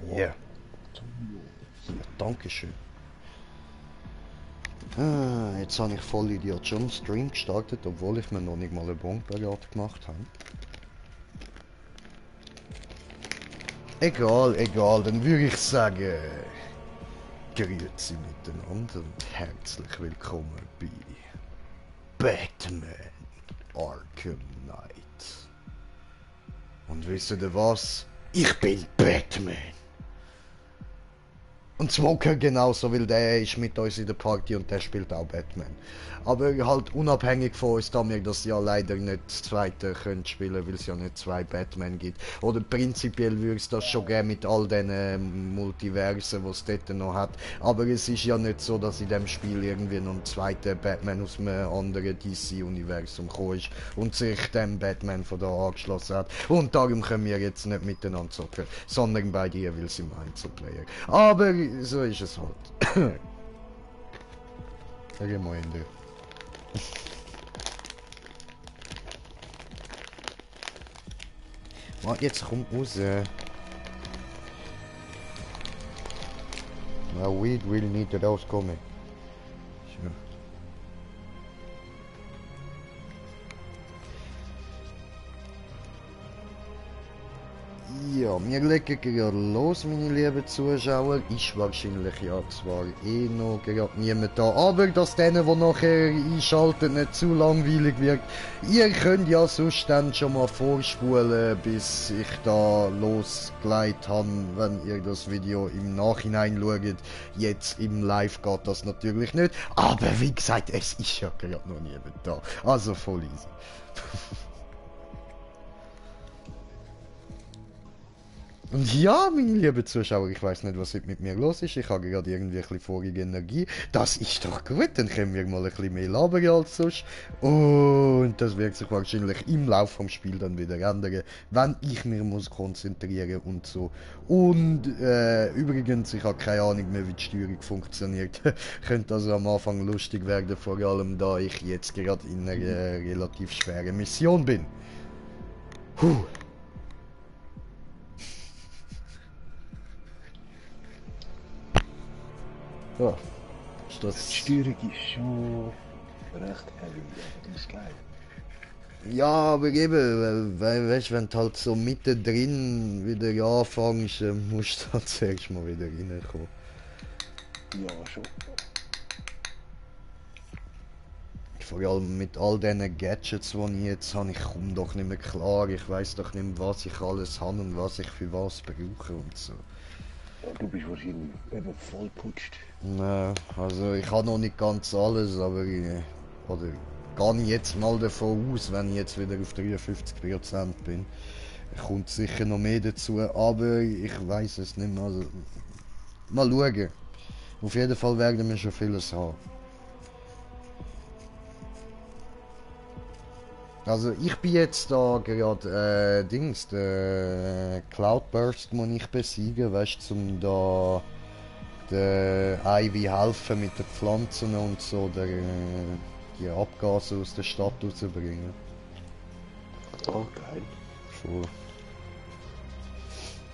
Yeah. Ja, Dankeschön. Ah, jetzt habe ich voll Idiot schon einen Stream gestartet, obwohl ich mir noch nicht mal eine Bonparade gemacht habe. Egal, egal, dann würde ich sagen, grüezi miteinander und herzlich willkommen bei Batman Arkham Knight. Und wisst ihr was? Ich bin Batman. Und Smoker genauso, weil der ist mit uns in der Party und der spielt auch Batman. Aber halt unabhängig von uns, da wir das ja leider nicht das zweite können spielen, weil es ja nicht zwei Batman gibt. Oder prinzipiell würde es das schon gerne mit all den Multiversen, die es dort noch hat. Aber es ist ja nicht so, dass in dem Spiel irgendwie noch ein zweiter Batman aus einem anderen DC-Universum gekommen ist und sich dem Batman von da angeschlossen hat. Und darum können wir jetzt nicht miteinander zocken, sondern bei dir, weil sie im Einzelplayer. Aber so ist es halt. Sag mal in der. Oh, jetzt komm raus. Na, Weed will nicht rauskommen. So. Ja, wir legen gerade los, meine lieben Zuschauer. Ist wahrscheinlich ja zwar eh noch gerade niemand da, aber dass denen, die nachher einschalten, nicht zu langweilig wird. Ihr könnt ja sonst dann schon mal vorspulen, bis ich da losgelegt habe, wenn ihr das Video im Nachhinein schaut. Jetzt im Live geht das natürlich nicht, aber wie gesagt, es ist ja gerade noch niemand da. Also voll easy. Und ja, meine lieben Zuschauer, ich weiß nicht, was heute mit mir los ist. Ich habe gerade irgendwie ein bisschen vorige Energie. Das ist doch gut, dann können wir mal ein bisschen mehr labern als sonst. Und das wird sich wahrscheinlich im Laufe vom Spiel dann wieder ändern, wenn ich mich muss konzentrieren und so. Und übrigens, ich habe keine Ahnung mehr, wie die Steuerung funktioniert. Könnte also am Anfang lustig werden, vor allem da ich jetzt gerade in einer relativ schweren Mission bin. Puh. Ja, ist das... Die Steuerung ist schon recht heavy, aber das ist geil. Ja, aber eben, weißt du, wenn du halt so mittendrin wieder anfängst, musst du halt zuerst mal wieder reinkommen. Ja, schon. Vor allem mit all diesen Gadgets, die ich jetzt habe, ich komme doch nicht mehr klar. Ich weiß doch nicht mehr, was ich alles habe und was ich für was brauche und so. Ja, du bist wahrscheinlich eben voll putscht. Nein, also ich habe noch nicht ganz alles, aber oder gehe ich jetzt mal davon aus, wenn ich jetzt wieder auf 53% bin. Kommt sicher noch mehr dazu, aber ich weiß es nicht mehr. Also, mal schauen. Auf jeden Fall werden wir schon vieles haben. Also ich bin jetzt da gerade der Cloudburst muss ich besiegen, weißt du, um da der Ivy helfen mit den Pflanzen und so, die Abgase aus der Stadt rauszubringen. Oh, geil. Schon.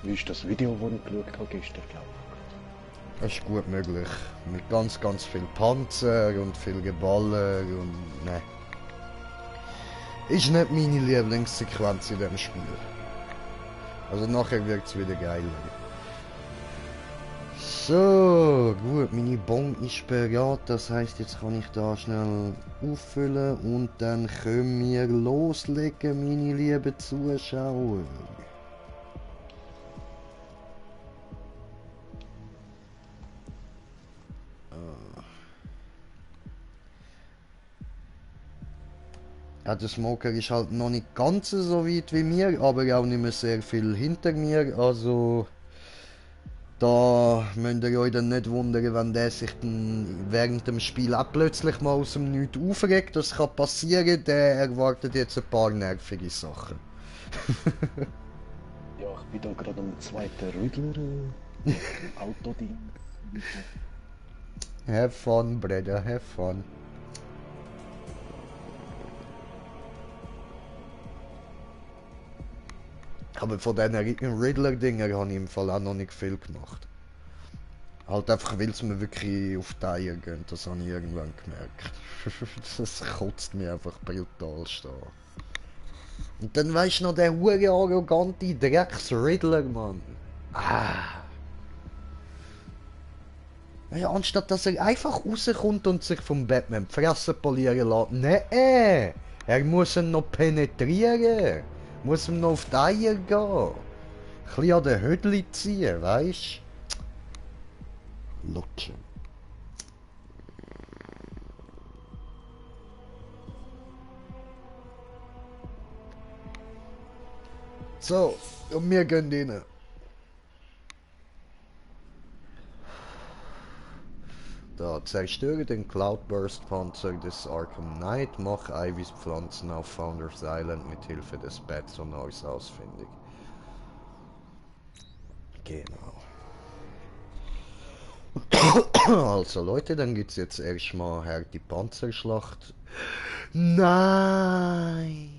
Wie ist das Video, das ich geschaut habe gestern, glaube ich? Das ist gut möglich. Mit ganz, ganz viel Panzer und viel Geballer und ne. Ist nicht meine Lieblingssequenz in diesem Spiel. Also nachher wird es wieder geiler. So, gut, meine Bon ist bereit, das heißt jetzt kann ich da schnell auffüllen und dann können wir loslegen, meine lieben Zuschauer. Ja, der Smoker ist halt noch nicht ganz so weit wie mir, aber auch nicht mehr sehr viel hinter mir, also da müsst ihr euch dann nicht wundern, wenn der sich dann während dem Spiel auch plötzlich mal aus dem Nichts aufregt. Das kann passieren, der erwartet jetzt ein paar nervige Sachen. Ja, ich bin da gerade am zweiten Riddler im Autodienst. Have fun, brother, have fun. Aber von diesen Riddler-Dingen habe ich im Fall auch noch nicht viel gemacht. Halt einfach, weil es mir wirklich auf die Eier geht, das habe ich irgendwann gemerkt. Das kotzt mir einfach brutal an. Und dann weisst du noch der hure arrogante Drecks-Riddler, Mann. Ah. Ja, anstatt dass er einfach rauskommt und sich vom Batman die Fresse polieren lässt. Nee, er muss ihn noch penetrieren. Muss ihm noch auf die Eier gehen. Ein bisschen an den Hödli ziehen, weisst du? Lutschen. So, und wir gehen rein. Da, zerstöre den Cloudburst-Panzer des Arkham Knight, mach Ivys Pflanzen auf Founders Island mit Hilfe des Bat-Sonars ausfindig. Genau. Also Leute, dann gibt's jetzt erstmal die Panzerschlacht. Nein!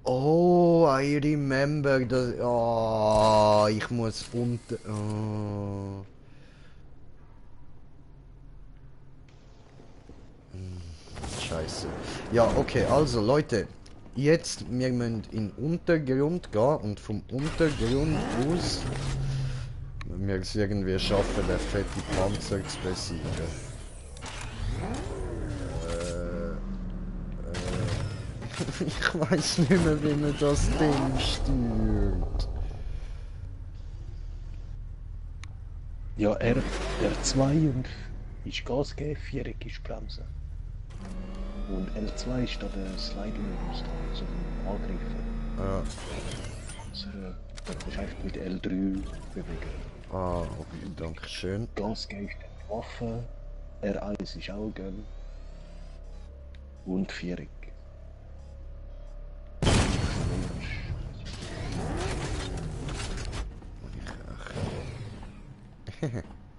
Oh, I remember das. Oh, ich muss unter. Oh. Scheiße. Ja, okay, also Leute, jetzt wir müssen in den Untergrund gehen und vom Untergrund aus wir es irgendwie schaffen, den fetten Panzer zu besiegen. Ich weiß nicht mehr, wie man das Ding steuert. Ja, R2 und ist Gas geben, 4 ist Bremsen. Und L2 ist da der Slide-Modus da, zum Angreifen. Ja. Also, du musst einfach mit L3 bewegen. Ah, okay, danke schön. Gas geben ist die Waffe, R1 ist auch Gun. Und 4.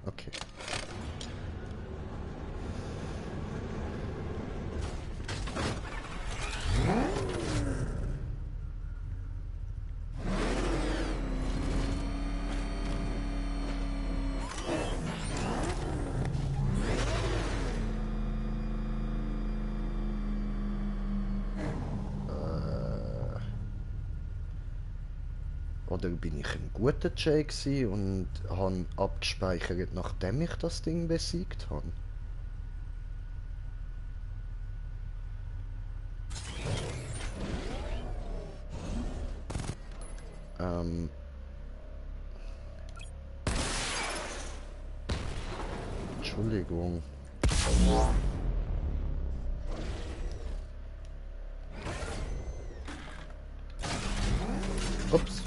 Okay. Oder bin ich ein guter Jay gewesen und habe abgespeichert, nachdem ich das Ding besiegt habe? Entschuldigung. Ups.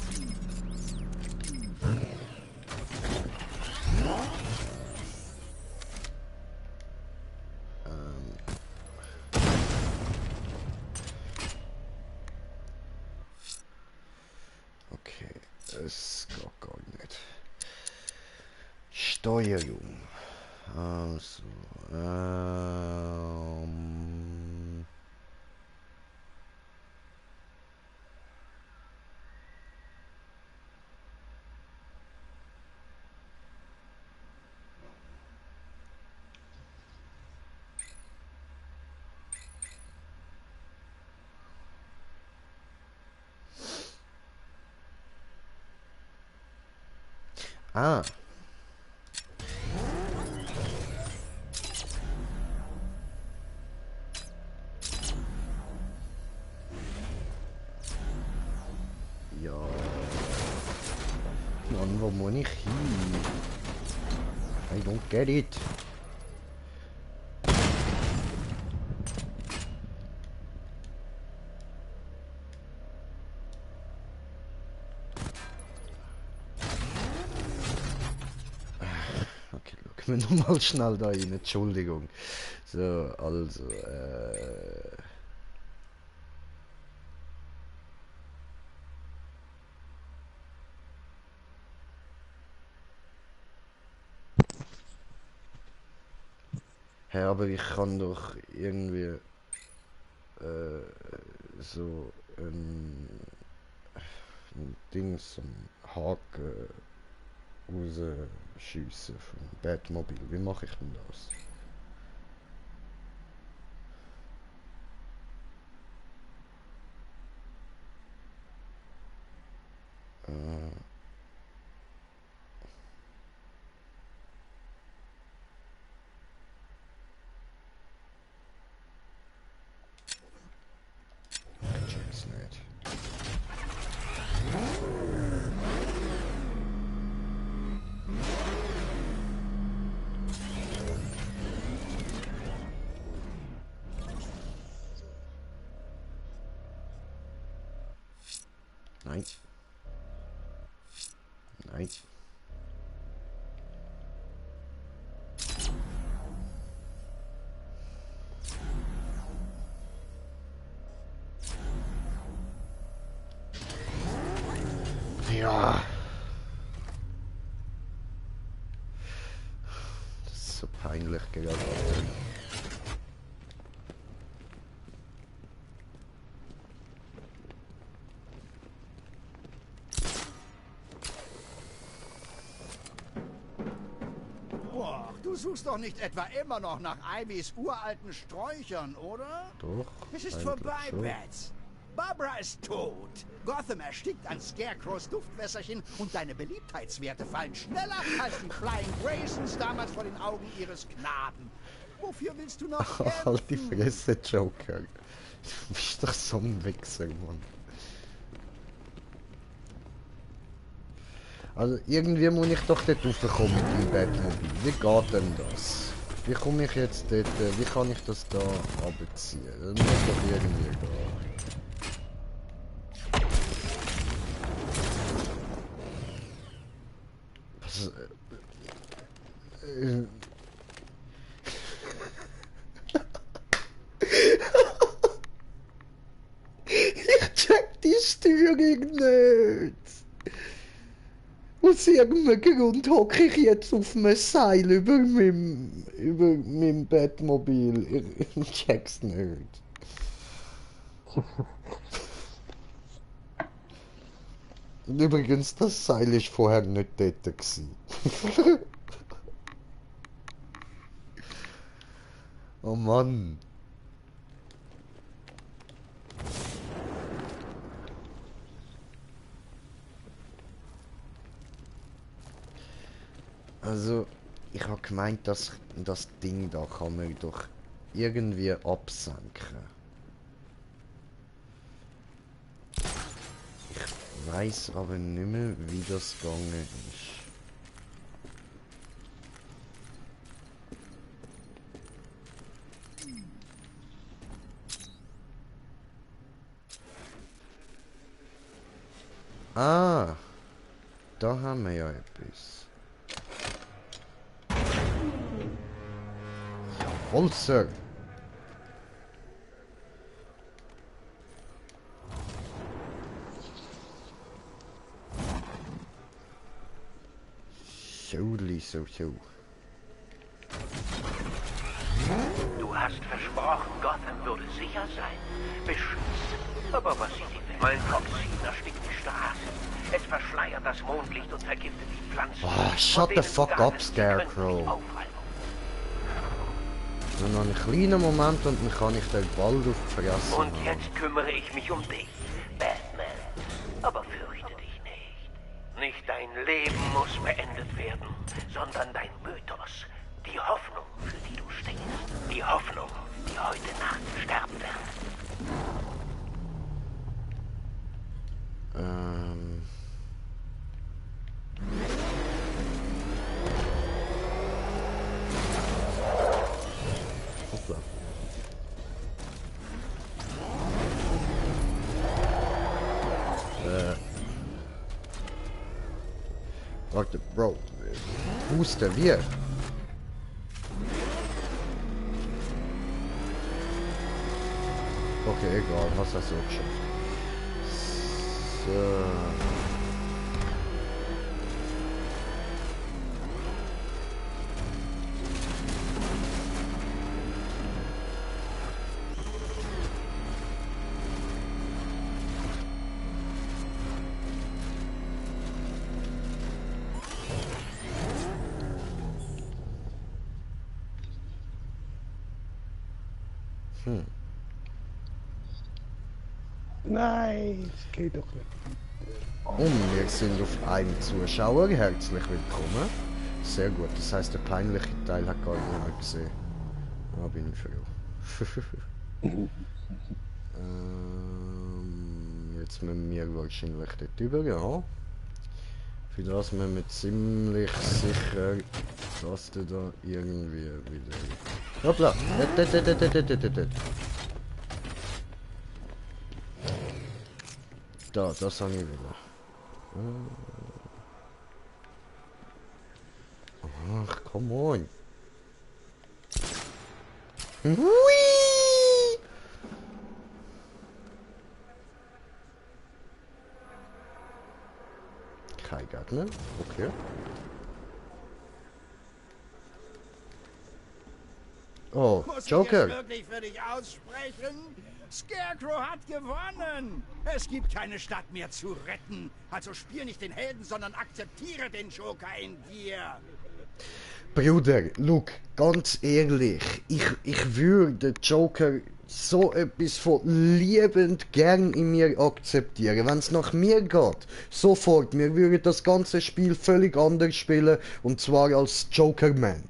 Okay, es geht gar nicht. Steuerung. Also, ah. Ja. Mann, wo muss ich hin? I don't get it. Okay, schauen wir nochmal schnell da rein, Entschuldigung. So, also, Hä, aber ich kann doch irgendwie... so ein Dings, ein Haken rausschiessen vom Batmobil. Wie mache ich denn das? Ich check's nicht. Nein. Nein. Ja. Das ist so peinlich gerade. Boah, du suchst doch nicht etwa immer noch nach Ivys uralten Sträuchern, oder? Doch. Es ist eigentlich vorbei, schon. Bats. Barbara ist tot. Gotham erstickt an Scarecrows Duftwässerchen und deine Beliebtheitswerte fallen schneller als die Flying Graysons damals vor den Augen ihres Knaben. Wofür willst du noch kämpfen? Halt die Fresse, Joker. Du bist doch so ein Wichser, Mann. Also irgendwie muss ich doch dort raufkommen mit dem Batmobil. Wie geht denn das? Wie komme ich jetzt dort, wie kann ich das da abziehen? Das muss doch irgendwie gehen. Was, ich check die Steuerung nicht. Aus irgendeinem Grund hocke ich jetzt auf einem Seil über meinem Bettmobil. Ich check's nicht. Und übrigens, das Seil ist vorher nicht dort gewesen. Oh Mann. Also, ich habe gemeint, dass das Ding da kann man doch irgendwie absenken. Ich weiß aber nicht mehr, wie das gegangen ist. Ah, da haben wir ja etwas. Jawohl, Sir. So. Du hast versprochen, Gotham würde sicher sein. Beschützt. Aber was sieht die Welt? Mein Toxin erstickt die Straßen. Es verschleiert das Mondlicht und vergiftet die Pflanzen. Oh, shut the fuck up, Scarecrow. Nur noch einen kleinen Moment und dann kann ich den Ball auffressen. Und jetzt kümmere ich mich um dich, Batman. Aber fürchte dich nicht. Nicht dein Leben muss beendet werden, sondern dein Mythos. Die Hoffnung, für die du stehst. Die Hoffnung, die heute Nacht sterben wird. Hoppla. Warte, Bro. Booster, wir. Okay, egal, was hast du geschafft? So. Nein, das geht doch nicht. Und wir sind auf einem Zuschauer. Herzlich willkommen. Sehr gut, das heißt, der peinliche Teil hat gar niemand gesehen. Da bin ich froh. Jetzt müssen wir wahrscheinlich dort rüber, ja. Für das müssen wir ziemlich sicher, dass der da irgendwie wieder... Hoppla! Da, das habe ich wieder. Ach, come on. Hui! Kein Gärtner, okay. Oh, Muss Joker. ich es wirklich für dich aussprechen? Scarecrow hat gewonnen. Es gibt keine Stadt mehr zu retten. Also spiel nicht den Helden, sondern akzeptiere den Joker in dir. Bruder, Luke, ganz ehrlich, ich würde Joker so etwas von liebend gern in mir akzeptieren. Wenn es nach mir geht, sofort, wir würden das ganze Spiel völlig anders spielen, und zwar als Joker-Man.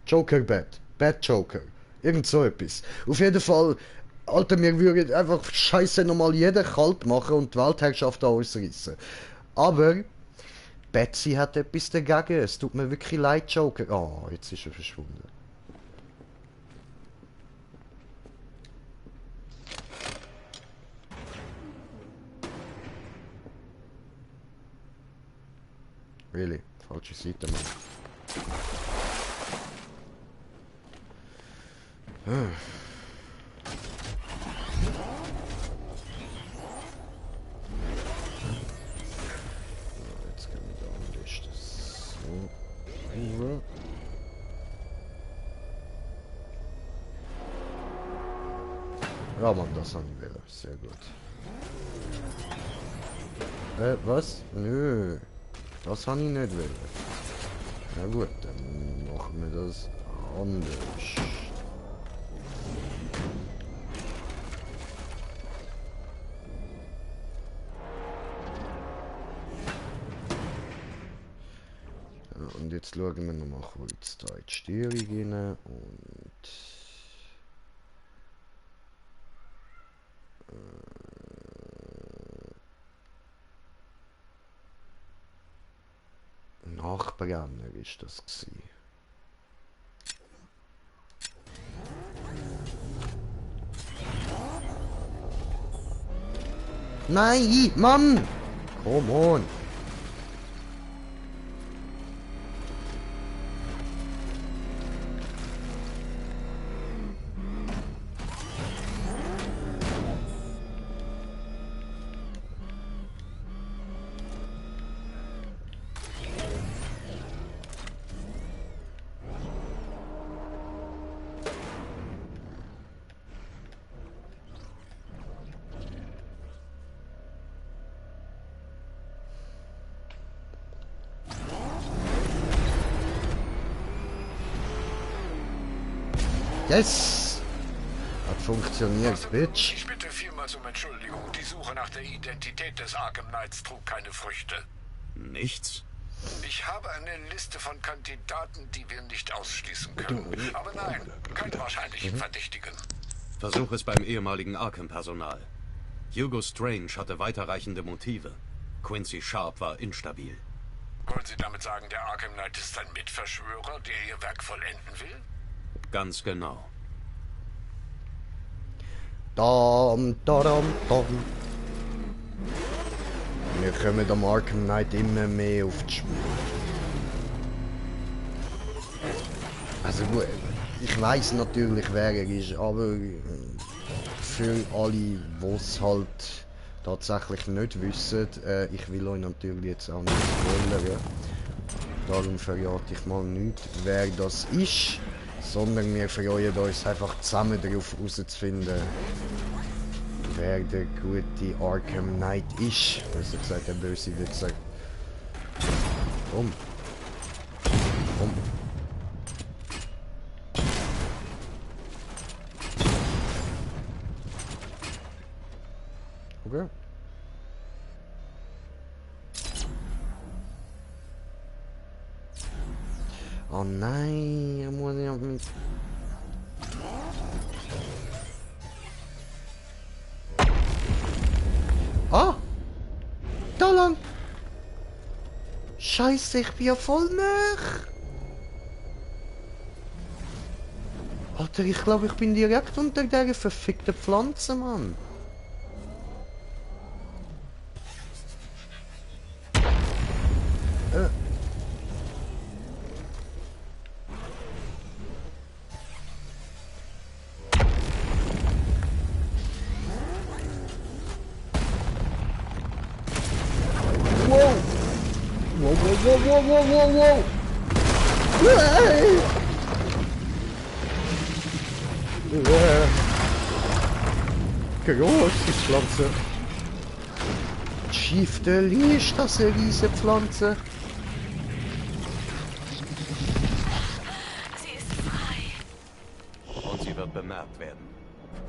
Joker-Bad. Bad Joker. Irgend so etwas. Auf jeden Fall, Alter, wir würden einfach scheiße nochmal jeden kalt machen und die Weltherrschaft ausreißen. Aber Betsy hat etwas dagegen. Es tut mir wirklich leid, Joker. Oh, jetzt ist er verschwunden. Really? Falsche Seite, Mann. Jetzt können wir da am besten so. Ja, Mann, das haben wir. Sehr gut. Was? Nö. Das habe ich nicht wollen. Na gut, dann machen wir das anders. Ja, und jetzt schauen wir noch mal kurz da in die Steuerung rein und... Nachbrenner ist das gewesen. Nein, Mann! Come on! Yes! Hat funktioniert, Bitch. Ich bitte vielmals um Entschuldigung. Die Suche nach der Identität des Arkham Knights trug keine Früchte. Nichts? Ich habe eine Liste von Kandidaten, die wir nicht ausschließen können. Aber nein, keine wahrscheinlichen Verdächtigen. Versuch es beim ehemaligen Arkham-Personal. Hugo Strange hatte weiterreichende Motive. Quincy Sharp war instabil. Wollen Sie damit sagen, der Arkham Knight ist ein Mitverschwörer, der Ihr Werk vollenden will? Ganz genau. Dam, dam, dam. Wir kommen am Arkham Knight immer mehr auf die Spur. Also gut, ich weiß natürlich, wer er ist, aber für alle, die es halt tatsächlich nicht wissen, ich will euch natürlich jetzt auch nicht spoilern. Darum verrate ich mal nicht, wer das ist, sondern wir freuen uns einfach zusammen darauf herauszufinden, wer der gute Arkham Knight ist. Also gesagt, der Böse wird gesagt. Komm. Komm. Okay. Oh nein, er muss ja mit... Ah! Da lang! Scheiße, ich bin ja voll nah! Alter, ich glaube, ich bin direkt unter der verfickten Pflanze, Mann. Wow! Wow, wow, wow, wow, wow, wow, wow! Groß, die Pflanze. Schiefte ist das eine riesige Pflanze? Sie ist frei. Und sie wird bemerkt werden.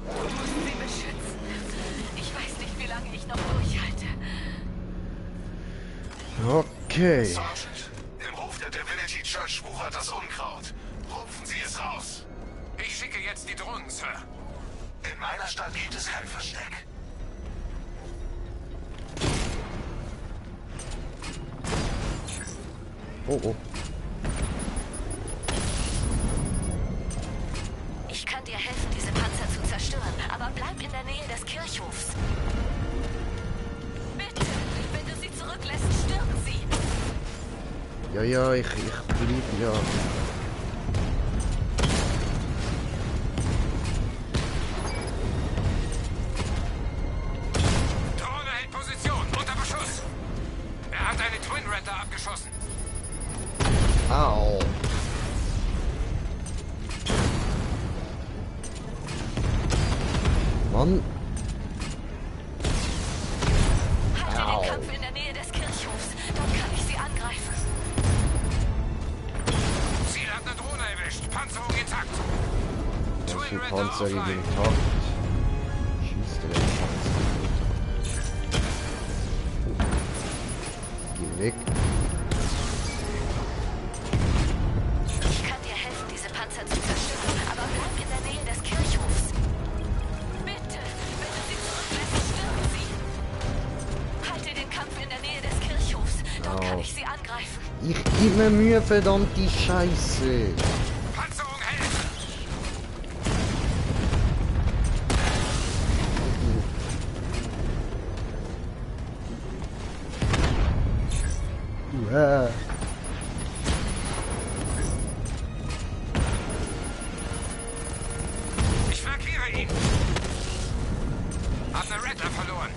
Du musst sie beschützen. Ich weiß nicht, wie lange ich noch durchhalte. Okay. Sergeant, im Hof der Divinity Church wuchert das Unkraut. Rupfen Sie es raus. Ich schicke jetzt die Drohnen, Sir. In meiner Stadt gibt es kein Versteck. Oh, oh. Ich kann dir helfen, diese Panzer zu zerstören, aber bleib in der Nähe des Kirchhofs. Bitte, wenn du sie zurücklässt, stirbt sie. Ja, ja, ich blieb ja. Drohne hält Position, unter Beschuss. Er hat eine Twin Ratter abgeschossen. Au. Mann. Halte den Kampf in der Nähe des Kirchhofs, dann kann ich sie angreifen. Ziel hat eine Drohne erwischt. Panzerung intakt. Was für Twin Ratter Panzer offline. intakt. Schießt der Panzer. Geh weg. Ich kann dir helfen, diese Panzer zu zerstören, aber bleib in der Nähe des Kirchhofs. Bitte, wenn du sie zurücklässt, stirbt sie. Halte den Kampf in der Nähe des Kirchhofs, dort kann ich sie angreifen. Ich gib mir Mühe, verdammte Scheiße. Panzerung hält. Ich flankiere ihn. Hab eine Rattler verloren.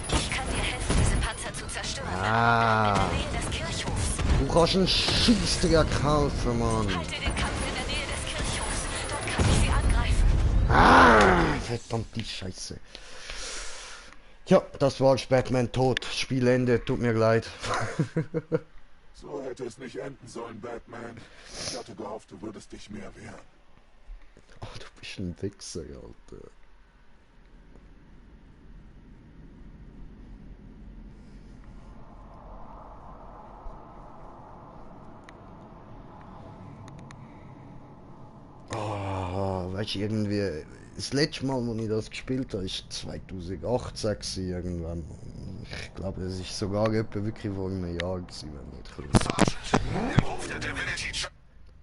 Ich kann dir helfen, diese Panzer zu zerstören, Ah. aber bleib in der Nähe des Kirchhofs. Du kannst einen Schießdreck helfen, Mann. Halte den Kampf in der Nähe des Kirchhofs, dort kann ich sie angreifen. Ah, verdammte Scheiße. Tja, das war's, Batman tot. Spielende, tut mir leid. So hätte es nicht enden sollen, Batman. Ich hatte gehofft, du würdest dich mehr wehren. Ach, du bist ein Wichser, Alter. Weißt du, irgendwie, das letzte Mal, als ich das gespielt habe, ist 2018 gewesen, irgendwann. Ich glaube, es ist sogar etwa wirklich vor einem Jahr gewesen, wenn nicht klein. Sergeant, im Hof der Divinity Church.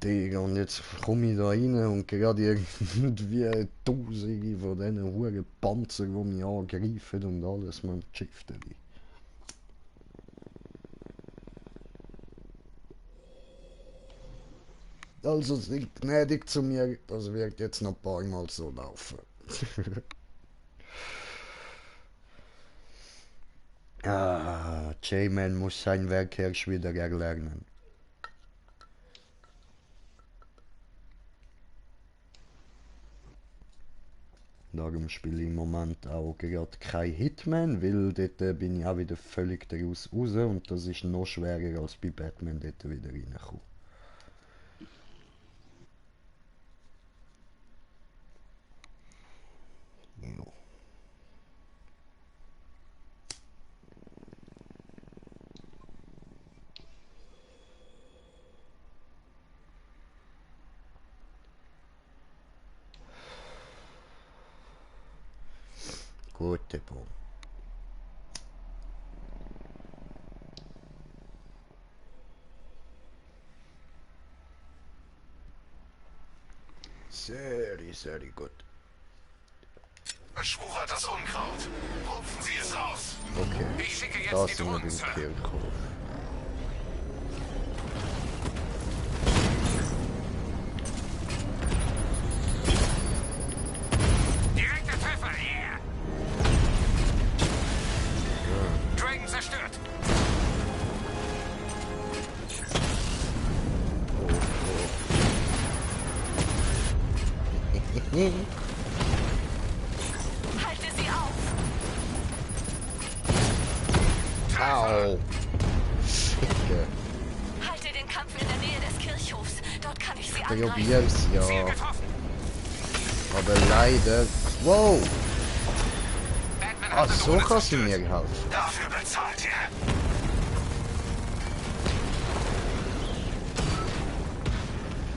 Digga, und jetzt komme ich da rein und gerade irgendwie Tausende von diesen hohen Panzer, die mich angreifen und alles, man schifft. Also seid gnädig zu mir, das wird jetzt noch ein paar Mal so laufen. J-Man muss sein Werk erst wieder erlernen. Darum spiele ich im Moment auch gerade kein Hitman, weil dort bin ich auch wieder völlig daraus raus und das ist noch schwerer als bei Batman dort wieder reinkommen. Ja. Gute Boom. Sehr gut. Beschwuchert das Unkraut. Rupfen Sie es raus. Okay. Ich schicke jetzt Da die sind wir Drohnen, im Sir. Kirchhof. Direkter Treffer, yeah! Dragon zerstört. Halte sie auf! Au! Ficke. Halte den Kampf in der Nähe des Kirchhofs. Dort kann ich sie Ich angreifen. probier's, ja. Ziel getroffen. Aber leider... Wow! Batman Ah, hat eine so Drohne kannst du zerstört. mir geholfen. Dafür bezahlt ihr.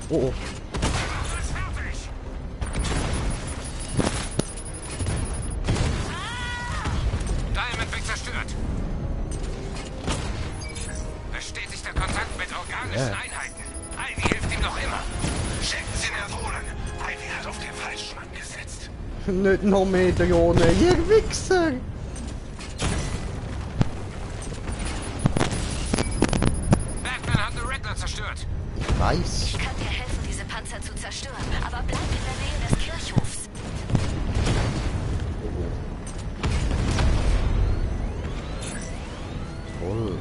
Oh, oh. Alles fertig. Diamond wird zerstört. Bestätigt der Kontakt mit organischen Einheiten. Ivy hilft ihm noch immer. Schicken Sie mir Drohnen. Ivy hat auf den falschen Mann gesetzt. Nicht noch mehr Drohnen, ihr Wichser! Batman hat eine Rattler zerstört. Ich weiß. Ich kann dir helfen, diese Panzer zu zerstören, aber bleib in der Nähe des Kirchhofs. Toll.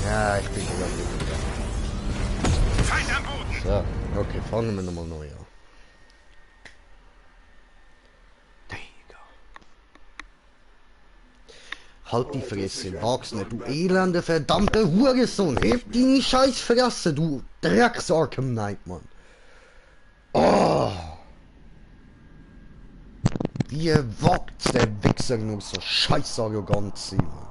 Ja, ich bin wieder. Feind am Boden. So, okay, fangen wir nochmal neu an. Digga. Halt die Fresse, wag's nicht, du elende, verdammte Hurensohn! Heb deine Scheißfresse, du Drecks-Arkham Knight, Mann! Oh! Wie wagt der Wichser nur so scheiß arrogant zu sein, Mann?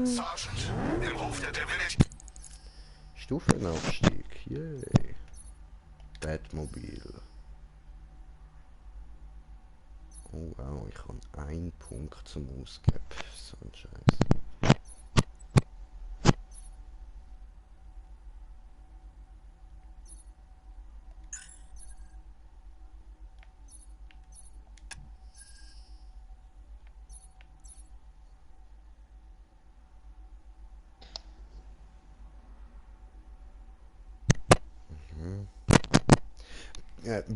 Sergeant, im Hof der Divinity. Stufenaufstieg, yay. Batmobil. Oh wow, ich habe einen Punkt zum Ausgeben. So ein Scheiß.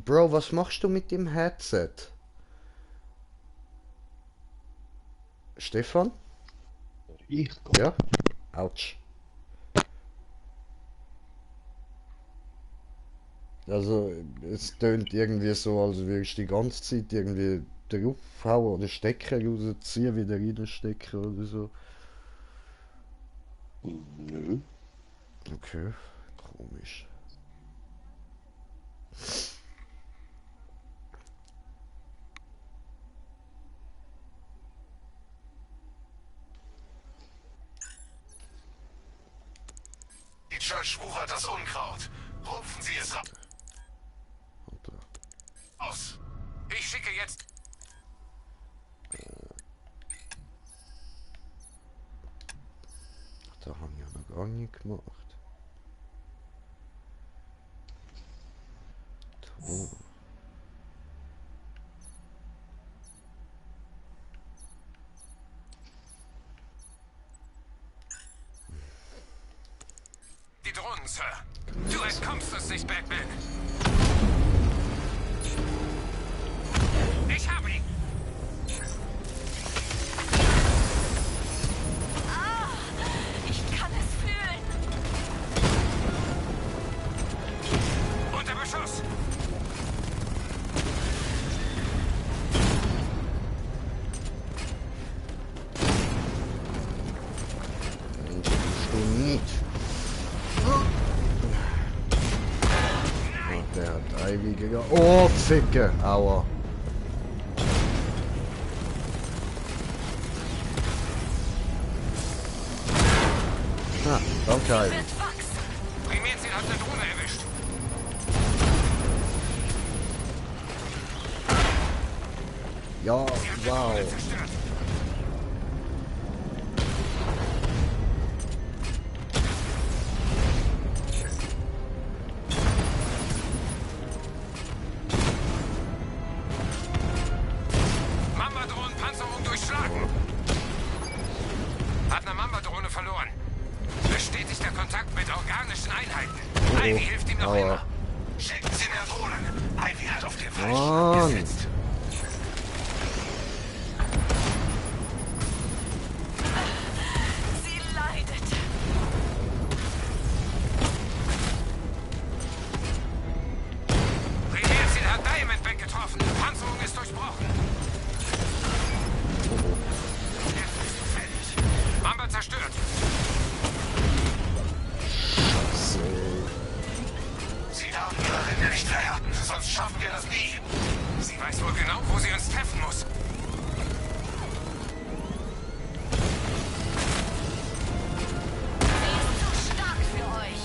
Bro, was machst du mit dem Headset? Stefan? Ich Ja? Autsch. Also, es tönt irgendwie so, als würdest du die ganze Zeit irgendwie draufhauen oder Stecker rausziehen, wieder reinstecken oder so. Nö. Okay, komisch. Die Church wuchert das Unkraut. Rupfen Sie es raus. Ich schicke jetzt. Da haben wir noch gar nicht gemacht. Toll. Die Drohnen, Sir. Du entkommst es nicht, Batman. Ich habe ihn. Ich kann es fühlen. Unter Beschuss. Du nicht. Oh, der hat Ivy gegangen. Oh, Ficke. Aua. Ah, danke, Ivy. Wird wachsen. Primärziel hat eine Drohne erwischt. Ja, Sie hat eine wow. Drohne zerstört. Mamba-Drohnen-Panzerung durchschlagen. Hat eine Mamba-Drohne verloren. Bestätigt der Kontakt mit organischen Einheiten. Ivy hilft ihm noch Aua. immer. Schicken Sie mehr Drohnen. Ivy hat auf den falschen Mann. gesetzt. Sie leidet. Primärziel hat Diamondback getroffen. Panzerung ist durchbrochen. Jetzt bist du fertig. Mamba zerstört. So. Sie darf ihre Rinde nicht verhärten, sonst schaffen wir das nie. Sie weiß wohl genau, wo sie uns treffen muss. Sie ist zu stark für euch.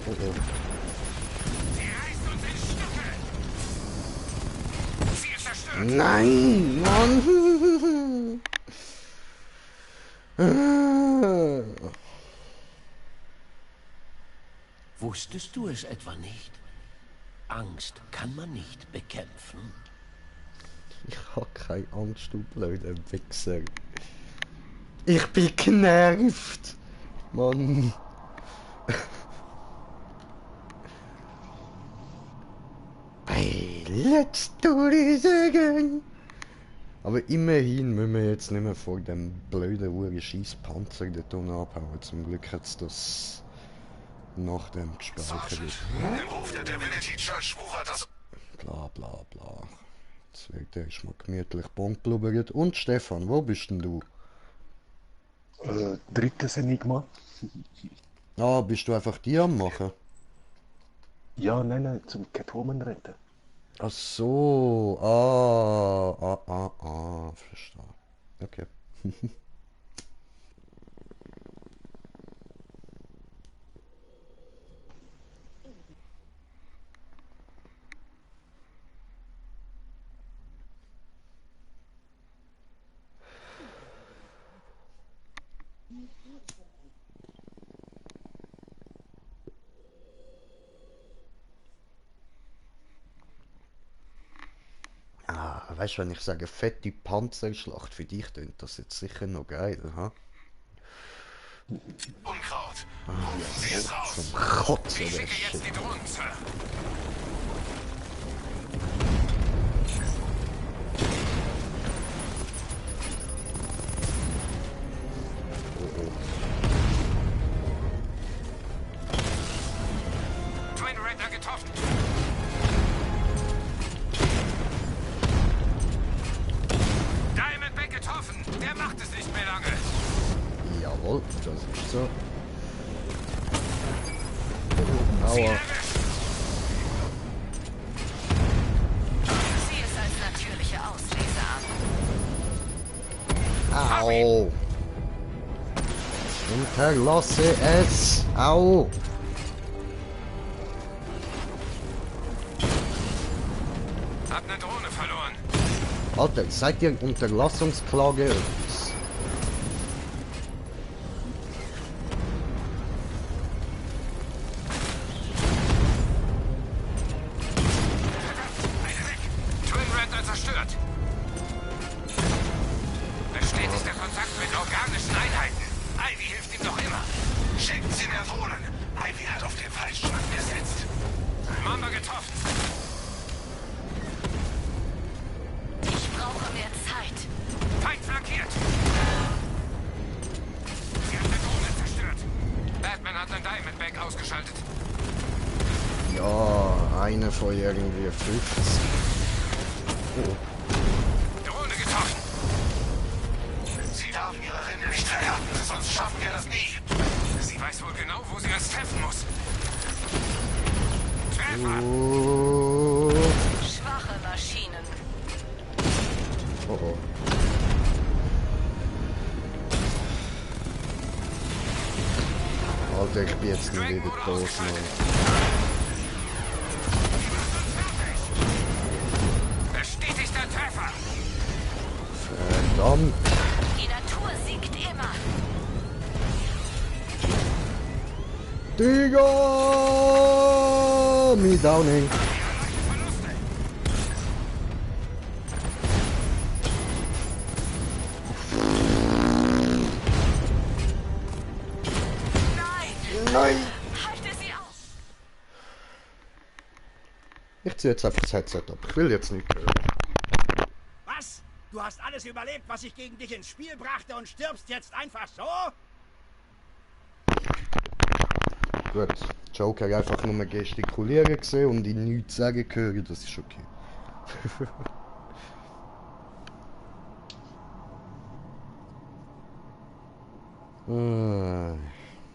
Oh, oh. Sie reißt uns in Stücke. Ziel zerstört. Nein, Mann. Wusstest du es etwa nicht? Angst kann man nicht bekämpfen. Ich hab keine Angst, du blöder Wichser. Ich bin genervt. Mann. Hey, let's do this again. Aber immerhin müssen wir jetzt nicht mehr vor dem blöden Uhren-Scheiss-Panzer dort unten abhauen. Zum Glück hat es das nach dem gespeichert. Im Hof der Divinity Church wuchert das... Bla bla bla. Jetzt wird erstmal gemütlich bombglubbert. Und Stefan, wo bist denn du? Drittes Enigma. Ah, bist du einfach die am machen? Ja, nein, zum Catwoman retten. Ach so, verstehe. Okay. Weißt du, wenn ich sage fette Panzerschlacht, für dich tönt das jetzt sicher noch geil, ha? Unkraut. Rufen Sie es raus. Zum Kotzen, Ich der schicke Shit. jetzt die Drohnen, Sir. Twin Ratter getroffen. Diamondback getroffen. Der macht es nicht mehr lange. Jawohl, das ist so. Ziel Aua. erwischt. Sieh es als natürliche Auslese an. Au. Hinterlasse es. Au. Hab eine Drohne verloren. Alter, seid ihr Unterlassungsklage? oder was? Eine weg. Twin Ratter zerstört. Bestätigt der Kontakt mit organischen Einheiten. Ivy hilft ihm noch immer. Schicken Sie mehr Drohnen. Ivy hat auf den falschen Mann gesetzt. Mamba getroffen. Ich brauche mehr Zeit. Feind flankiert. Sie hat eine Drohne zerstört. Batman hat einen Diamondback ausgeschaltet. Ja, eine von irgendwie 50. Oh. Drohne getroffen. Sie darf ihre Rinde nicht verhärten, sonst schaffen wir das nie. Sie weiß wohl genau, wo sie uns treffen muss. Treffer! Oh. Schwache Maschinen. Oh Alter, ich bin jetzt nicht wieder tot, Mann. Bestätigter Treffer. Verdammt. Die Natur siegt immer. Digga! Me Downing. Nein! Halte sie auf. Ich zieh jetzt einfach das Headset ab. Ich will jetzt nicht hören. Was? Du hast alles überlebt, was ich gegen dich ins Spiel brachte und stirbst jetzt einfach so? Gut. Joker hat einfach nur gestikulieren gesehen und ihn nichts sagen hören, das ist okay.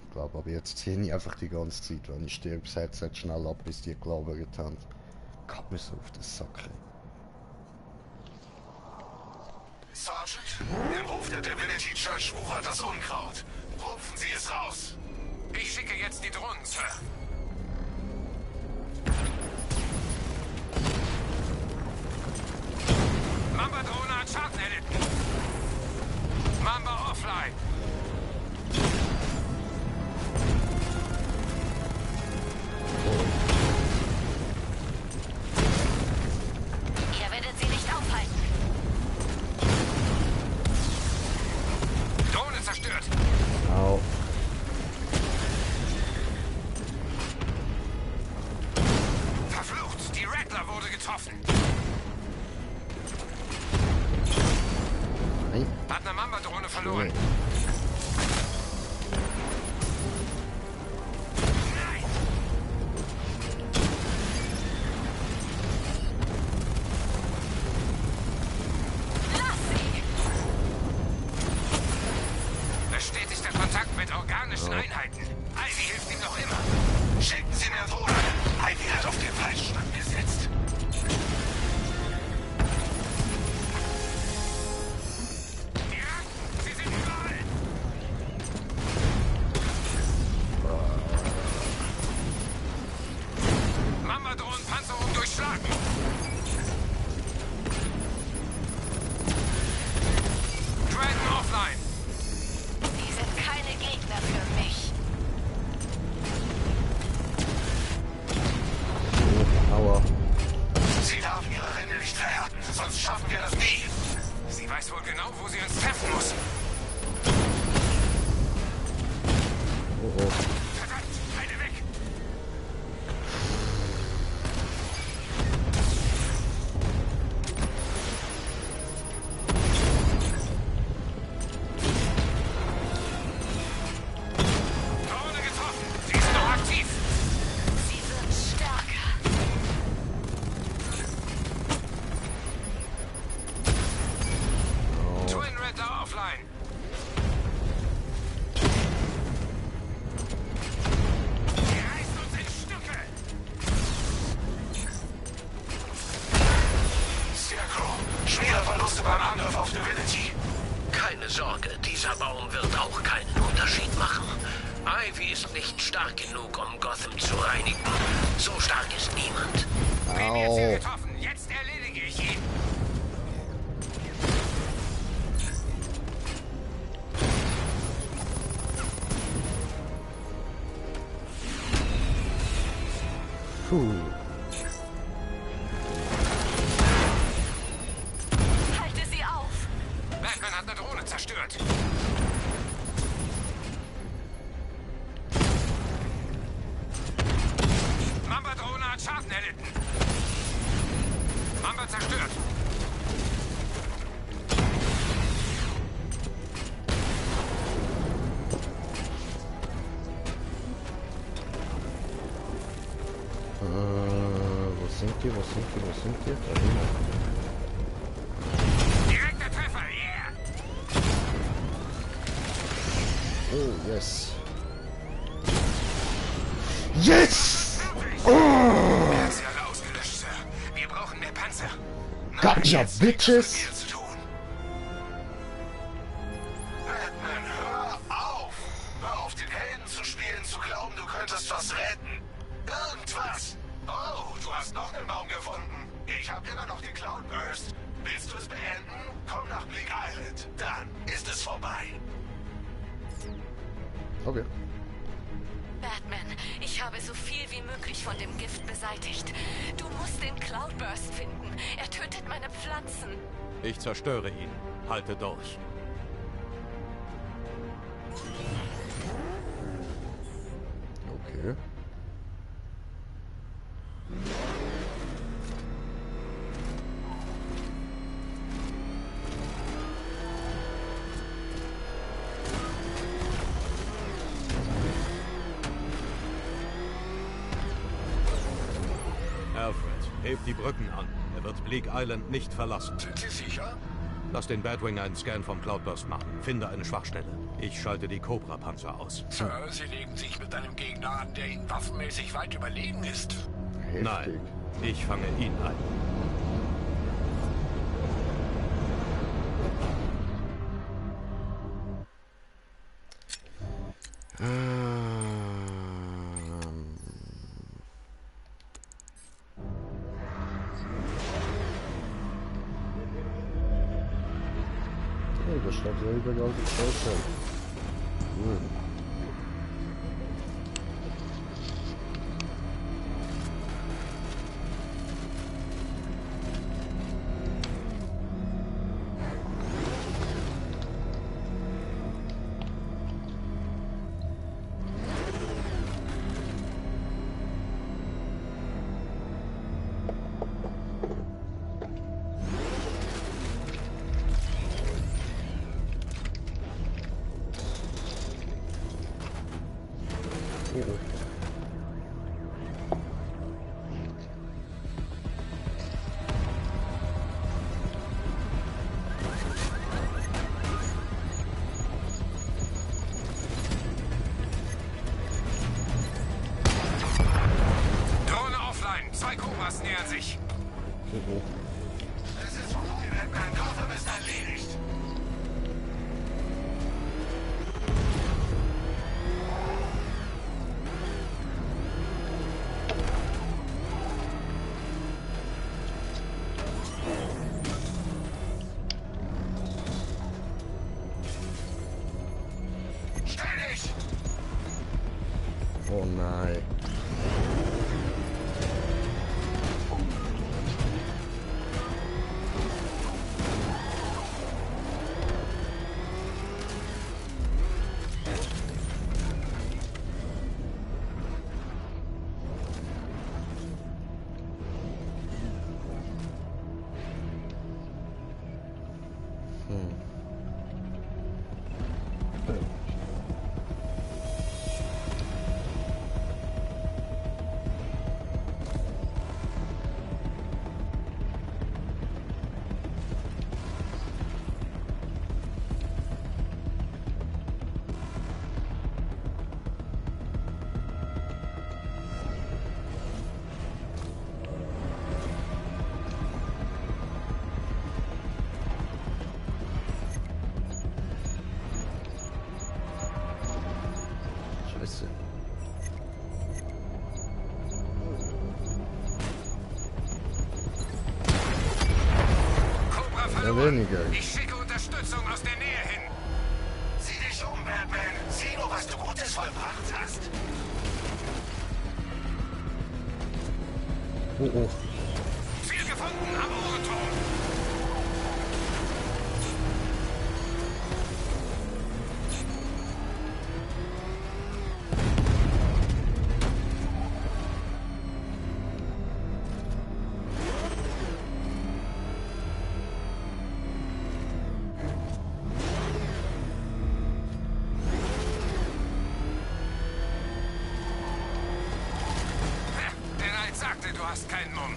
Ich glaube, aber jetzt ziehe ich einfach die ganze Zeit, wenn ich stirb, das Headset schnell ab, bis die gelabert haben. Geht mir so auf den Sack. Sergeant, im Hof der Divinity Church wuchert das Unkraut. Rupfen Sie es raus. Ich schicke jetzt die Drohnen, Sir. Mamba-Drohne hat Schaden erlitten. Mamba offline. Ihr werdet sie nicht aufhalten. Drohne zerstört. Au. Verflucht, die Rattler wurde getroffen. Nein. Hat eine Mamba-Drohne verloren. Nein. Nein. Lass sie. Bestätigter Kontakt mit organischen Einheiten. Ivy hilft ihm noch immer. Schicken Sie mir Drohne. Ivy hat auf den falschen angesetzt. Ja, Sie sind überall. Mamba-Drohnenpanzerung durchschlagen. Dragon offline. Die sind keine Gegner für mich. Aua. Sie darf ihre Hände nicht verhärten, sonst schaffen wir das nie. Sie weiß wohl genau, wo sie uns treffen muss. Oh oh. Verdammt, eine weg. Drohne getroffen. Sie ist noch aktiv. Sie wird stärker. Twin Rattler offline. Sie reißt uns in Stücke. Scarecrow, schwere Verluste beim Angriff auf Divinity. Keine Sorge, dieser Baum wird auch keinen Unterschied machen. Ivy ist nicht stark genug, um Gotham zu reinigen. So stark ist niemand. Ziel Au. getroffen. Jetzt erledige ich ihn. Puh. Halte sie auf. Batman hat eine Drohne zerstört. Mamba-Drohne hat Schaden erlitten. Mamba zerstört. Wo sind die? Wo sind die? Wo sind die? Da hinten. Direkter Treffer, yeah! Oh, yes. Yes! Oh! Sie alle ausgelöscht, Sir. Wir brauchen mehr Panzer. Gotcha, bitches! Viel zu tun. Batman, hör auf! Hör auf, den Helden zu spielen, zu glauben, Okay. Batman, ich habe so viel wie möglich von dem Gift beseitigt. Du musst den Cloudburst finden. Er tötet meine Pflanzen. Ich zerstöre ihn. Halte durch. Okay. Alfred, hebt die Brücken an. Er wird Bleak Island nicht verlassen. Sind Sie sicher? Lass den Batwing einen Scan vom Cloudburst machen. Finde eine Schwachstelle. Ich schalte die Cobra-Panzer aus. Sir, Sie legen sich mit einem Gegner an, der Ihnen waffenmäßig weit überlegen ist. Heftig. Nein, ich fange ihn ein. Hey, das schaut ja überall aus. Cool. Drohne offline. 2 Cobras nähern sich. Es ist vorbei, Batman. Gotham ist erledigt. Stell dich! Oh nein. Scheiße. Cobra Ja, verloren. weniger. Ich schicke Unterstützung aus der Nähe hin. Sieh dich um, Batman. Sieh nur, was du Gutes vollbracht hast. Oh, oh. Ziel gefunden am Uhrenturm. Der Neid sagte, du hast keinen Mumm.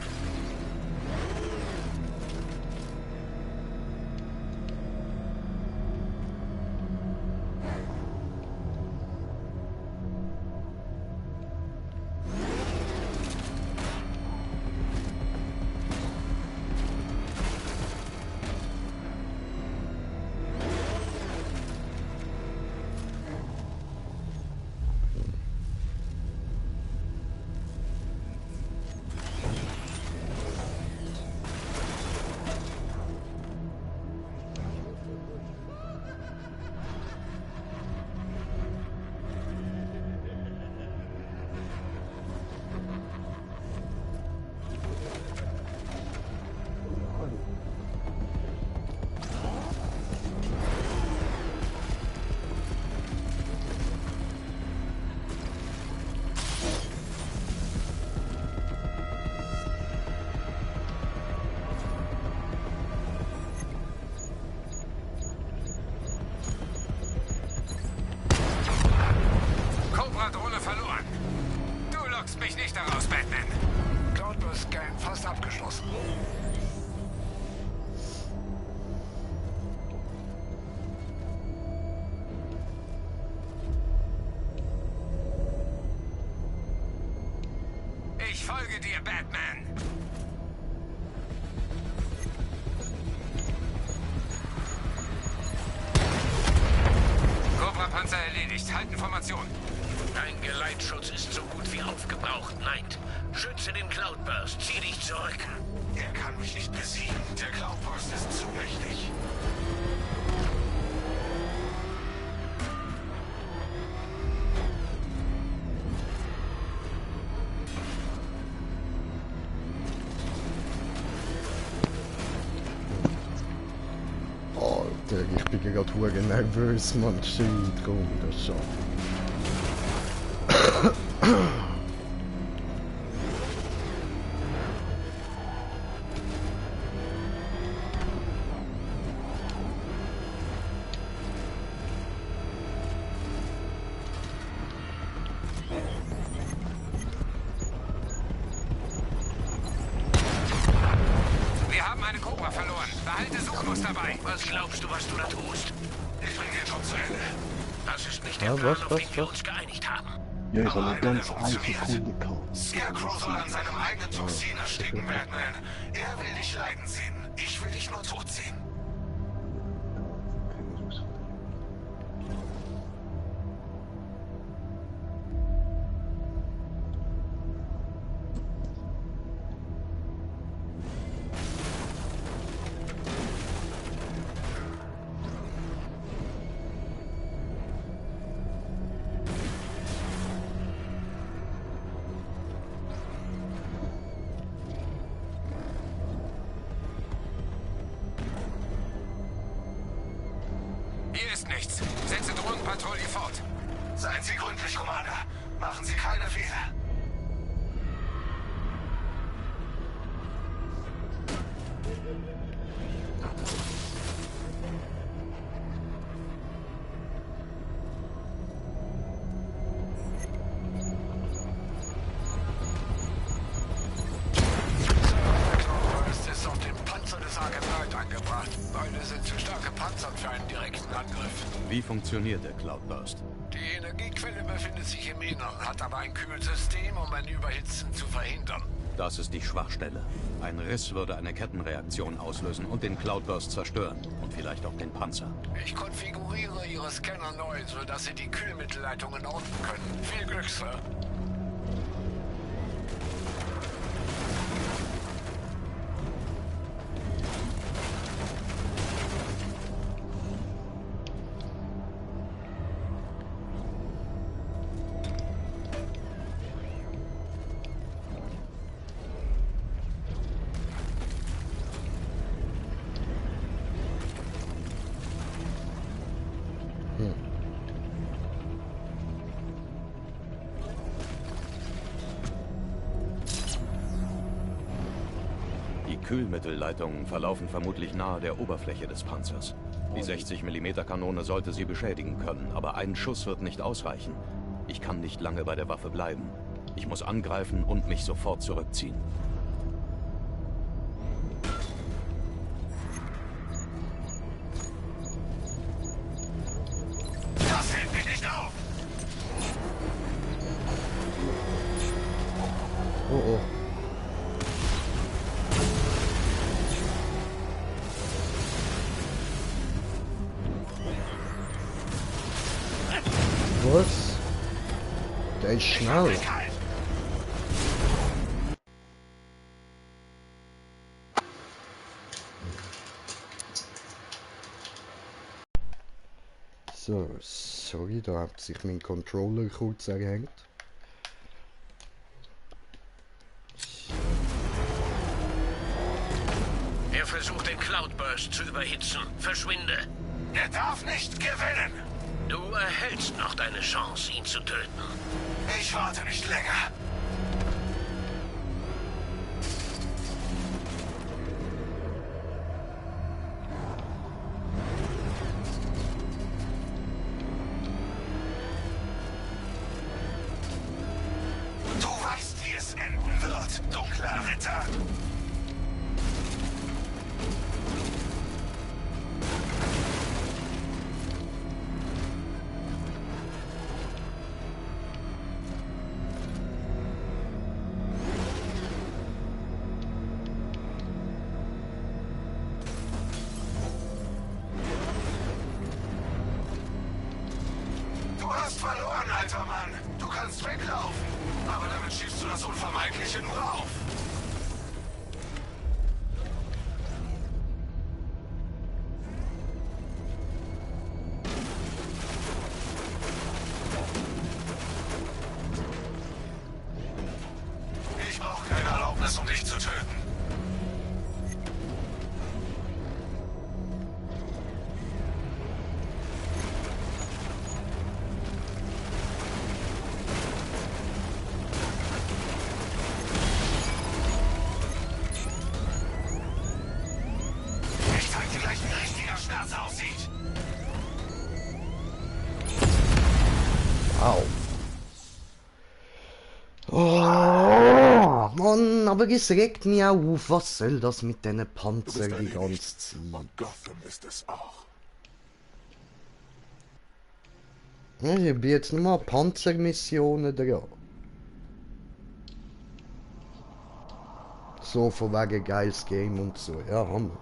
mich nicht daraus, Batman. Cloudburst-Scan fast abgeschlossen. Ich folge dir, Batman. Cobra-Panzer erledigt. Halten Formation. Dein Geleitschutz ist so gut wie aufgebraucht, Knight. Schütze den Cloudburst. Zieh dich zurück. Er kann mich nicht besiegen. Der Cloudburst ist zu mächtig. Alter, ich bin gerade hure nervös, man. Shit, komm, das schon. Wir haben eine Cobra verloren. Behalte Suchmus dabei. Was glaubst du, was du da tust? Ich bringe den Job zu Ende. Das ist nicht der Ja, Plan, was, auf den wir was? uns geeinigt haben. Ja, ich habe Aber eine ganz der heiße funktioniert. Kunde gehabt. Scarecrow soll an seinem eigenen Toxin ersticken, Batman. Er will dich leiden sehen. Ich will dich nur totziehen. Hier ist nichts. Setze Drohnenpatrouille fort. Seien Sie gründlich, Commander. Machen Sie keine Fehler. Cloudburst ist auf dem Panzer des Arkham Knight angebracht. Beide sind zu stark gepanzert für einen direkten Angriff. Wie funktioniert der Cloudburst? Die Energiequelle befindet sich im Innern, hat aber ein Kühlsystem, um ein Überhitzen zu verhindern. Das ist die Schwachstelle. Ein Riss würde eine Kettenreaktion auslösen und den Cloudburst zerstören. Und vielleicht auch den Panzer. Ich konfiguriere Ihre Scanner neu, sodass Sie die Kühlmittelleitungen orten können. Viel Glück, Sir. Die Kühlmittelleitungen verlaufen vermutlich nahe der Oberfläche des Panzers. Die 60 mm Kanone sollte sie beschädigen können, aber ein Schuss wird nicht ausreichen. Ich kann nicht lange bei der Waffe bleiben. Ich muss angreifen und mich sofort zurückziehen. Das hält mich nicht auf! Oh oh. Was? Der ist schnell. So, sorry, da hat sich mein Controller kurz erhängt. Er versucht, den Cloudburst zu überhitzen. Verschwinde. Er darf nicht gewinnen! Du erhältst noch deine Chance, ihn zu töten. Ich warte nicht länger. Du weißt, klar, Ritter. Du hast verloren, alter Mann. Du kannst weglaufen, aber damit schiebst du das Unvermeidliche nur auf. Ich brauche keine Erlaubnis, um dich zu töten. Ich zeig dir gleich, wie ein richtiger Schmerz aussieht. Au. Oh, Mann, aber es regt mich auch auf. Was soll das mit diesen Du Panzern bist die ganze erledigt. Zeit? Und Gotham ist es auch. Ja, ich bin jetzt nur mal Panzermissionen dran. So von wegen geiles Game und so. Ja, Hammer.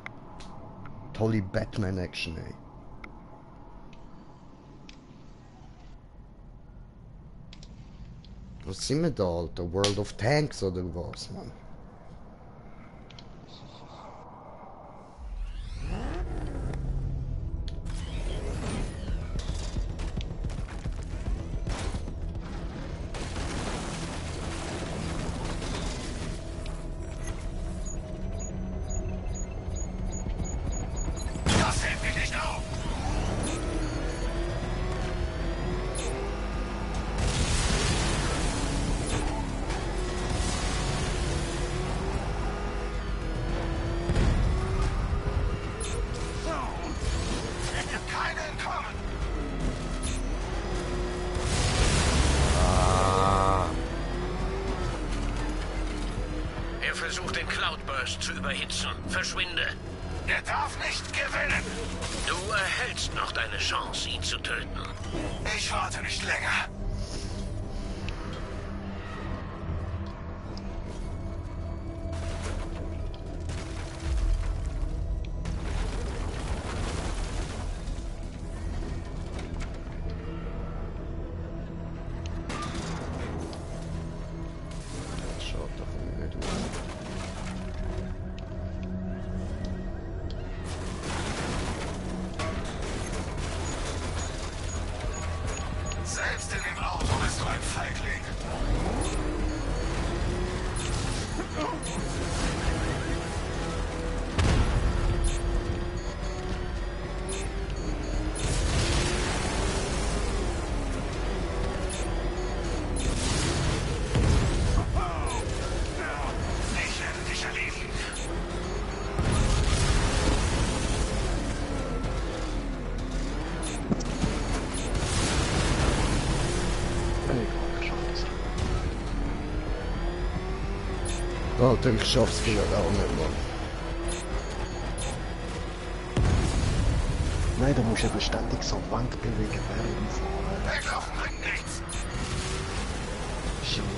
Tolle Batman-Action, ey. Was sind wir da, Alter? World of Tanks oder was, Mann? Das hält mich nicht auf. Keine entkommen. Er versucht, den Cloudburst zu überhitzen. Verschwinde. Er darf nicht gewinnen. Du erhältst noch deine Chance, ihn zu töten. Ich warte nicht länger. Schaut doch nicht aus. Selbst in dem Auto bist du ein Feigling. Ich werde dich erledigen. Alter, ich schaff's vielleicht auch nicht, Mann. Nein, da musst du eben ständig so die Wand bewegen während dem Fahren. Weglaufen bringt nichts. Junge.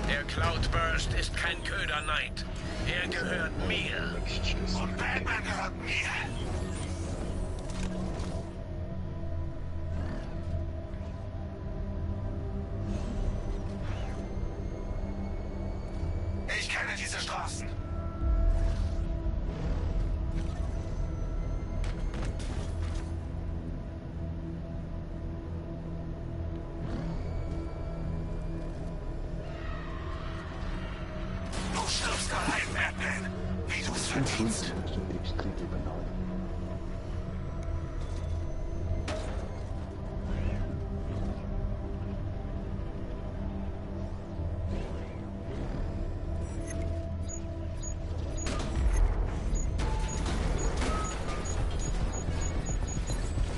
Der Cloudburst ist kein Köderneid. Er gehört mir. Und Batman gehört mir. Ich kenne diese Straßen. Du stirbst allein, Batman. Wie du es verdienst. Ich krieg übernommen.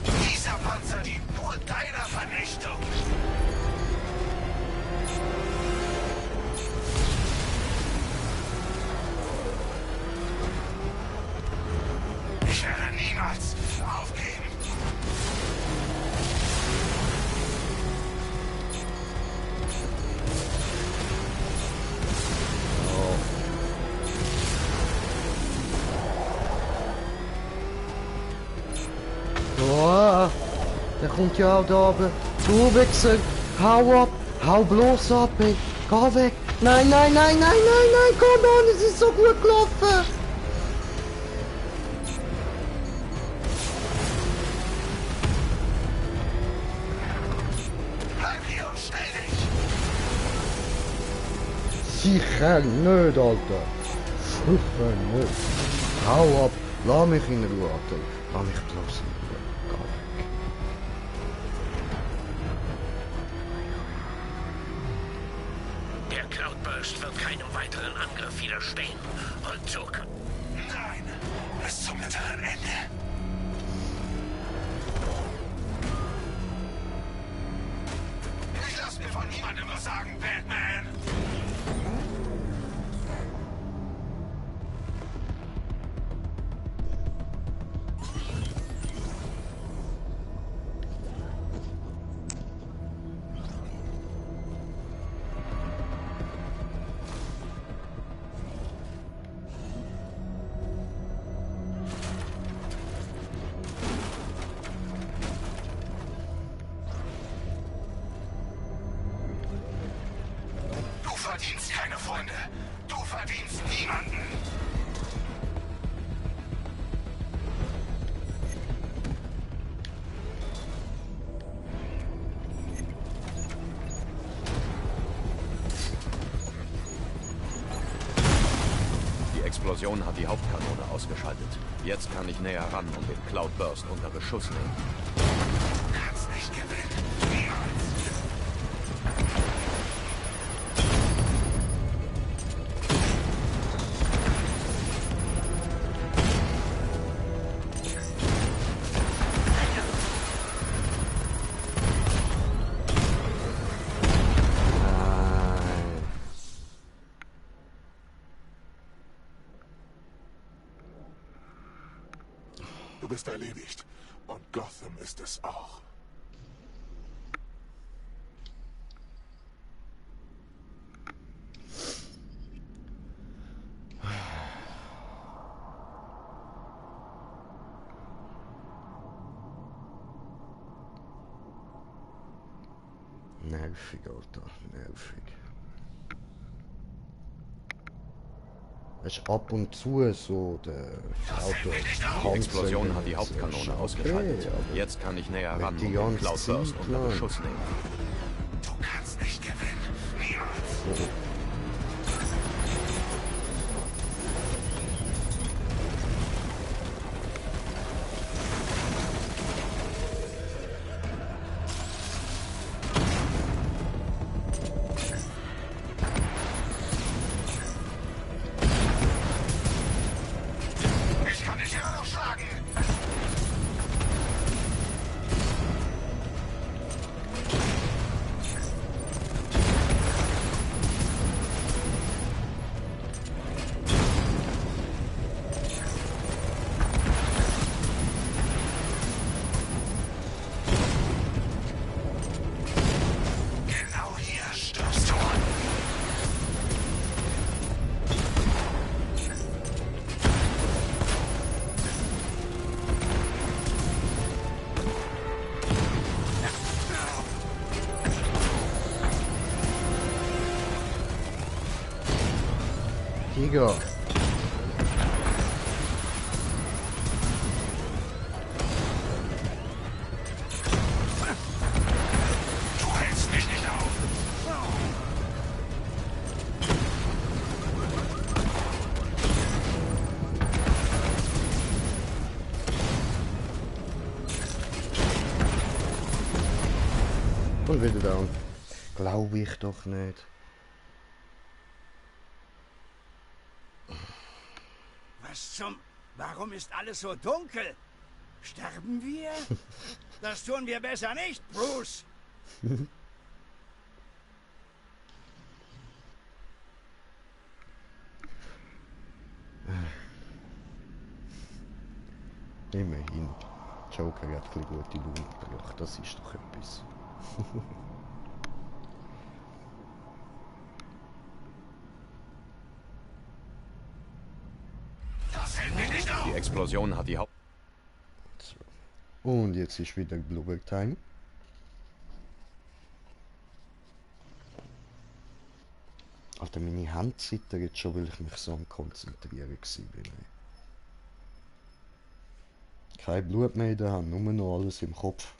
Dieser Panzer dient nur deiner Vernichtung. kommt ja auch da oben. Du Wichser, hau ab, hau bloß ab, ey. Geh weg. Nein, nein, nein, nein, nein, nein, komm on, es ist so gut gelaufen. Bleib hier und stell dich! Sicher nicht, Alter. Sicher nicht. Hau ab, lass mich in Ruhe, Alter. Lass mich bloß in Ruhe. Geh weg. Der Cloudburst wird keinem weiteren Angriff widerstehen. Und so kann... Nein, bis zum bitteren Ende. Ich lass mir von niemandem was sagen, Batman. Du verdienst keine Freunde. Du verdienst niemanden. Die Explosion hat die Hauptkanone ausgeschaltet. Jetzt kann ich näher ran und den Cloudburst unter Beschuss nehmen. Du kannst nicht gewinnen. Niemals. Du bist erledigt. Und Gotham ist es auch. Nervig, Alter, nervig. Es ist ab und zu so, der Auto. Die Explosion hat die Hauptkanone ausgeschaltet. aber Jetzt kann ich näher wenn ran und die den ganze Cloudburst Zeit unter lang- Beschuss nehmen. Du kannst nicht gewinnen. Niemals. Ich kann dich immer noch schlagen. Genau hier stirbst du. Tiger. Du hältst mich nicht auf. Und wieder down. Glaube ich doch nicht. Was zum... Warum ist alles so dunkel? Sterben wir? Das tun wir besser nicht, Bruce. Immerhin. Joker hat ein bisschen gute Laune gebracht. Das ist doch etwas. Das hält mich nicht auf. Die Explosion hat die Haupt... So. Und jetzt ist wieder Blubber Time. Alter, meine Hand zittert schon, weil ich mich so am Konzentrieren war. Kein Blut mehr in der Hand, nur noch alles im Kopf.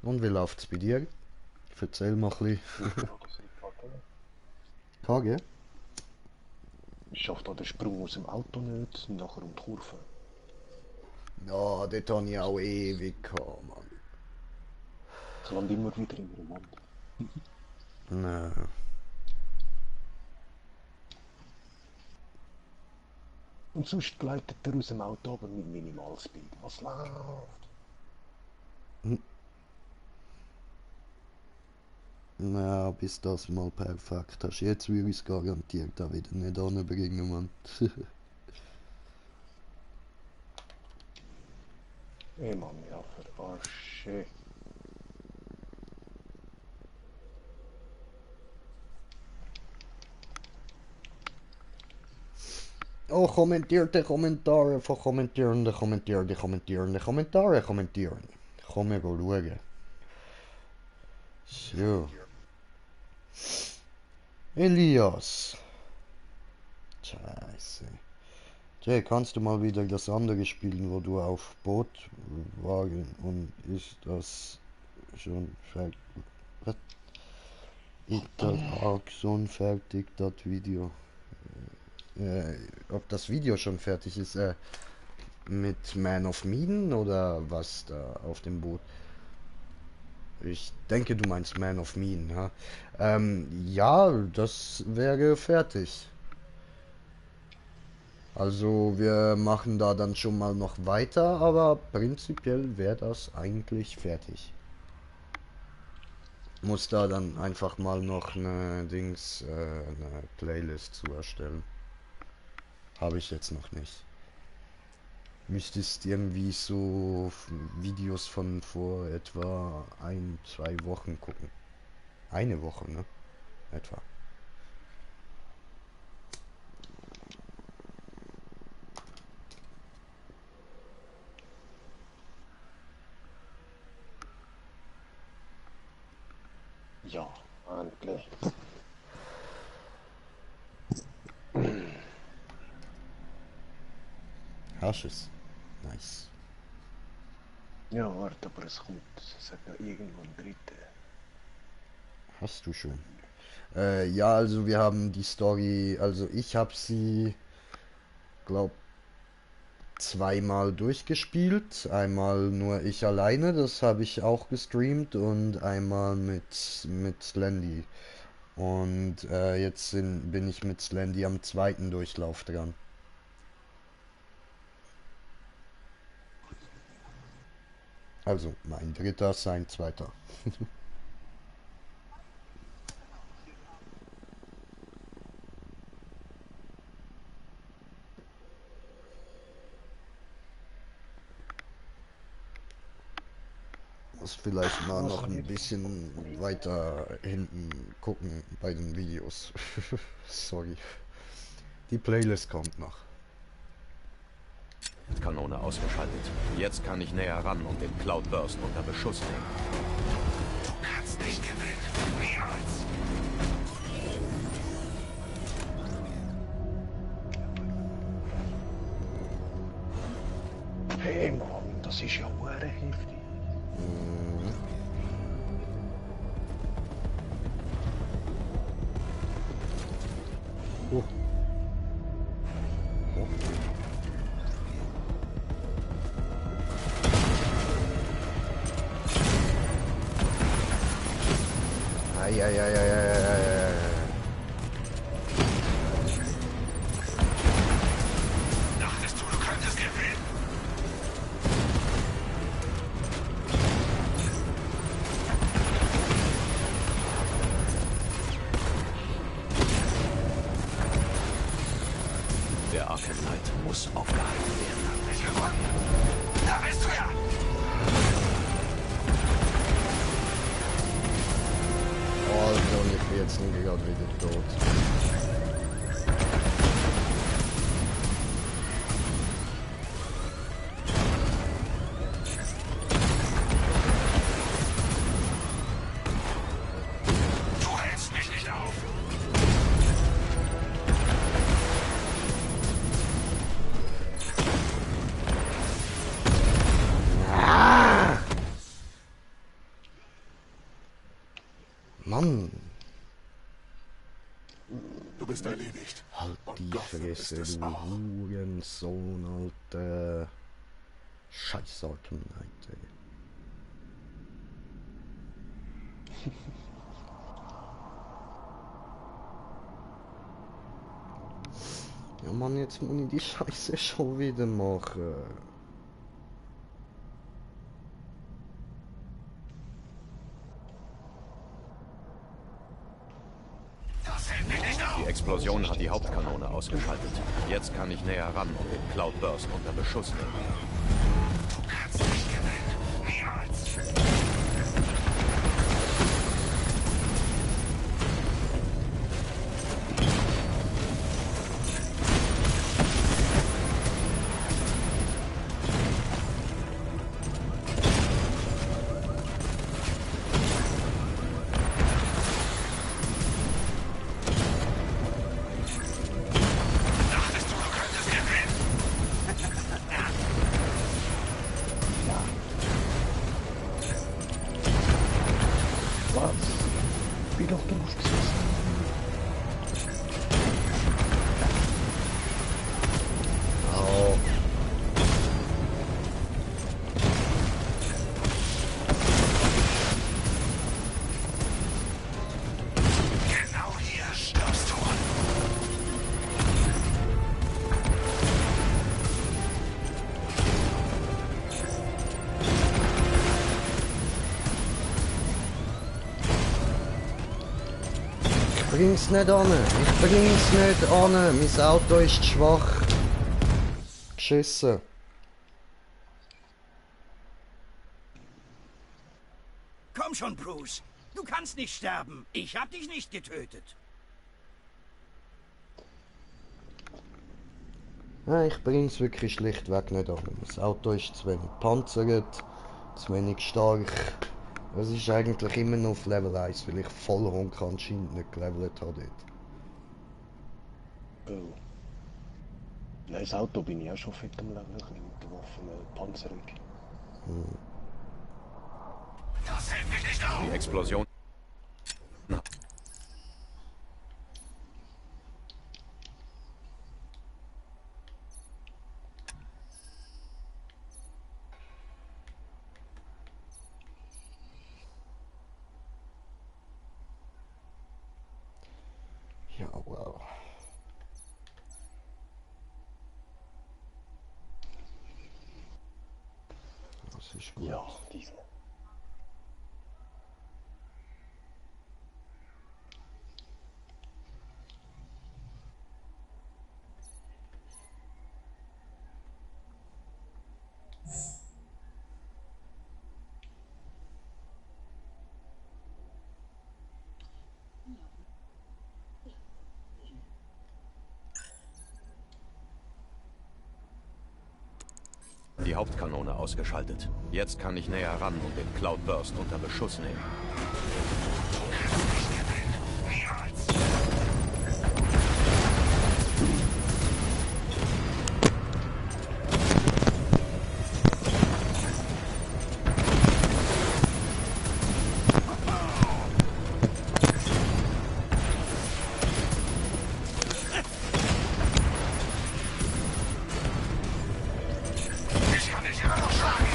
Und wie läuft's bei dir? Erzähl mal ein bisschen. KG? Ich schaffe da den Sprung aus dem Auto nicht, nachher um die Kurve. Ja, dort habe ich auch ewig gehabt, Mann. Ich lande immer wieder in der Wand. Nein. Und sonst gleitet er aus dem Auto aber mit Minimalspeed. Was läuft? Ja, bis das mal perfekt hast. Jetzt würde ich es garantiert auch wieder nicht anbringen, Mann. Ey Mann, ja, verarsche. Oh, kommentierte Kommentare von Kommentierenden. Komm, wir schauen. So. Elias. Scheiße. Jay, kannst du mal wieder das andere spielen, wo du auf Boot wagen und ist das schon fertig? Was? Ist das auch schon fertig, das Video? Ob das Video schon fertig ist, mit Man of Medan oder was da auf dem Boot? Ich denke, du meinst Man of Medan, ha? Ja, das wäre fertig. Also wir machen da dann schon mal noch weiter, aber prinzipiell wäre das eigentlich fertig. Muss da dann einfach mal noch eine eine Playlist zu erstellen. Habe ich jetzt noch nicht. Müsstest irgendwie so Videos von vor etwa 1-2 Wochen gucken. Eine Woche, ne? Etwa. Ja, endlich. Hast es? Nice. Ja, warte, aber es kommt. Es hat ja irgendwo einen dritten. Hast du schon? Ja, also wir haben die Story, also ich habe sie, glaub, zweimal durchgespielt. Einmal nur ich alleine, das habe ich auch gestreamt, und einmal mit Slendy. Und jetzt bin ich mit Slendy am zweiten Durchlauf dran. Also mein dritter, sein zweiter. Muss vielleicht mal noch ein bisschen weiter hinten gucken bei den Videos. Sorry. Die Playlist kommt noch. Kanone ausgeschaltet. Jetzt kann ich näher ran und den Cloudburst unter Beschuss nehmen. Du kannst nicht gewinnen. Niemals. Hey Mann, das ist ja hure heftig. Oh. Ei. Dachtest du, du könntest gewinnen? sind gerade wieder tot. Du hältst mich nicht auf. Mann, Du bist erledigt. halt die Und Gotham ist Fresse, es du auch. Hurensohn, Alter. Scheiß Arkham Knight, ey. Ja Mann, jetzt muss ich die Scheiße schon wieder machen. Die Explosion hat die Hauptkanone ausgeschaltet. Jetzt kann ich näher ran und den Cloudburst unter Beschuss nehmen. Du kannst nicht gewinnen. Niemals. Dachtest du, du könntest gewinnen? Was? Wie doch drauf gesessen. Oh. Genau hier stirbst du. Ich bring's nicht an. Ich bring's nicht an. Mein Auto ist schwach. Geschissen. Komm schon, Bruce. Du kannst nicht sterben. Ich hab dich nicht getötet. Ja, ich bring's wirklich schlichtweg nicht an. Das Auto ist zu wenig panzert, zu wenig stark. Es ist eigentlich immer noch auf Level 1, weil ich Vollhonk anscheinend nicht gelevelt habe dort. Oh. Nein, das Auto bin ich auch schon fett am Level mit der Waffenpanzerung. Das hält mich nicht auf. Die Explosion. Na, Ja, wow. Das ist gut. Ja, diese. die Hauptkanone ausgeschaltet. Jetzt kann ich näher ran und den Cloudburst unter Beschuss nehmen. Ich kann dich immer noch schlagen.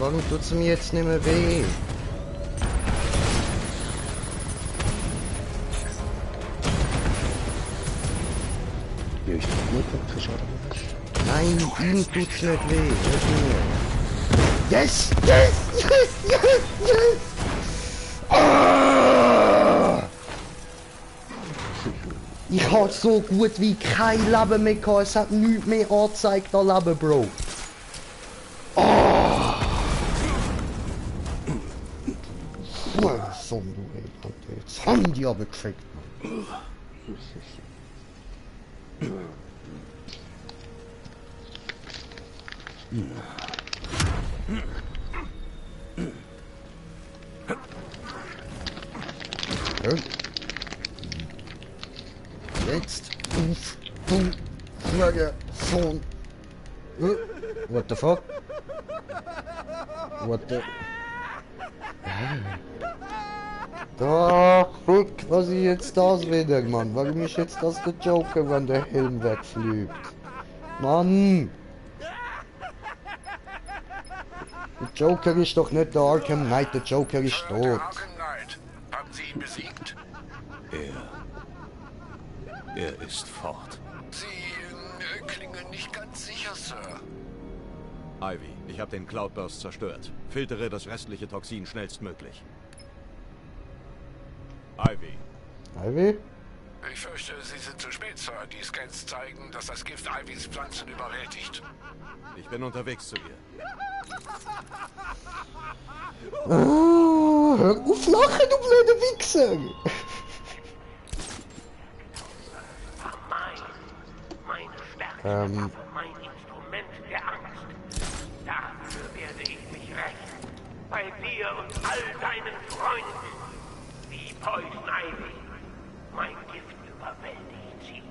warum tut's mir jetzt nicht mehr weh? Ja, ist doch gut, wenn du Schaden hast. Nein, ihm tut's nicht weh, nicht mir. Yes! Yes! Yes! Yes! Yes! Ah! Ich hab so gut wie kein Leben mehr gehabt, es hat nichts mehr angezeigt an Leben, Bro. Ah! So, du jetzt haben die aber gefickt, Mann. Jetzt auf du Flagge von. What the fuck? What the. Da, guck, was ist jetzt das wieder, Mann? Warum ist jetzt das der Joker, wenn der Helm wegfliegt? Mann! Der Joker ist doch nicht der Arkham Knight, der Joker ist tot. Arkham Knight. Haben Sie ihn besiegt? Er ist fort. Sie klingen nicht ganz sicher, Sir. Ivy, ich habe den Cloudburst zerstört. Filtere das restliche Toxin schnellstmöglich. Ivy. Ivy? Ich fürchte, Sie sind zu spät, Sir. Die Scans zeigen, dass das Gift Ivys Pflanzen überwältigt. Ich bin unterwegs zu ihr. Oh, hör auf lachen, du blöde Wichser! Meine Stärke, mein Instrument der Angst. Dafür werde ich mich rächen. Bei dir und all deinen Freunden. Wie Poison Ivy. Mein Gift überwältigt sie.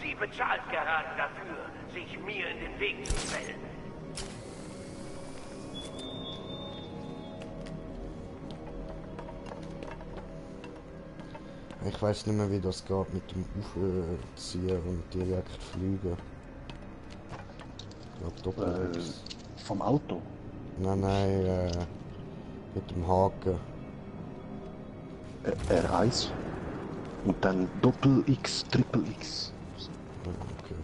Sie bezahlt gerade dafür, sich mir in den Weg zu stellen. Ich weiß nicht mehr, wie das geht mit dem Aufziehen und direkt fliegen. Ich glaube doppelt. Vom Auto? Nein, mit dem Haken. R1 und dann Doppel-X, Triple-X. Okay.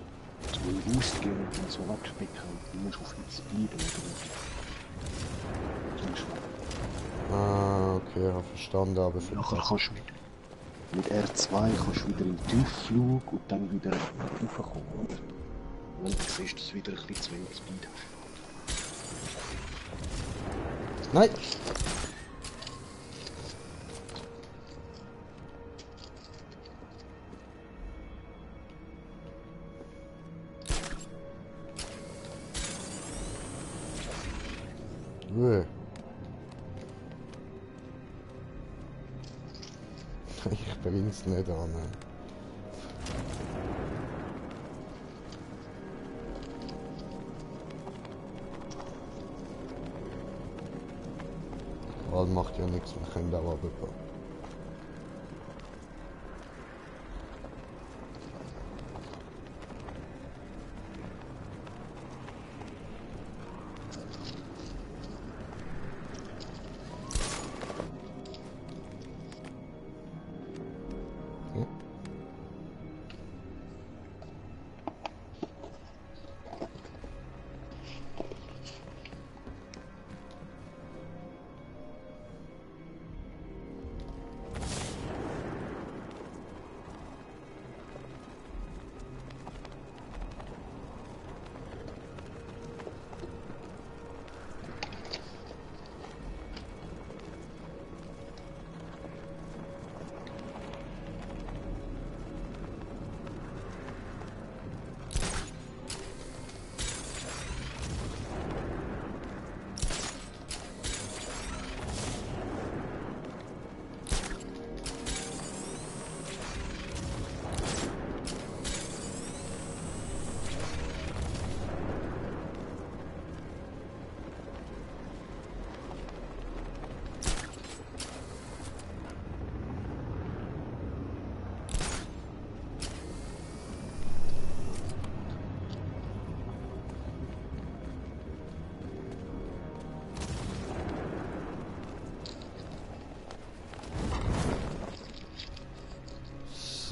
So ausgehen und dann so abspecken und du musst auf X bleiben. Ah, okay, habe verstanden, aber für Nachher kannst du mit R2 kannst du wieder im Tiefflug und dann wieder raufkommen. Und dann siehst du, dass du wieder ein bisschen zu wenig Speed hast. Nein! Ich bring's nicht an. Weil macht ja nichts, wir können da aber bekommen.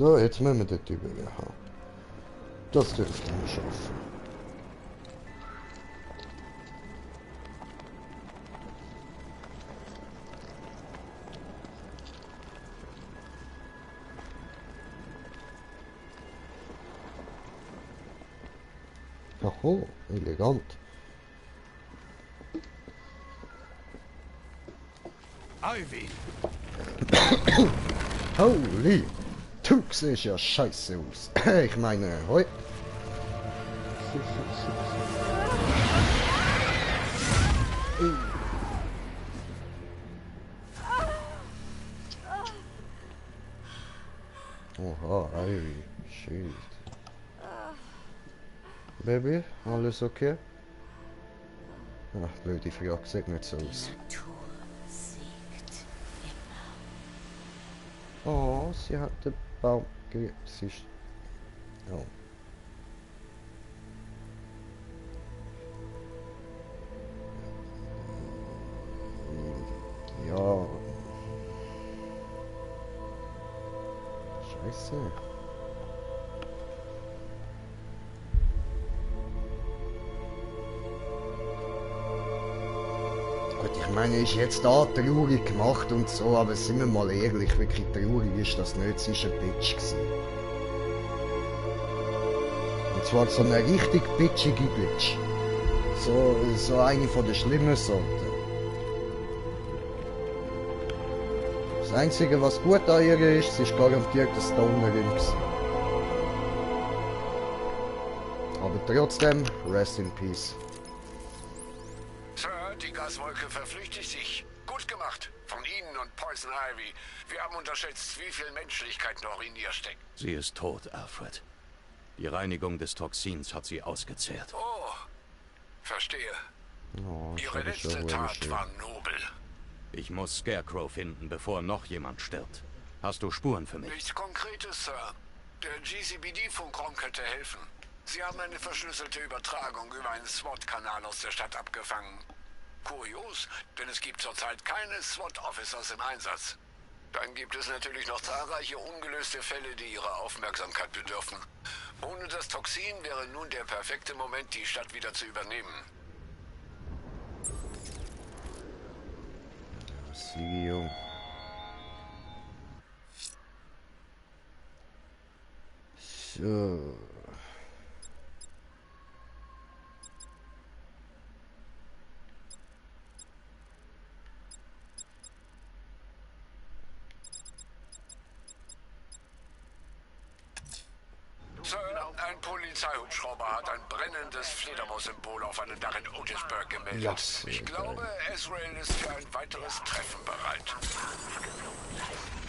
So, jetzt müssen wir dort übergehen. Das dürfte man schaffen. Oh, elegant. Ivy! Holy! Du siehst ja scheiße aus. Ich meine, hoi. Oha, Ivy. Shit. Baby, alles okay? Ach, blöde Frage, sieht nicht so aus. Oh, sie hat den Baum sie ist... Oh. Ja. Scheiße. Gut, ich meine, ist jetzt da traurig gemacht und so, aber sind wir mal ehrlich, wirklich traurig ist das nicht, sie war ein Bitch gewesen. Und zwar so eine richtig bitchige Bitch. So eine von den schlimmen Sorten. Das Einzige, was gut an ihr ist, sie ist garantiert eine Stonerin gewesen. Aber trotzdem, rest in peace. Sir, die Gaswolke verflüchtigt sich. Gut gemacht. Von Ihnen und Poison Ivy. Wir haben unterschätzt, wie viel Menschlichkeit noch in ihr steckt. Sie ist tot, Alfred. Die Reinigung des Toxins hat sie ausgezehrt. Oh, verstehe. Oh, Ihre letzte Tat war nobel. Ich muss Scarecrow finden, bevor noch jemand stirbt. Hast du Spuren für mich? Nichts Konkretes, Sir. Der GCPD-Funkraum könnte helfen. Sie haben eine verschlüsselte Übertragung über einen SWAT-Kanal aus der Stadt abgefangen. Kurios, denn es gibt zurzeit keine SWAT-Officers im Einsatz. Dann gibt es natürlich noch zahlreiche ungelöste Fälle, die Ihrer Aufmerksamkeit bedürfen. Ohne das Toxin wäre nun der perfekte Moment, die Stadt wieder zu übernehmen. CEO. So. Sir, ein Polizeihubschrauber hat ein brennendes Fledermaus-Symbol auf einem Dach in Otisburg gemeldet. Yes, Ich glaube, Azrael ist für ein weiteres Treffen bereit.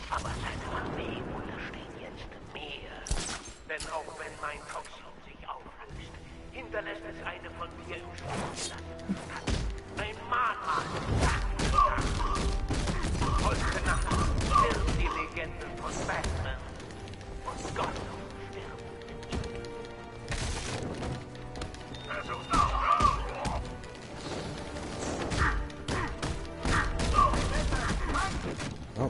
Aber seine Armee untersteht jetzt mir. Denn auch wenn mein Toxin sich auflöst, hinterlässt es eine von mir im Schlafland. Ein Mahnmal. Heute Nacht stirbt die Legende von Batman. Und Gott stirbt. Oh.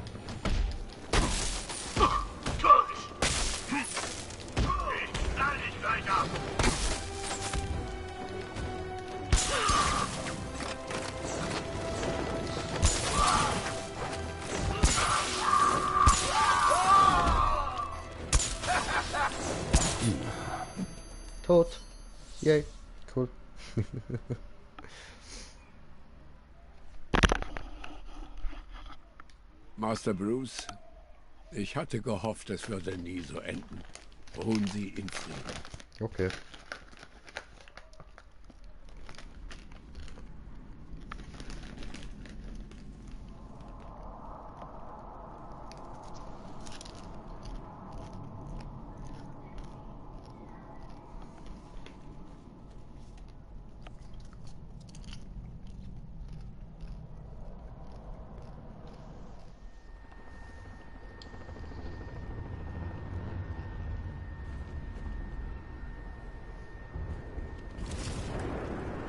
Tot. Yay. Cool. Master Bruce, ich hatte gehofft, es würde nie so enden. Ruhen Sie in Frieden. Okay.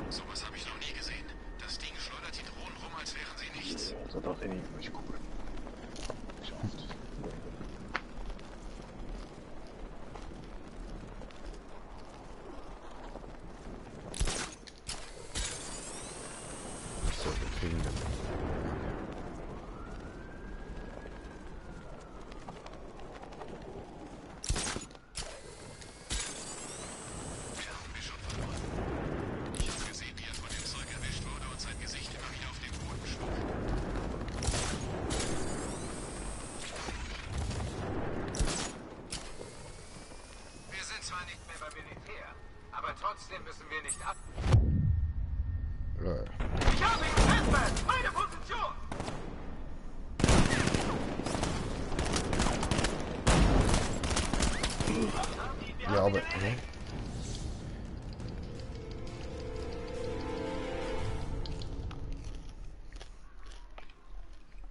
Sowas habe ich noch nie gesehen. Das Ding schleudert die Drohnen rum, als wären sie nichts. Also das finde ich nicht cool. Schafft. Trotzdem müssen wir nicht ab... Ja. Ich habe ihn, Batman! Meine Position! Ja, aber...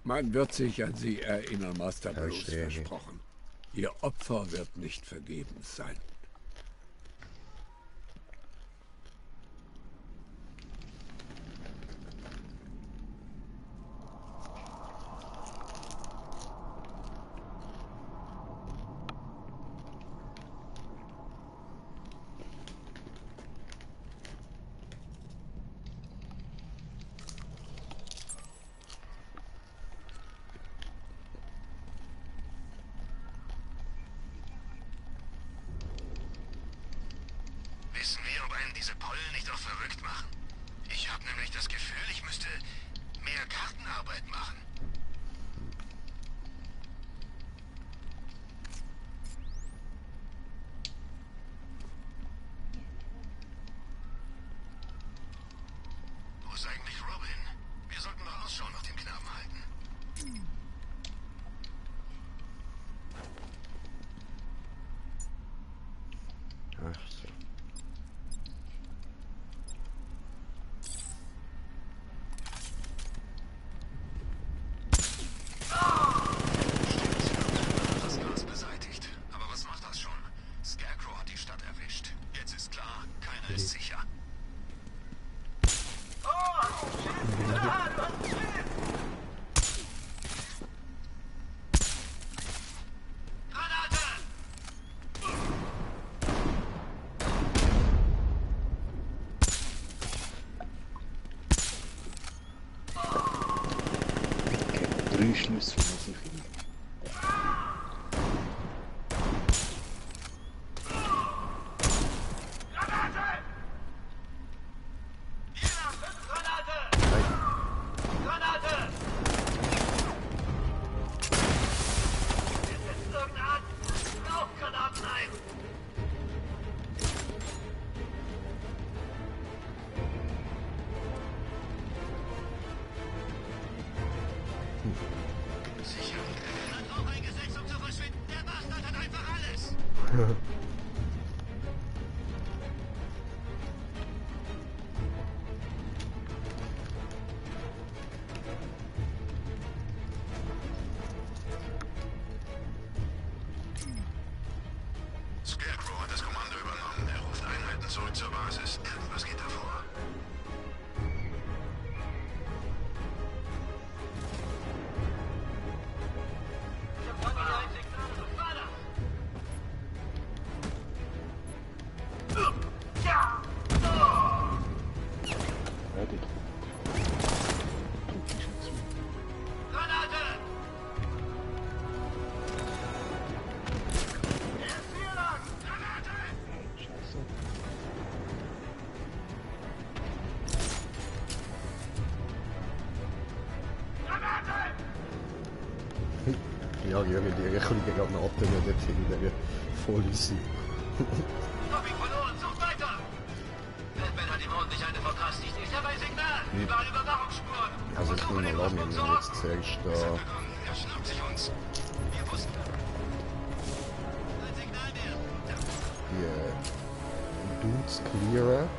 Man wird sich an Sie erinnern, Master Bruce, Verstehe. versprochen. Ihr Opfer wird nicht vergebens sein. Wissen wir, ob einen diese Pollen nicht auch verrückt machen? Ich habe nämlich das Gefühl, ich müsste mehr Kartenarbeit machen. Wo ist eigentlich Robin? Wir sollten mal Ausschau nach dem Knaben halten. Ach so. Das Glas beseitigt. Aber was macht das schon? Scarecrow hat die Stadt erwischt. Jetzt ist klar, keiner ist sicher. Ich habe 3 Schlüssel, muss ich finden. Sicher. Hat auch eingesetzt, um zu verschwinden. Der Bastard hat einfach alles. Scarecrow hat das Kommando übernommen. Er ruft Einheiten zurück zur Basis. Irgendwas geht davor. Fertig. Drück die schon zu. Scheiße. Ja, Jürgen, die kriegen gerade einen Atem dort hinten. Voll easy. Hab ihn verloren, sucht weiter! Batman hat ihm ordentlich eine verpasst. Ich nicht dabei Signal. Überall Überwachungsspuren. Also ich nehme mal an, wir haben jetzt zuerst da Er schnappt sich uns. Wir wussten. Ein Signal mehr. die Dudes clearen.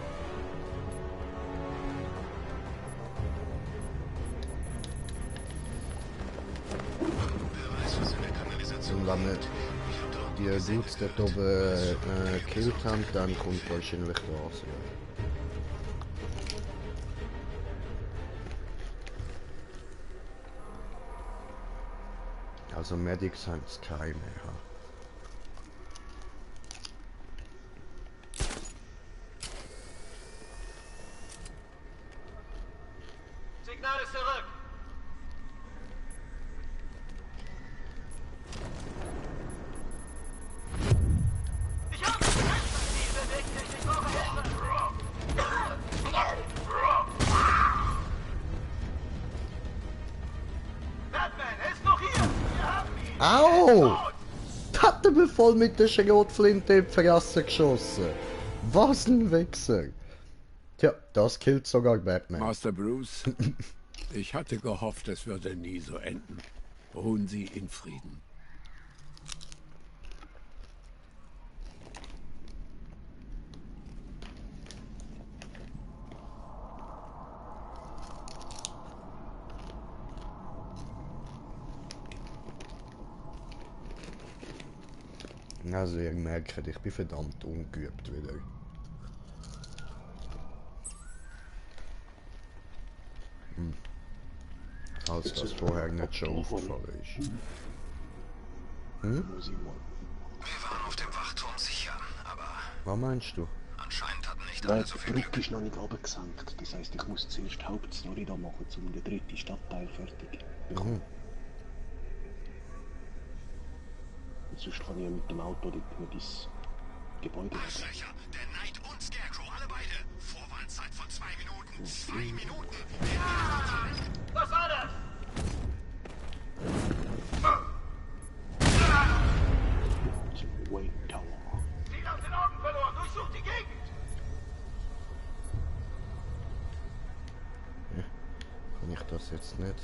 Wer weiß, was in der Kanalisation Und wenn wir passiert. Ich hab dort die Dudes dort oben gekillt haben, dann kommt wahrscheinlich das. Ja. Also Medics haben es keine. Ja. Signal ist zurück. Ich hab ihn! Die bewegt sich, ich brauche Hilfe! Batman, er ist noch hier! Wir haben ihn! Au! Das hat er mir voll mit der Schrotflinte in die Fresse geschossen. Was ein Wichser. Tja, das killt sogar Batman. Master Bruce, ich hatte gehofft, es würde nie so enden. Ruhen Sie in Frieden. Also ihr merkt, ich bin verdammt ungeübt wieder. Als das vorher nicht schon aufgefallen ist. Muss ich mal. Wir waren auf dem Wachturm sicher, aber Was meinst du? anscheinend hatten nicht Nein, alle so die viel Brücke Glück. ist noch nicht runtergesenkt. Das heisst, ich muss zuerst die Hauptstory da machen, um den dritten Stadtteil fertig zu bekommen. Und sonst kann ich mit dem Auto dort nicht ins Gebäude. Arschlöcher, der Knight und Scarecrow, alle beide. Vorwarnzeit von 2 Minuten. 2 Minuten! Was war das? Zum Wayne Tower. Ziel aus den Augen verloren. Durchsucht die Gegend. Kann ich das jetzt nicht?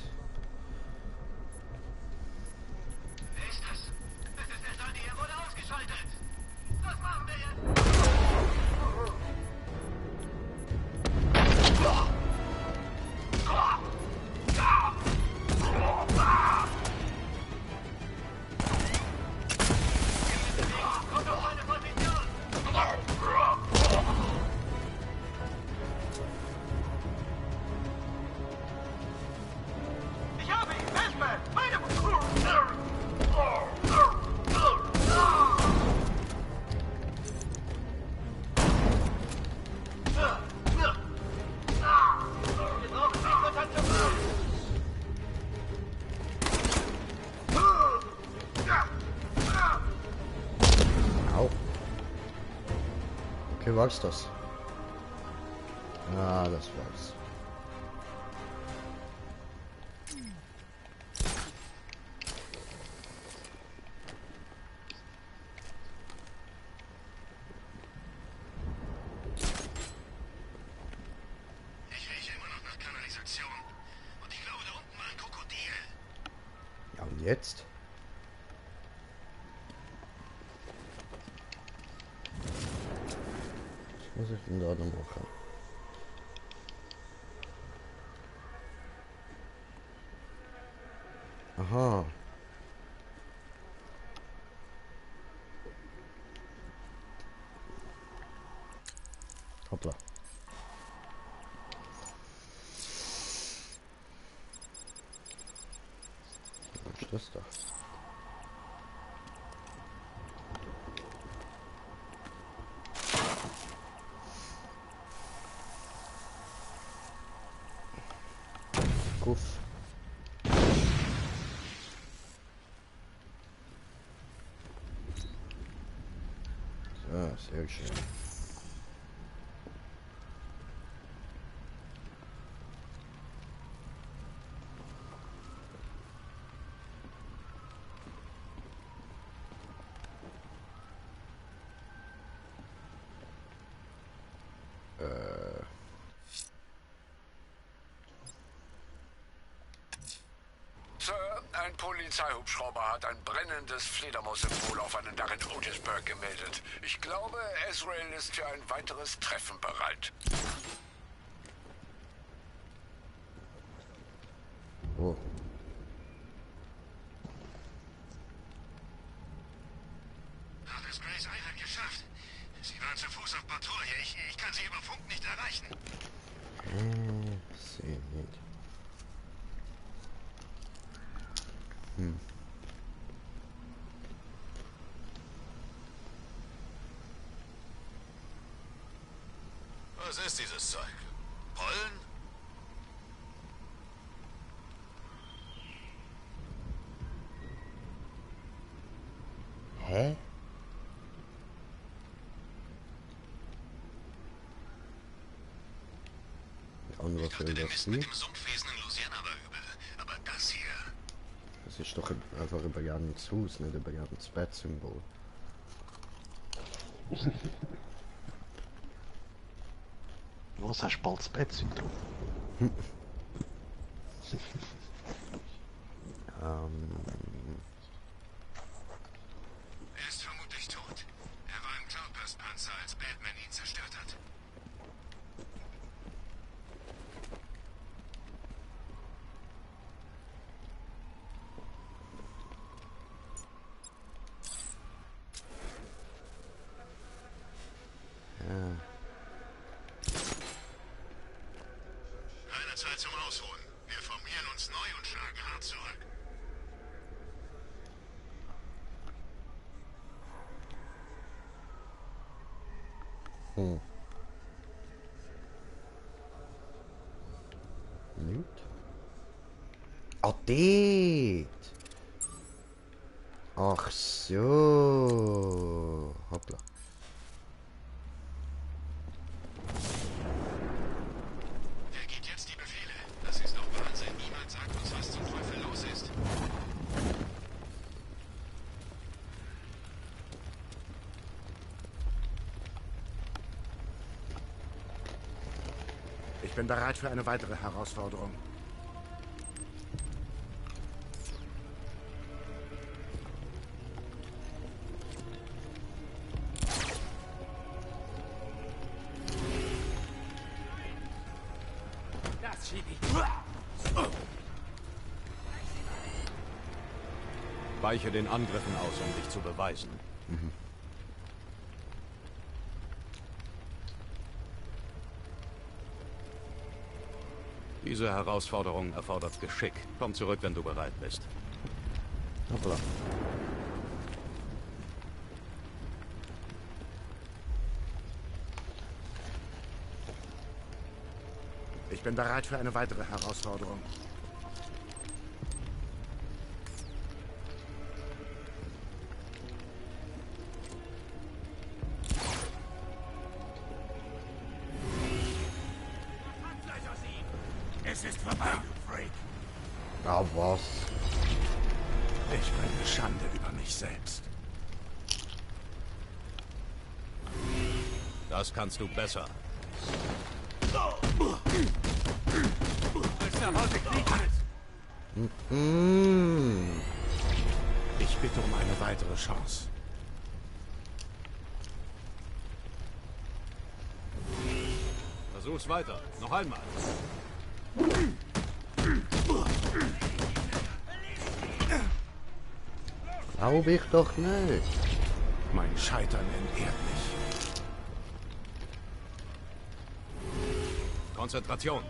Wer ist das? Es ist der Sonny, er wurde ausgeschaltet. Was machen wir jetzt? Kommt auf meine Position. Ich habe ihn. Batman. Wir brauchen Konzentration. Au. Okay, war's das? Ah, das war's. Ich rieche immer noch nach Kanalisation. Und ich glaube, da unten war ein Krokodil. Ja, und jetzt? Was muss ich denn da noch machen? Aha. Hoppla. Was ist das da? Guff. So, sehr schön. Sir, ein Polizeihubschrauber hat ein brennendes Fledermaussymbol auf einem Dach in Otisburg gemeldet. Ich glaube, Azrael ist für ein weiteres Treffen bereit. Oh. Hat es Grace Einheit geschafft? Sie waren zu Fuß auf Patrouille. Ich kann sie über Funk nicht erreichen. Sehe nicht. Was ist dieses Zeug? Pollen? Hä? Und was soll Der das Mist hier? mit dem Sumpfwesen in Louisiana war übel. Aber das hier... Das ist doch einfach über Jans Haus, nicht über Jans Bettsymbol. Was hast du bald das Bett-Syndrom? Er ist vermutlich tot. Er war im Cloudburst-Panzer, als Batman ihn zerstört hat. Keine Zeit zum Ausruhen. Wir formieren uns neu und schlagen hart zurück. Nicht? Ah, dort! Ach so. Hoppla. Wer gibt jetzt die Befehle? Das ist doch Wahnsinn. Niemand sagt uns, was zum Teufel los ist. Ich bin bereit für eine weitere Herausforderung. Das schieb ich. Weiche den Angriffen aus, um dich zu beweisen. Diese Herausforderung erfordert Geschick. Komm zurück, wenn du bereit bist. Hoppla. Ich bin bereit für eine weitere Herausforderung. Es ist vorbei, du Freak. Ah, was? Ich bringe Schande über mich selbst. Das kannst du besser. Ich bitte um eine weitere Chance. Versuch's weiter. Noch einmal. Glaub ich doch nicht. Mein Scheitern entehrt mich. Konzentration.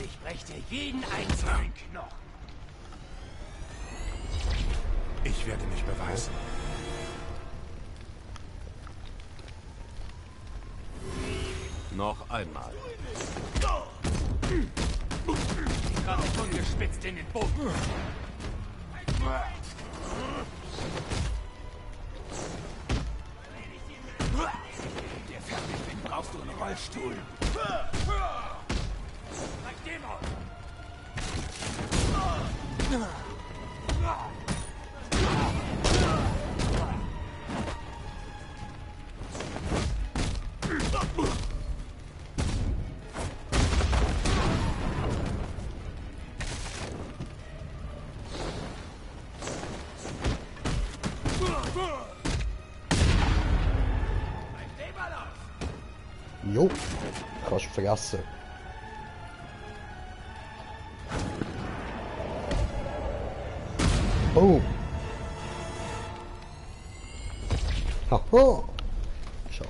Ich breche dir jeden einzelnen Knochen. Ich werde mich beweisen. Noch einmal. Kraft ungespitzt in den Boden. Der Fernsehen brauchst du einen Rollstuhl. Jo, kannst vergessen. Oh. Haha. Schau.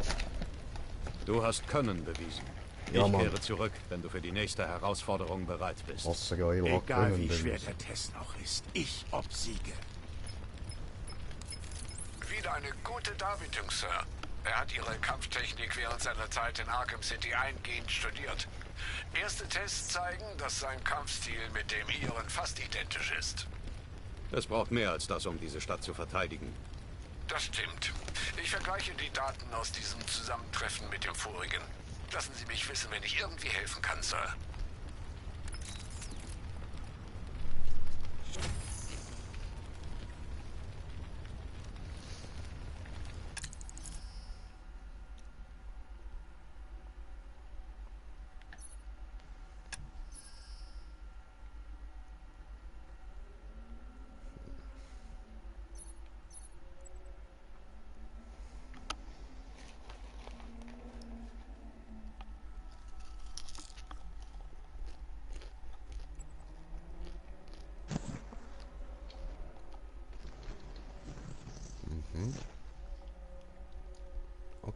Du hast Können bewiesen. Ja, Ich Mann. kehre zurück, wenn du für die nächste Herausforderung bereit bist. Wassergeil, Egal wie schwer der Test noch ist, ich obsiege. Wieder eine gute Darbietung, Sir. Er hat Ihre Kampftechnik während seiner Zeit in Arkham City eingehend studiert. Erste Tests zeigen, dass sein Kampfstil mit dem Ihren fast identisch ist. Es braucht mehr als das, um diese Stadt zu verteidigen. Das stimmt. Ich vergleiche die Daten aus diesem Zusammentreffen mit dem vorigen. Lassen Sie mich wissen, wenn ich irgendwie helfen kann, Sir.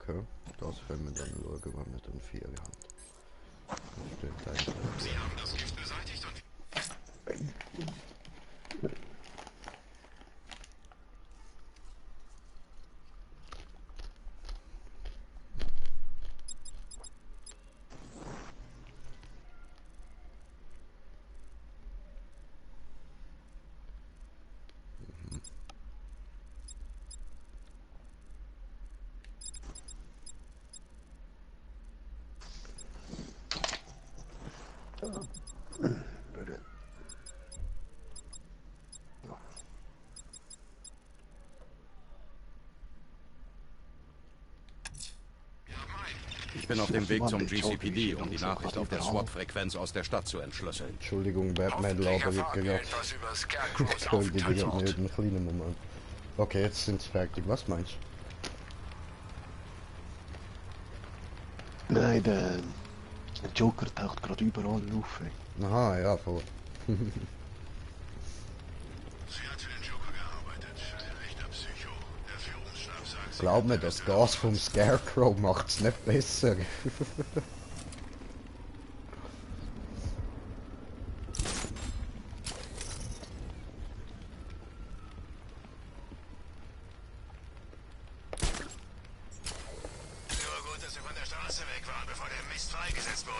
Okay, das können wir dann schauen, wenn wir dann 4 haben. Sie haben das Gift beseitigt und... Ich bin auf dem Weg zum GCPD, um die Nachricht auf der SWAT-Frequenz aus der Stadt zu entschlüsseln. Entschuldigung, Batman, aber ich kriege einen kleinen Moment. Okay, jetzt sind's fertig. Was meinst du? Nein, der Joker taucht gerade überall auf. Aha, ja, voll. Sie hat für den Joker gearbeitet. Echter Psycho. Der Führungsstab sagt... Glaub mir, das Gas vom Scarecrow macht's nicht besser. Nur gut, dass wir von der Straße weg waren, bevor der Mist freigesetzt wurde.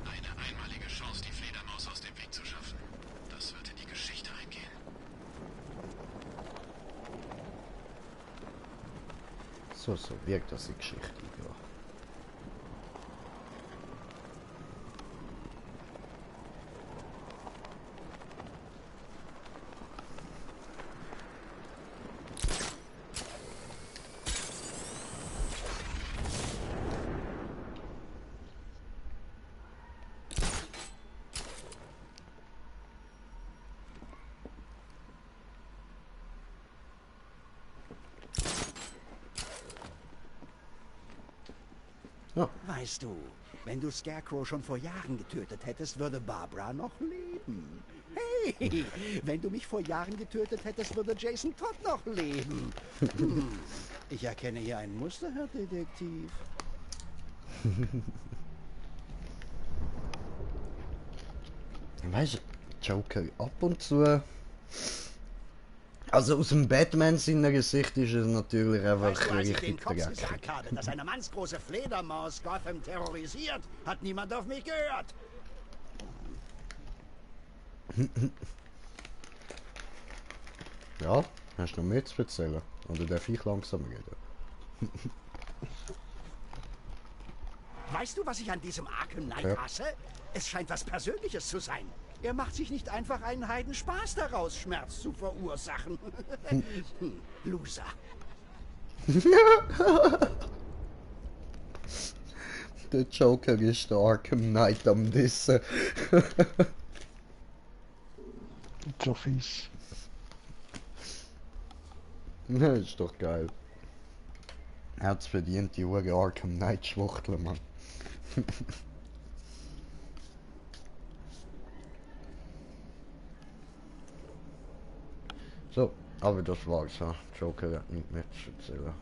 Eine einmalige Chance, die Fledermaus aus dem Weg zu schaffen. Das wird in die Geschichte eingehen. So wirkt das die Geschichte, ja. Weißt du, wenn du Scarecrow schon vor Jahren getötet hättest, würde Barbara noch leben. Hey, wenn du mich vor Jahren getötet hättest, würde Jason Todd noch leben. Ich erkenne hier ein Muster, Herr Detektiv. Weißt du, Joker ab und zu... Also aus dem Batman-Sinne Gesicht ist es natürlich einfach Weißt du, als ich richtig den Cops dreckig. gesagt habe, dass eine mannsgroße Fledermaus Gotham terrorisiert, hat niemand auf mich gehört. Ja, hast du noch mehr zu erzählen? Oder darf ich langsamer gehen? Weißt du, was ich an diesem Arkham Knight Ja. hasse? Es scheint was Persönliches zu sein. Er macht sich nicht einfach einen Heidenspaß daraus, Schmerz zu verursachen. Loser. Der Joker ist der Arkham Knight am Dissen. So fies. Ja, ist doch geil. Er hat's verdient, die Uhr Arkham Knight schwuchteln, Mann. So, aber das war's, ja. Joker hat nicht mehr zu erzählen.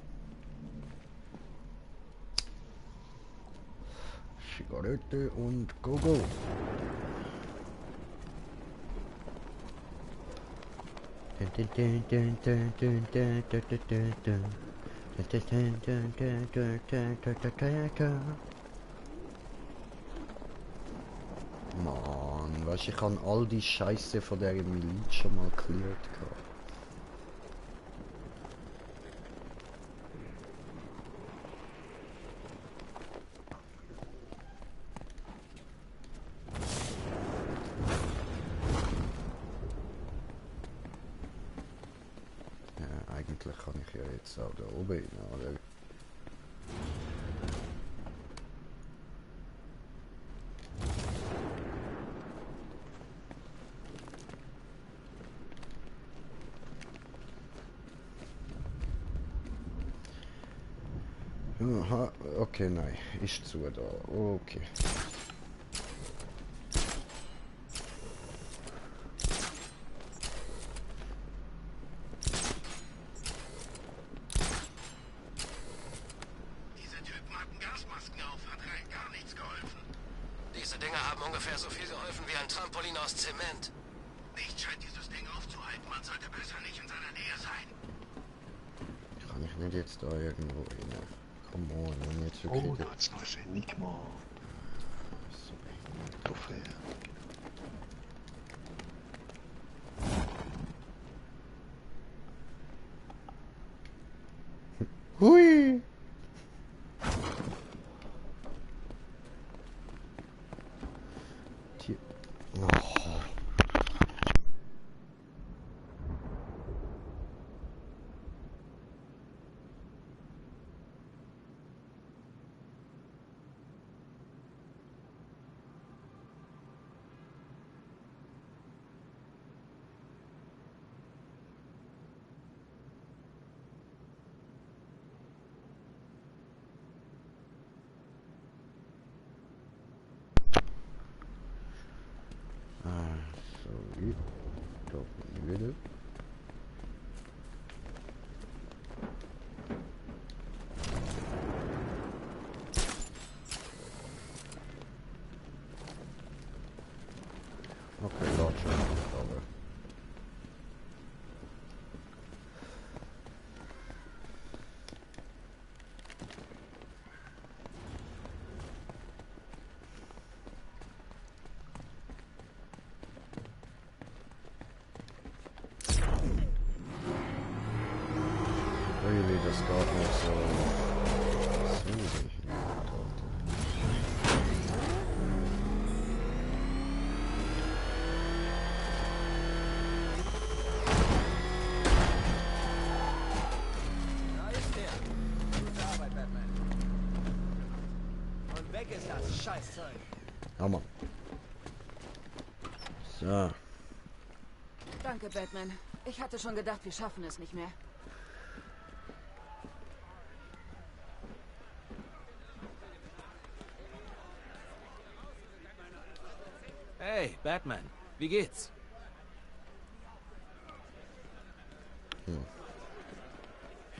Zigarette und go. Mann, weißt du, ich kann all die Scheiße von der Miliz schon mal cleared gehabt. Ja, eigentlich kann ich ja jetzt auch da oben hin, oder? Aha, okay, nein. Ist zu da. Okay. Diese Typen hatten Gasmasken auf, hat rein gar nichts geholfen. Diese Dinger haben ungefähr so viel geholfen wie ein Trampolin aus Zement. Nichts scheint dieses Ding aufzuhalten. Man sollte besser nicht in seiner Nähe sein. Kann ich nicht jetzt da irgendwo rein? Come on, wenn jetzt Oh, wirklich... da hat's noch ein Enigma. Trophäe. Hui! Tier... Oh. Sorry. Doch, wieder. Okay, laut schon, aber. Really, das geht nicht so. Da ist er. Gute Arbeit, Batman. Und weg ist das Scheißzeug. Hammer. So. Danke, Batman. Ich hatte schon gedacht, wir schaffen es nicht mehr. Hey, Batman, wie geht's?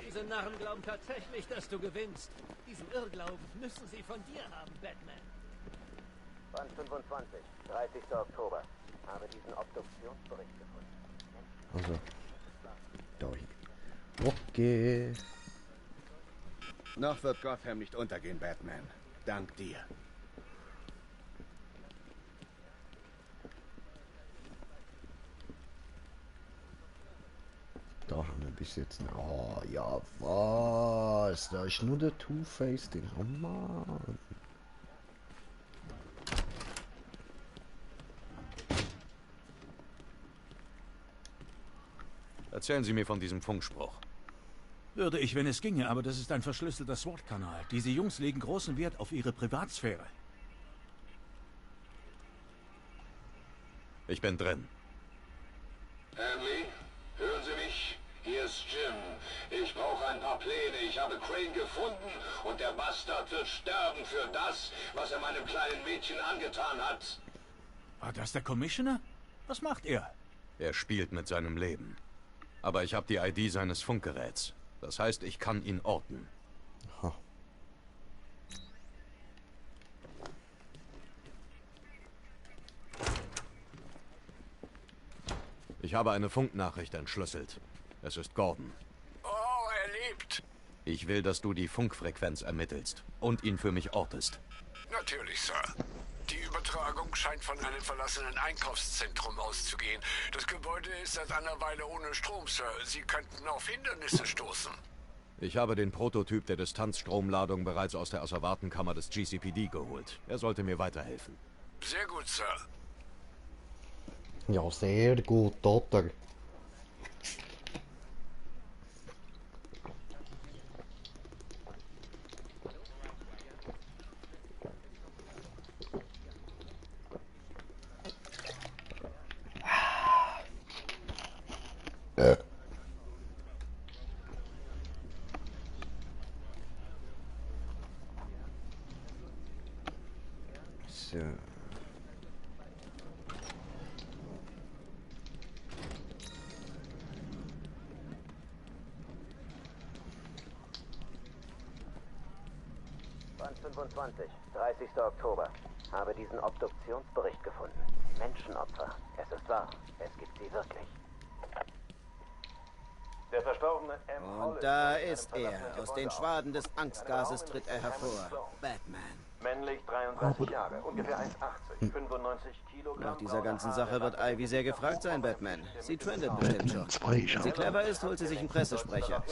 Diese Narren glauben tatsächlich, dass du gewinnst. Diesen Irrglauben müssen sie von dir haben, Batman. Band 25, 30. Oktober. Habe diesen Obduktionsbericht gefunden. Also. Da. Okay. Noch wird Gotham nicht untergehen, Batman. Dank dir. Da haben wir bis jetzt... Oh, ja, was? Da ist nur der Two-Face, den haben wir. Erzählen Sie mir von diesem Funkspruch. Würde ich, wenn es ginge, aber das ist ein verschlüsselter SWAT-Kanal. Diese Jungs legen großen Wert auf ihre Privatsphäre. Ich bin drin. Hanley, hören Sie mich? Hier ist Jim. Ich brauche ein paar Pläne. Ich habe Crane gefunden und der Bastard wird sterben für das, was er meinem kleinen Mädchen angetan hat. War das der Commissioner? Was macht er? Er spielt mit seinem Leben. Aber ich habe die ID seines Funkgeräts. Das heißt, ich kann ihn orten. Ha. Ich habe eine Funknachricht entschlüsselt. Es ist Gordon. Oh, er lebt. Ich will, dass du die Funkfrequenz ermittelst und ihn für mich ortest. Natürlich, Sir. Die Übertragung scheint von einem verlassenen Einkaufszentrum auszugehen. Das Gebäude ist seit einer Weile ohne Strom, Sir. Sie könnten auf Hindernisse stoßen. Ich habe den Prototyp der Distanzstromladung bereits aus der Asservatenkammer des GCPD geholt. Er sollte mir weiterhelfen. Sehr gut, Sir. Ja, sehr gut, oder? 25, 30. Oktober. Habe diesen Obduktionsbericht gefunden. Menschenopfer. Es ist wahr. Es gibt sie wirklich. Der verstorbene M. Und da ist er. Aus den Schwaden des Angstgases tritt er hervor. Batman. Männlich, 33 Jahre, ungefähr 1,80, 95 Kilogramm. Nach dieser ganzen Sache wird Ivy sehr gefragt sein, Batman. Sie trendet bestimmt schon. Wenn sie clever ist, holt sie sich einen Pressesprecher.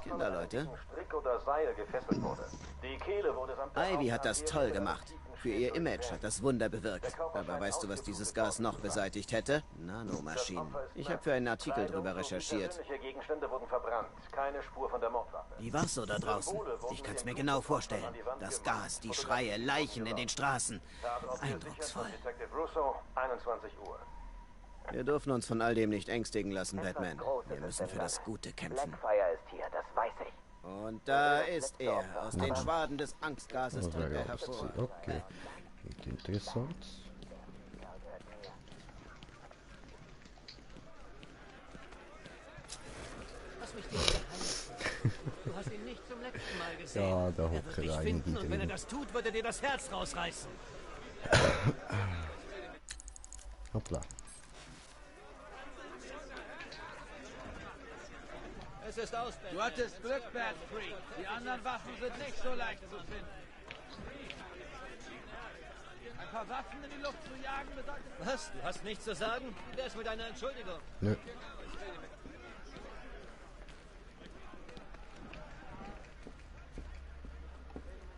Kinderleute. Strick oder Seil gefesselt wurde. Die Kehle wurde samt der Ivy hat das toll gemacht. Für ihr Image hat das Wunder bewirkt. Aber weißt du, was dieses Gas noch beseitigt hätte? Nanomaschinen. Ich habe für einen Artikel drüber recherchiert. Persönliche Gegenstände wurden verbrannt. Keine Spur von der Mordwaffe. Wie war's so da draußen? Ich kann's mir genau vorstellen. Das Gas, die Schreie, Leichen in den Straßen. Eindrucksvoll. Detective Russo, 21 Uhr. Wir dürfen uns von all dem nicht ängstigen lassen, Batman. Wir müssen für das Gute kämpfen. Blackfire ist hier, das weiß ich. Und da ist er. Aus den Schwaden des Angstgases tritt er hervor. Okay. Klingt interessant. Lass mich dir geheim. Du hast ihn nicht zum letzten Mal gesehen. Ja, da er hockt wird dich er finden eigentlich und wenn er drin. das tut, wird er dir das Herz rausreißen. Hoppla. Es ist aus, Ben. Du hattest Glück, Bad Freak. Die anderen Waffen sind nicht so leicht zu finden. Ein paar Waffen in die Luft zu jagen bedeutet... Was? Du hast nichts zu sagen? Wer ist mit deiner Entschuldigung? Nö.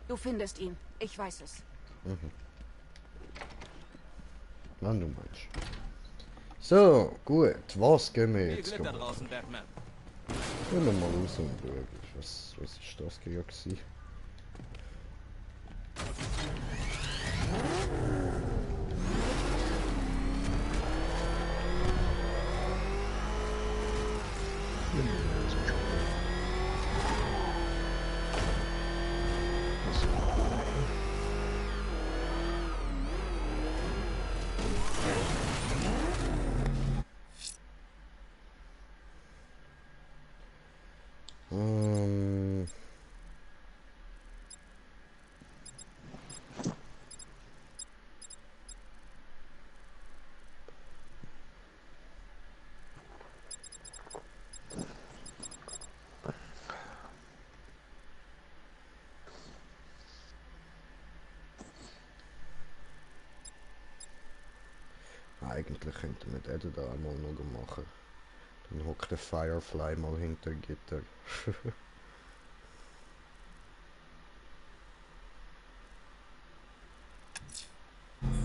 Du findest ihn. Ich weiß es. Mann, du Mensch. So, gut. Was gehen wir jetzt? Glück da draußen, Batman. Gehen wir mal raus und schauen. Was ist das gewesen? Eigentlich könnte man den da einmal noch machen. Dann hockt der Firefly mal hinter Gitter.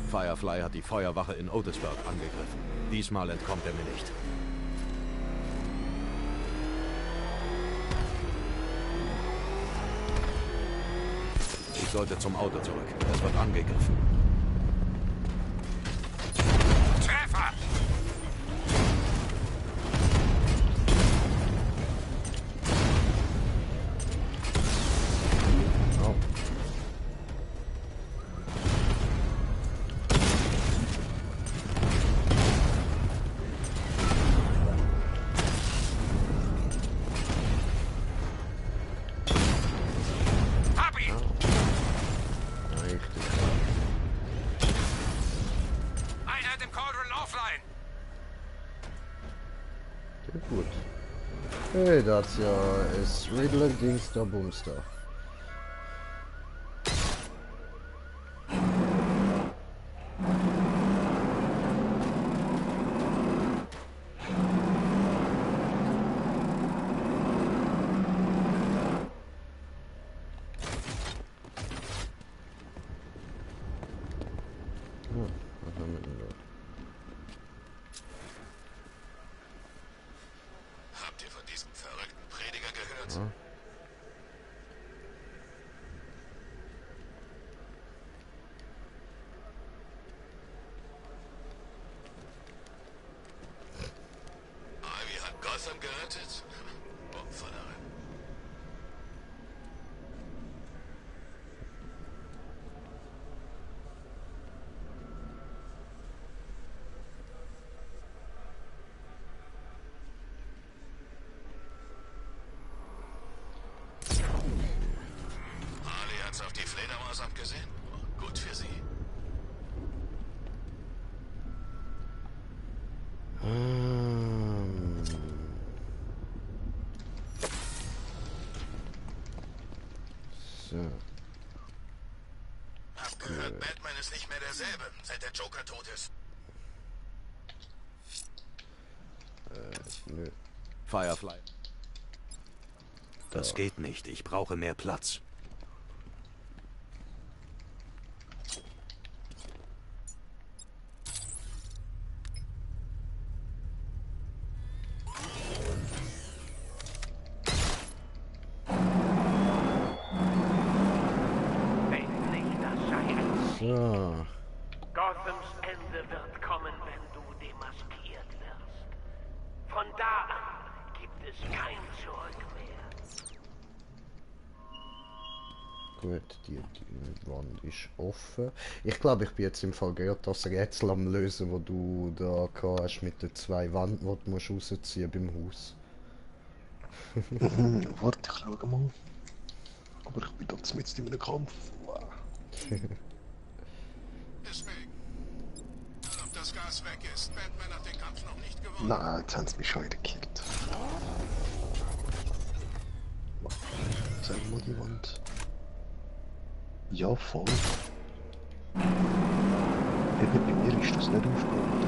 Firefly hat die Feuerwache in Otisburg angegriffen. Diesmal entkommt er mir nicht. Ich sollte zum Auto zurück. Es wird angegriffen. Treffer! Oh. Hab ihn! Richtig. Einheit im Cauldron offline! Ja, gut. Hey, das ja ist Riddler Dings der Bumster. Was haben wir denn da? Habt ihr von diesem verrückten Prediger gehört? Ja. Ivy hat Gotham gerettet? Opferlerin. Harley hat's auf die Fledermaus So. Hab gehört, Batman ist nicht mehr derselbe, seit der Joker tot ist. Nö. Firefly. Das geht nicht. Ich brauche mehr Platz. So. Gothams Ende wird kommen, wenn du demaskiert wirst. Von da an gibt es kein Zurück mehr. Gut, die Wand ist offen. Ich glaube, ich bin jetzt im Fall gerade das Rätsel am lösen, wo du da gehabt hast mit den 2 Wänden, die du musst rausziehen beim Haus. Warte, ich schau mal. Aber ich bin jetzt mit in einem Kampf. Deswegen. Ob das Gas weg ist, Batman hat den Kampf noch nicht gewonnen. Nein, jetzt haben sie mich schon wieder gekillt. Sag mal die Wand. Ja, voll. Eben bei mir ist das nicht aufgegangen.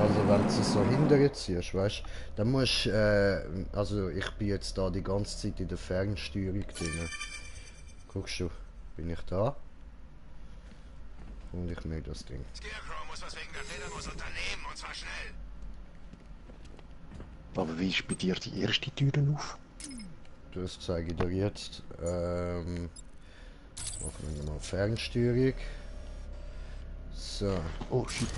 Also wenn du es so hinterher ziehst, weißt, dann musst also ich bin jetzt da die ganze Zeit in der Fernsteuerung drin. Guckst du, bin ich da? Und ich merke das Ding. Scarecrow muss was wegen der Fledermaus unternehmen, und zwar schnell. Aber wie ist bei dir die erste Tür auf? Das zeige ich dir jetzt. Machen wir mal Fernsteuerung. So. Oh shit.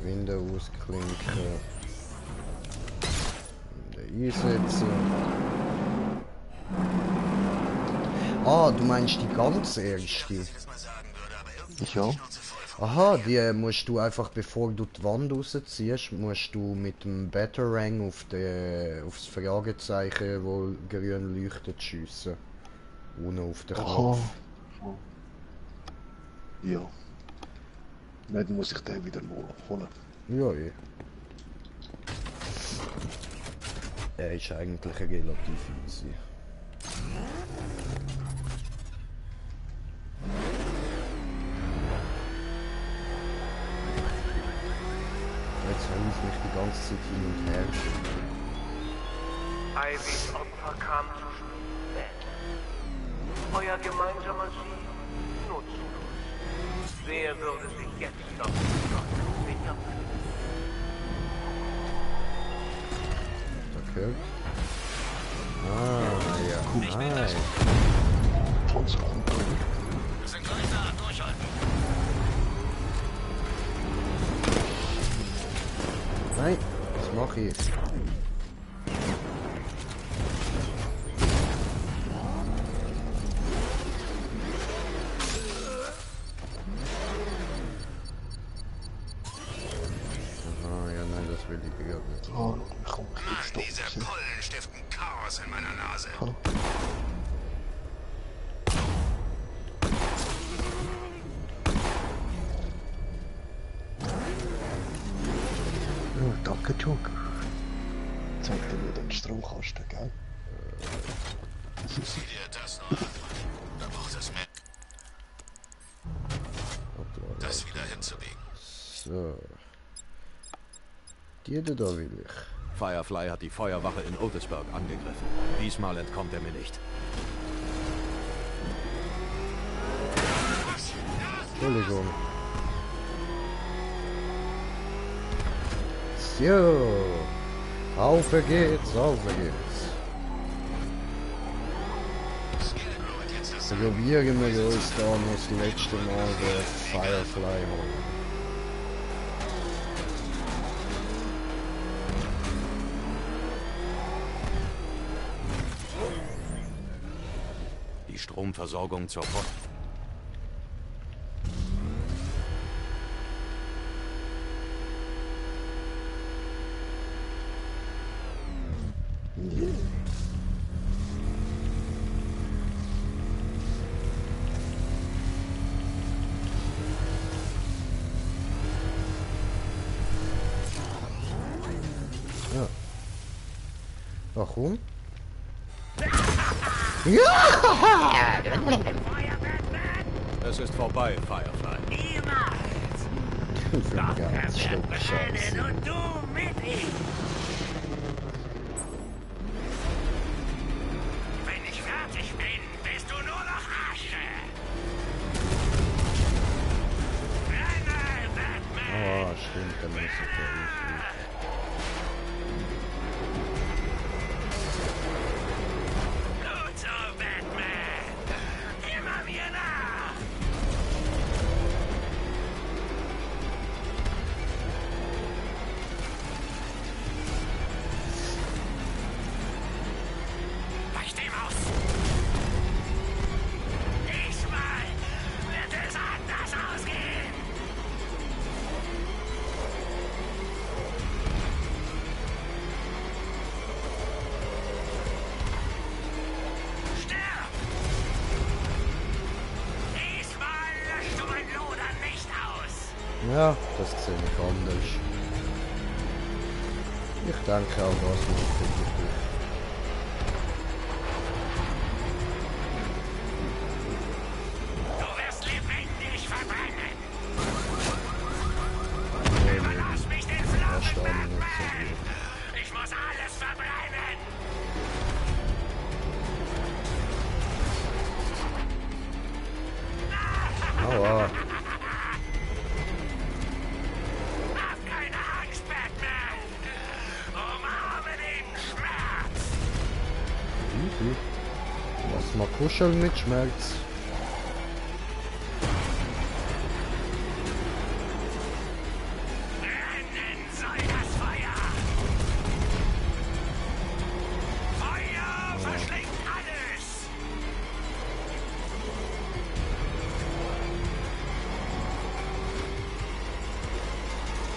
Winde ausklinken. Winde einsetzen. Ah, du meinst die ganz erste? Ja. Aha, die musst du einfach, bevor du die Wand rausziehst, musst du mit dem Batarang auf das Fragezeichen, wo grün leuchtet, schiessen. Ohne auf den Knopf. Aha. Ja. Dann muss ich den wieder holen. Ja, eh. Er ist eigentlich relativ easy. Jetzt habe ich mich die ganze Zeit hin und her geschickt. Ivys Opfer kam zu spät. Euer gemeinsamer Sieg nutzlos. Wer würde sich jetzt auf den Gott wiederfinden? Okay. Ah, ja. Nice. Wir sind gleich da, durchhalten. Nein, was mache ich jetzt? Aha, ja, nein, das will ich gerade nicht. Oh, komm, Mann, diese Pullen stiften Chaos in meiner Nase. Ja, danke, Joker. Zeig dir mir den Stromkasten, gell? Sieh dir das noch an. Da braucht es mehr. Das wieder hinzubiegen. So. Die da will ich. Firefly hat die Feuerwache in Otisburg angegriffen. Diesmal entkommt er mir nicht. Entschuldigung. So. Auf geht's, auf geht's. Probieren wir uns da noch das letzte Mal der Firefly holen. Die Stromversorgung zur Post. Ja. Warum? Ja! Es ist vorbei, Firefly. Niemals! Du für ein Gotham ganz Stück wird Scheiße. brennen und du mit ihm! Wenn ich fertig bin, bist du nur noch Asche! Brenne, Batman! Oh, stimmt, der muss ich ja Gut so, Batman! Immer mir nach! Weich dem aus! Diesmal wird es anders ausgehen! Stirb! Diesmal löscht du mein Lodern nicht aus! Ja, das sehe ich anders. Ich denke auch, das macht wirklich. Du wirst lebendig verbrennen! Überlass mich den Flammen, Batman! Ich muss alles verbrennen! Aua. Hab keine Angst, Batman! Umarme den Schmerz! Lass mal kuscheln mit Schmerz. Brennen soll das Feuer! Feuer verschlingt alles!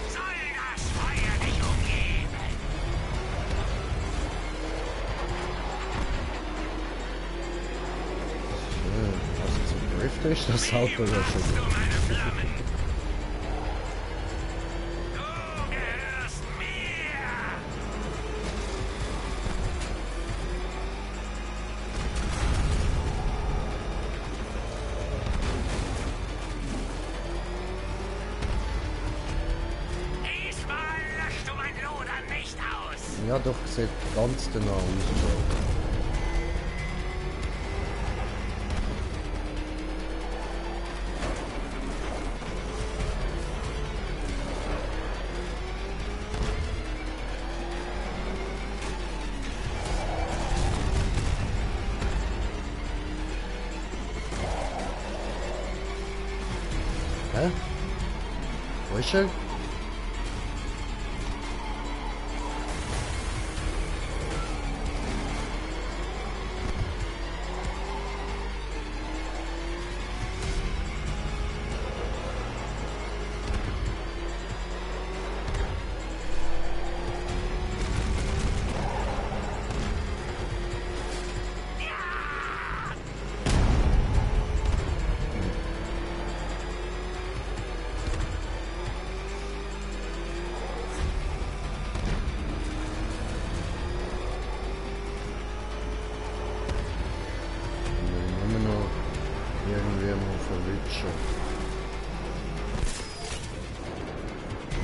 Soll das Feuer dich umgeben? Also zum Drift ist das Auto ja schon. Du meine Flammen! Du gehörst mir! Diesmal löscht du mein Lodern nicht aus! Ja, doch, sieht ganz genau aus. Hä? Wo ist er?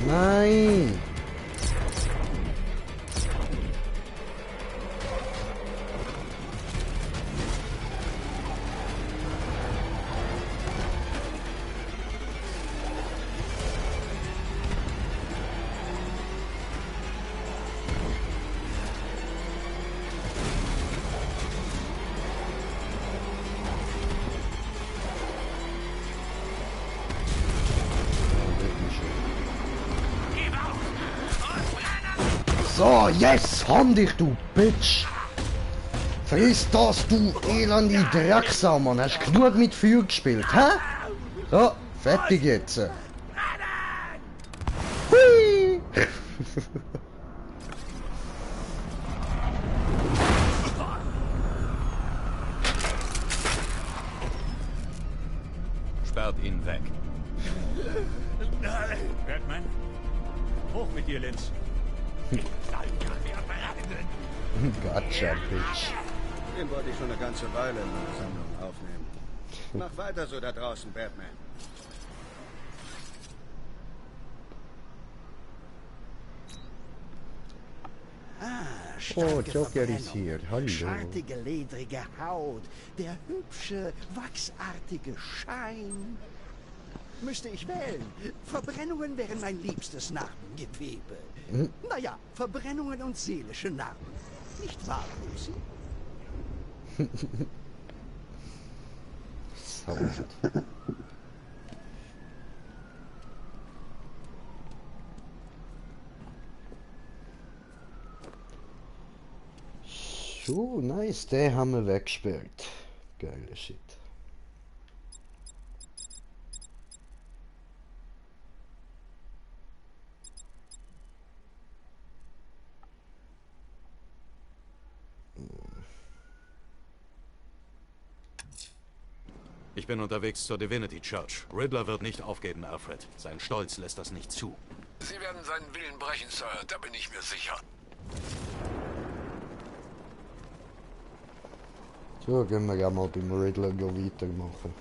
Nein! So, yes, ham dich, du Bitch! Friss das, du elende Drecksau, Mann! Hast genug mit Feuer gespielt, hä? So, fertig jetzt! Hui! Sperrt ihn weg. Batman? Hoch mit dir, Linz. Gotcha, Bitch. Den wollte ich schon eine ganze Weile in meine Sammlung aufnehmen. Mach weiter so da draußen, Batman. Oh, Joker ist hier. Hallo. Schartige, ledrige Haut, der hübsche, wachsartige Schein. Müsste ich wählen. Verbrennungen wären mein liebstes Narbengewebe. Naja, Verbrennungen und seelische Narben. Nicht wahr, Lucy? Sauber. So, nice, den haben wir weggesperrt. Geiler Shit. Ich bin unterwegs zur Divinity Church. Riddler wird nicht aufgeben, Alfred. Sein Stolz lässt das nicht zu. Sie werden seinen Willen brechen, Sir, da bin ich mir sicher. So, gehen wir ja mal beim Riddler weitermachen.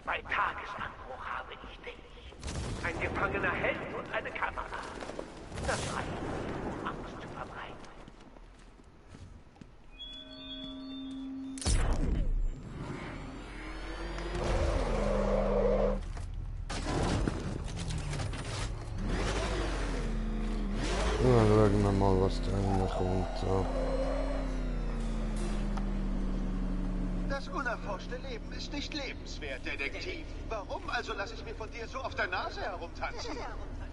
Bei Tagesanbruch habe ich dich. Ein gefangener Held und eine Kamera. Das reicht, um Angst zu verbreiten. Ja, dann schauen wir mal, was da kommt. So. Das unerforschte Leben ist nicht lebenswert, Detektiv. Warum also lasse ich mir von dir so auf der Nase herumtanzen?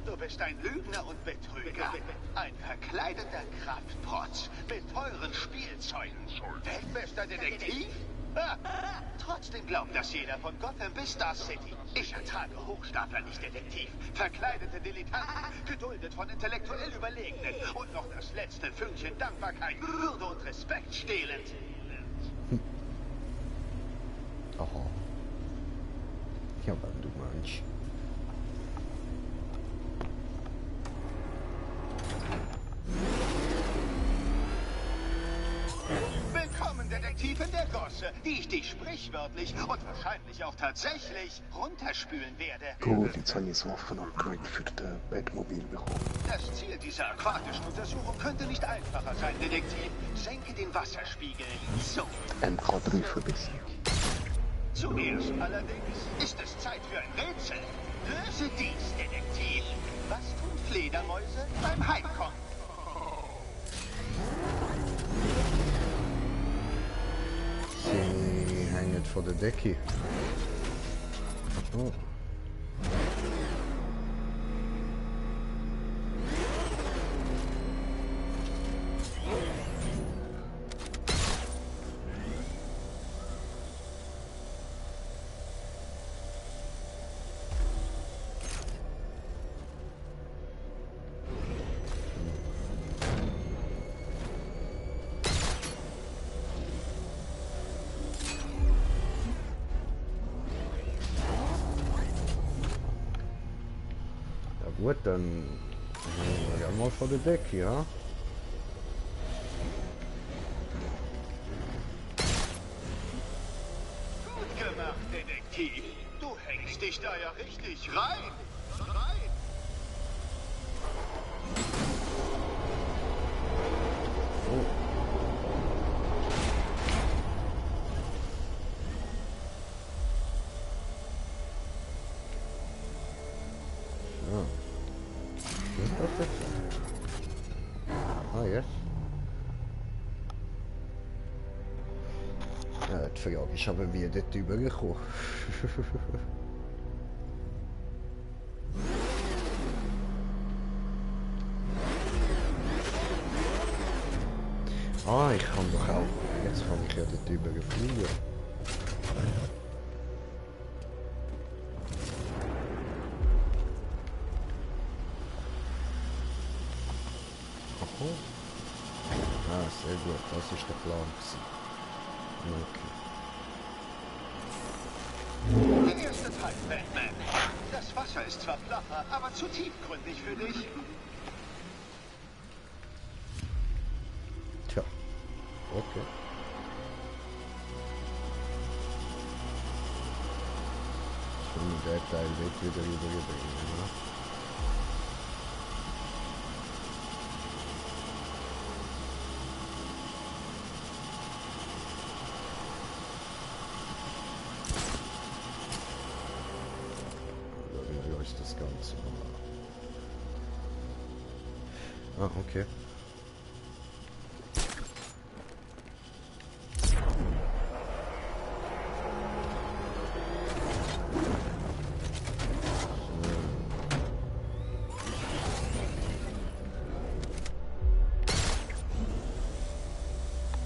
Du bist ein Lügner und Betrüger. Ein verkleideter Kraftprotz mit teuren Spielzeugen. Weltbester Detektiv? Ha! Trotzdem glaubt das jeder von Gotham bis Star City. Ich ertrage Hochstapler nicht, Detektiv. Verkleidete Dilettanten, geduldet von intellektuell Überlegenen und noch das letzte Fünkchen Dankbarkeit, Würde und Respekt stehlend. Aha. Ja, wenn du meinst. Willkommen, Detektiv in der Gosse, die ich dich sprichwörtlich und wahrscheinlich auch tatsächlich runterspülen werde. Gut, jetzt habe ich das Waffen-Upgrade für den Batmobil bekommen. Das Ziel dieser aquatischen Untersuchung könnte nicht einfacher sein, Detektiv. Senke den Wasserspiegel. So. MK3 Verbesserung. Zuerst allerdings ist es Zeit für ein Rätsel. Löse dies, Detektiv. Was tun Fledermäuse beim Heimkommen? Sie hängen vor der Decke. Oh. Gut, dann hängen wir ja mal vor der Decke, ja? Gut gemacht, Detektiv. Du hängst dich da ja richtig rein. Ah, yes. Ja, die Frage ist aber, wie dort rübergekommen. Ah, ich kann doch auch. Jetzt kann ich ja dort überfliegen. Oh. Ah, sehr gut. Das ist der Plan Der gewesen. erste Teil, Batman. Das Wasser ist zwar flacher, aber zu tiefgründig für dich. Tja. Okay. Schon der Teil wird wieder überbringen, ne? Das Ganze. Ah, okay.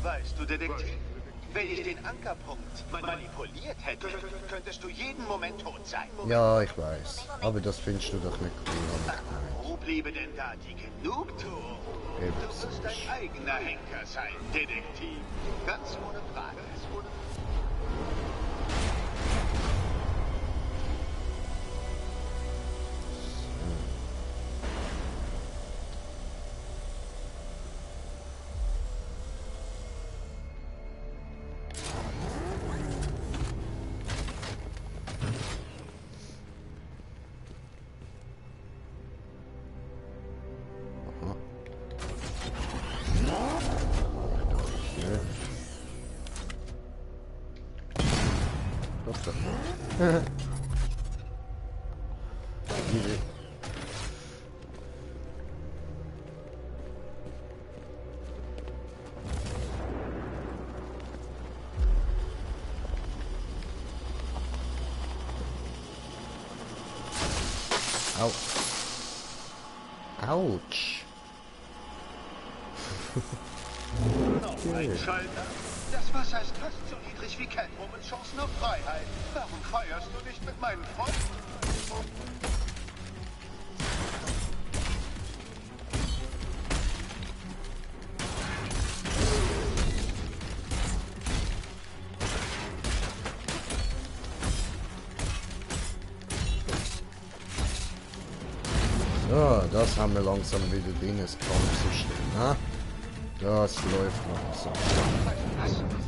Weißt du, Detektiv, wenn ich den Ankerpunkt manipuliert hätte, könntest du jeden Moment tot sein. Ja, ich weiß. Aber das findest du doch nicht cool. Wo bliebe denn da die Genugtuung? Du wirst dein eigener Henker sein, Detektiv. Ganz ohne Frage. Au. Autsch. Noch ein Schalter. Das Wasser ist fast so niedrig wie Catwomans Chancen auf Freiheit. Warum feierst du nicht mit meinen Freunden? So, das haben wir langsam wieder drin, das Kampfsystem, ne? Das läuft langsam.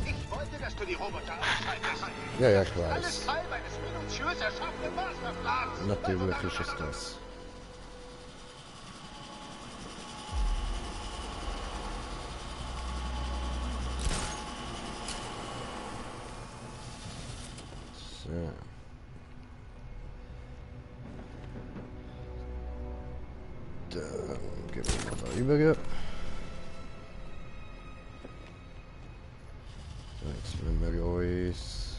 Ich wollte, dass du die Roboter ausschaltest. Ja, ich weiß. Alles Teil meines minutiös erschaffenen Masterplans. Natürlich ist es das. So. Dann gehen wir mal da rüber. So, jetzt müssen wir uns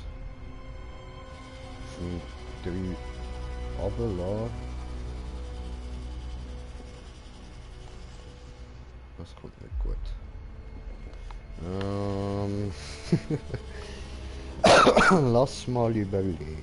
von 3 runterlassen. Das kommt nicht gut. Lass mal überlegen.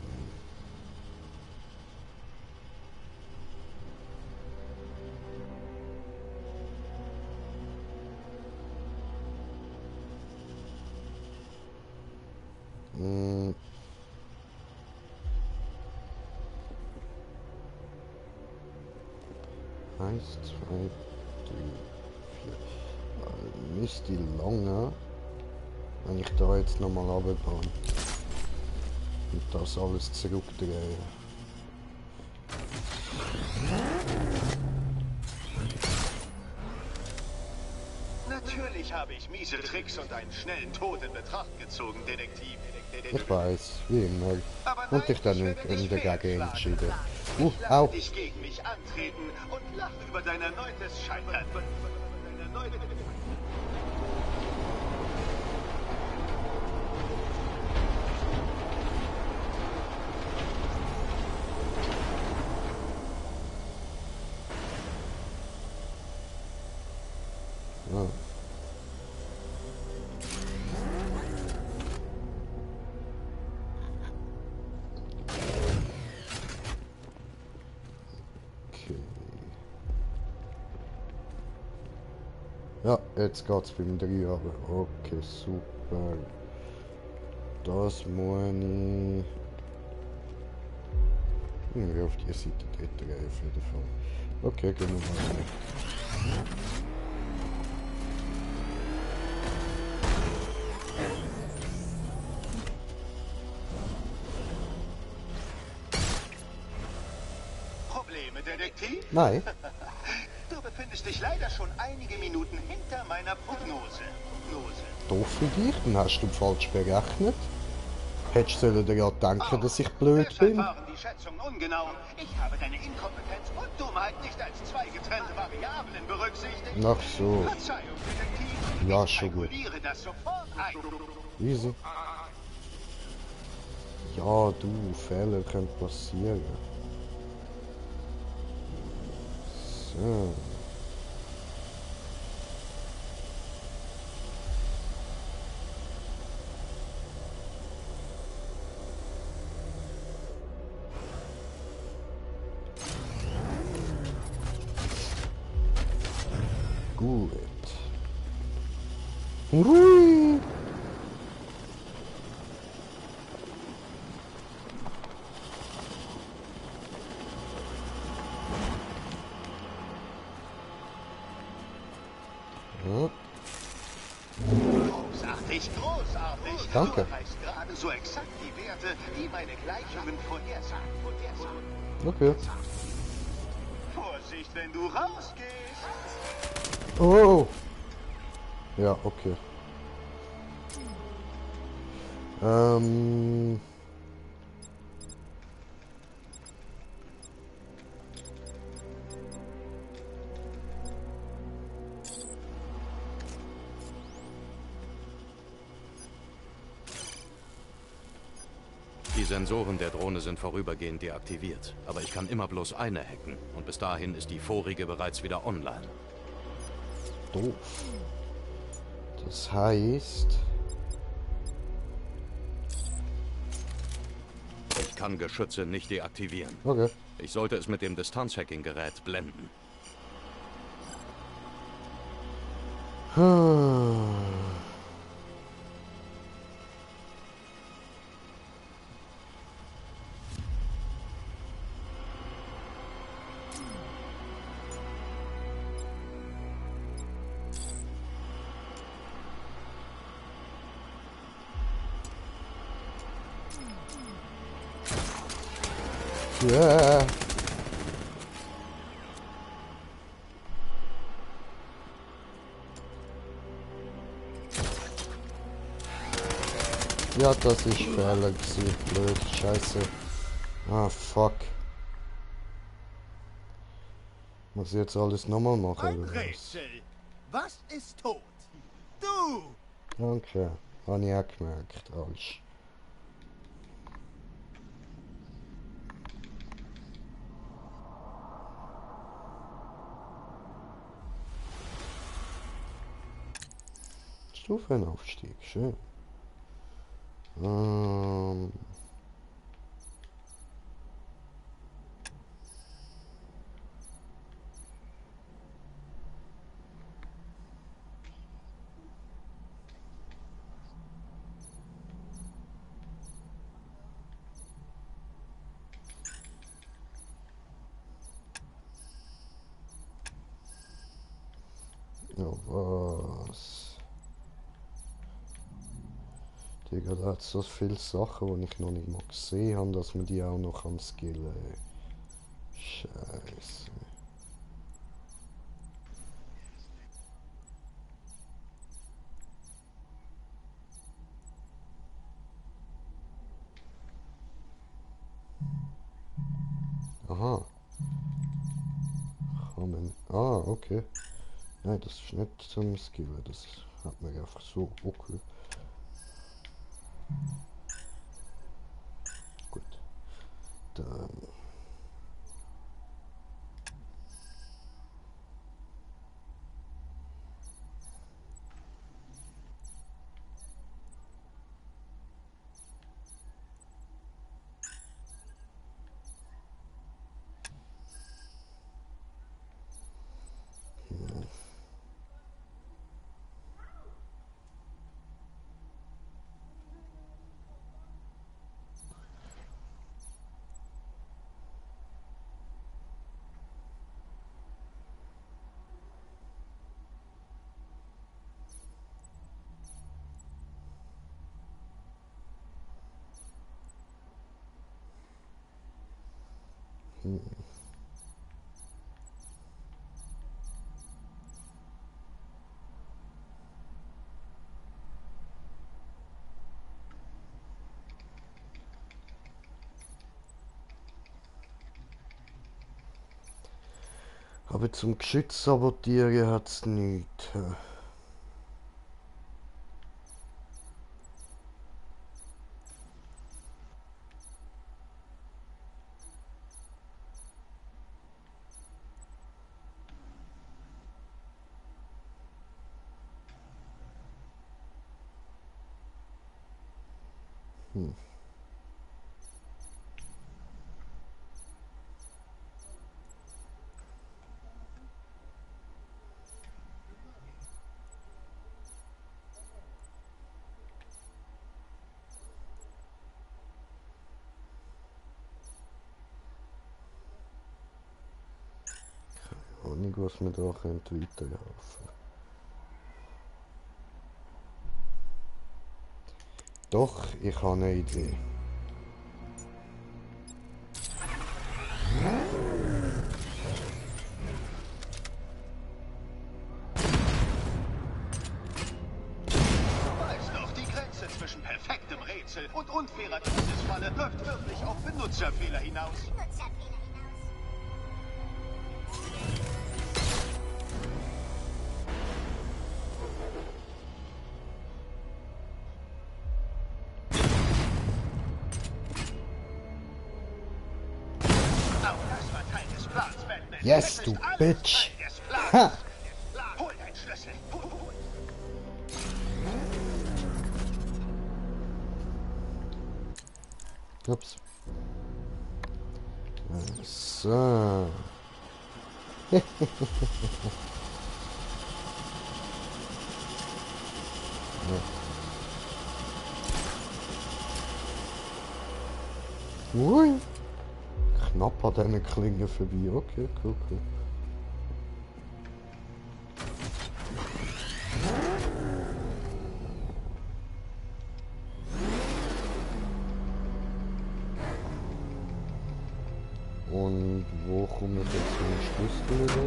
Eins, 2, 3, 4. Mist, die lange. Wenn ich da jetzt nochmal runtergehe und das alles zurückdrehe. Natürlich habe ich miese Tricks und einen schnellen Tod in Betracht gezogen, Detektiv. Ich weiß, wie immer. Und ich dann dagegen entschieden. Lass dich gegen mich antreten und lach über dein erneutes Scheitern. Ja. Ja, jetzt geht's beim 3 aber. Okay, super. Das muss ich... Irgendwie auf die Seite dort gehen, auf jeden Fall. Okay, gehen wir mal rein. Probleme, Detektiv? Nein. Du befindest dich leider schon einige Minuten hinter meiner Prognose. Doof für dich, dann hast du falsch berechnet. Hättest du dir ja denken, dass ich blöd Deshalb bin. waren die Schätzungen ungenau. Ich habe deine Inkompetenz und Dummheit nicht als zwei getrennte Variablen berücksichtigt. Ach so. Verzeihung, Detektiv. Ja, schon gut. Kalkuliere das sofort ein. Easy. Ja, du, Fehler können passieren. So. Gut. Hui. Ja. Großartig, großartig. Danke. Du erreichst gerade so exakt die Werte, die meine Gleichungen vorhersagen. Okay. Vorsicht, wenn du rausgehst. Oh. Ja, okay. Die Sensoren der Drohne sind vorübergehend deaktiviert, aber ich kann immer bloß eine hacken und bis dahin ist die vorige bereits wieder online. Doof. Das heißt... Ich kann Geschütze nicht deaktivieren. Okay. Ich sollte es mit dem Distanzhacking-Gerät blenden. Ja. Ja, das ist Fehler gewesen. Blöd, scheiße. Ah, fuck. Muss ich jetzt alles nochmal machen? Ein Oder was? Rätsel. Was ist tot? Du! Danke. Habe ich auch gemerkt. Alles. Stufenaufstieg, schön. Ja, was? Digga, da hat so viele Sachen, die ich noch nicht mal gesehen habe, dass man die auch noch kann skillen. Scheiße. Aha. Kann man... Ah, okay. Nein, das ist nicht zum Skillen, das hat man einfach so. Okay. Gut. Dann... Aber zum Geschütz sabotieren hat's nichts. Nicht, was wir da weiterhelfen können. Doch, ich habe eine Idee. Weiß doch, die Grenze zwischen perfektem Rätsel und unfairer Todesfalle läuft wirklich auf Benutzerfehler hinaus. Yes, du Bitch! Ha! Hol deinen Schlüssel! Ups. So. Ui. Knapp an diesen Klingen vorbei. Okay, cool. Und wo komme ich jetzt zum Schlüssel wieder?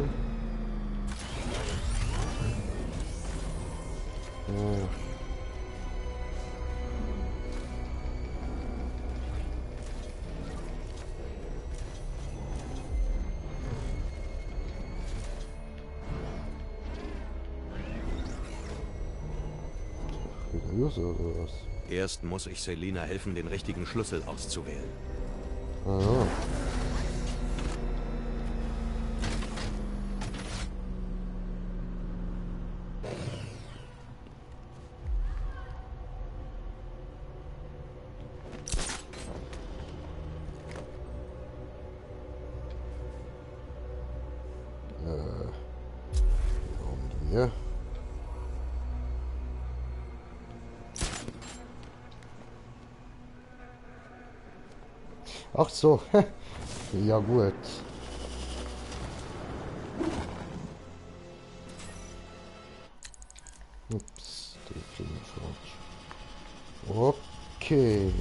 Ja. Oder was? Erst muss ich Selina helfen, den richtigen Schlüssel auszuwählen. Ah. Und wir. Ach so, ja gut. Ups, der Film falsch. Okay.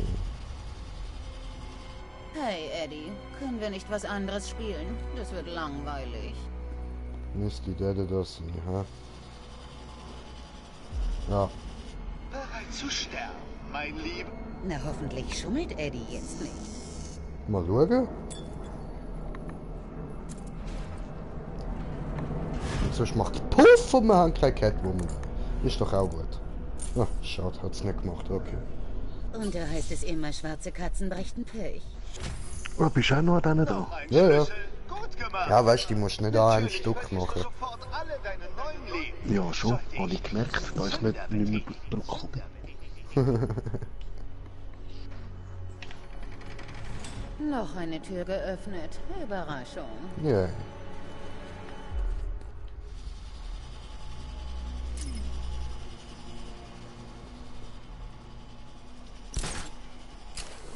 Hey Eddie, können wir nicht was anderes spielen? Das wird langweilig. Müsste der das nicht, ha? Ja. Bereit zu sterben, mein Lieber. Na, hoffentlich schummelt Eddie jetzt nicht. Mal schauen. Und sonst macht Puff und wir haben keine Catwoman. Ist doch auch gut. Ah, schade, hat's nicht gemacht, okay. Und da heißt es immer, schwarze Katzen brächten Pech. Oh, bist du auch noch an da? Ja. Ja, weißt du, die musst nicht an einem Stück machen. Ja, schon. Habe ich gemerkt, da ist nicht mehr Druck. Noch eine Tür geöffnet. Überraschung. Ja.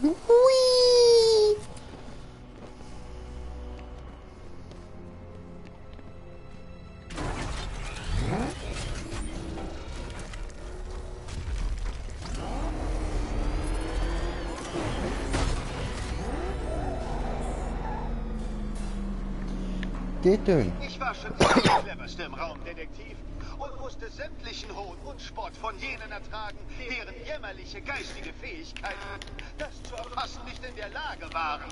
Hui! geht denn? Ich war schon immer der cleverste im Raum, Detektiv, und musste sämtlichen Hohn und Spott von jenen ertragen, deren jämmerliche geistige Fähigkeiten das zu erfassen nicht in der Lage waren.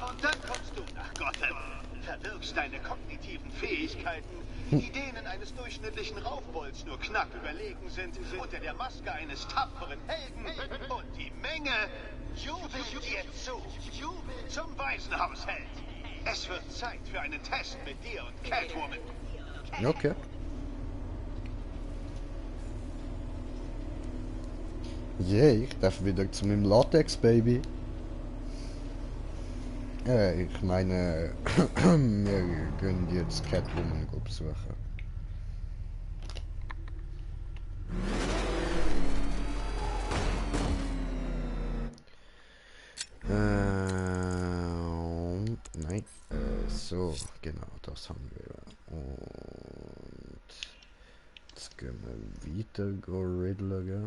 Und dann kommst du nach Gotham, verwirkst deine kognitiven Fähigkeiten, die denen eines durchschnittlichen Raufbolds nur knapp überlegen sind, unter der Maske eines tapferen Helden, und die Menge jubelt dir zu, zum Waisenhausheld. Es wird Zeit für einen Test mit dir und Catwoman. Okay. Yeah, ich darf wieder zu meinem Latex-Baby. Ich meine, wir können jetzt Catwoman besuchen. Nein, so, genau, das haben wir. Und jetzt gehen wir weiter, go Riddler, gell?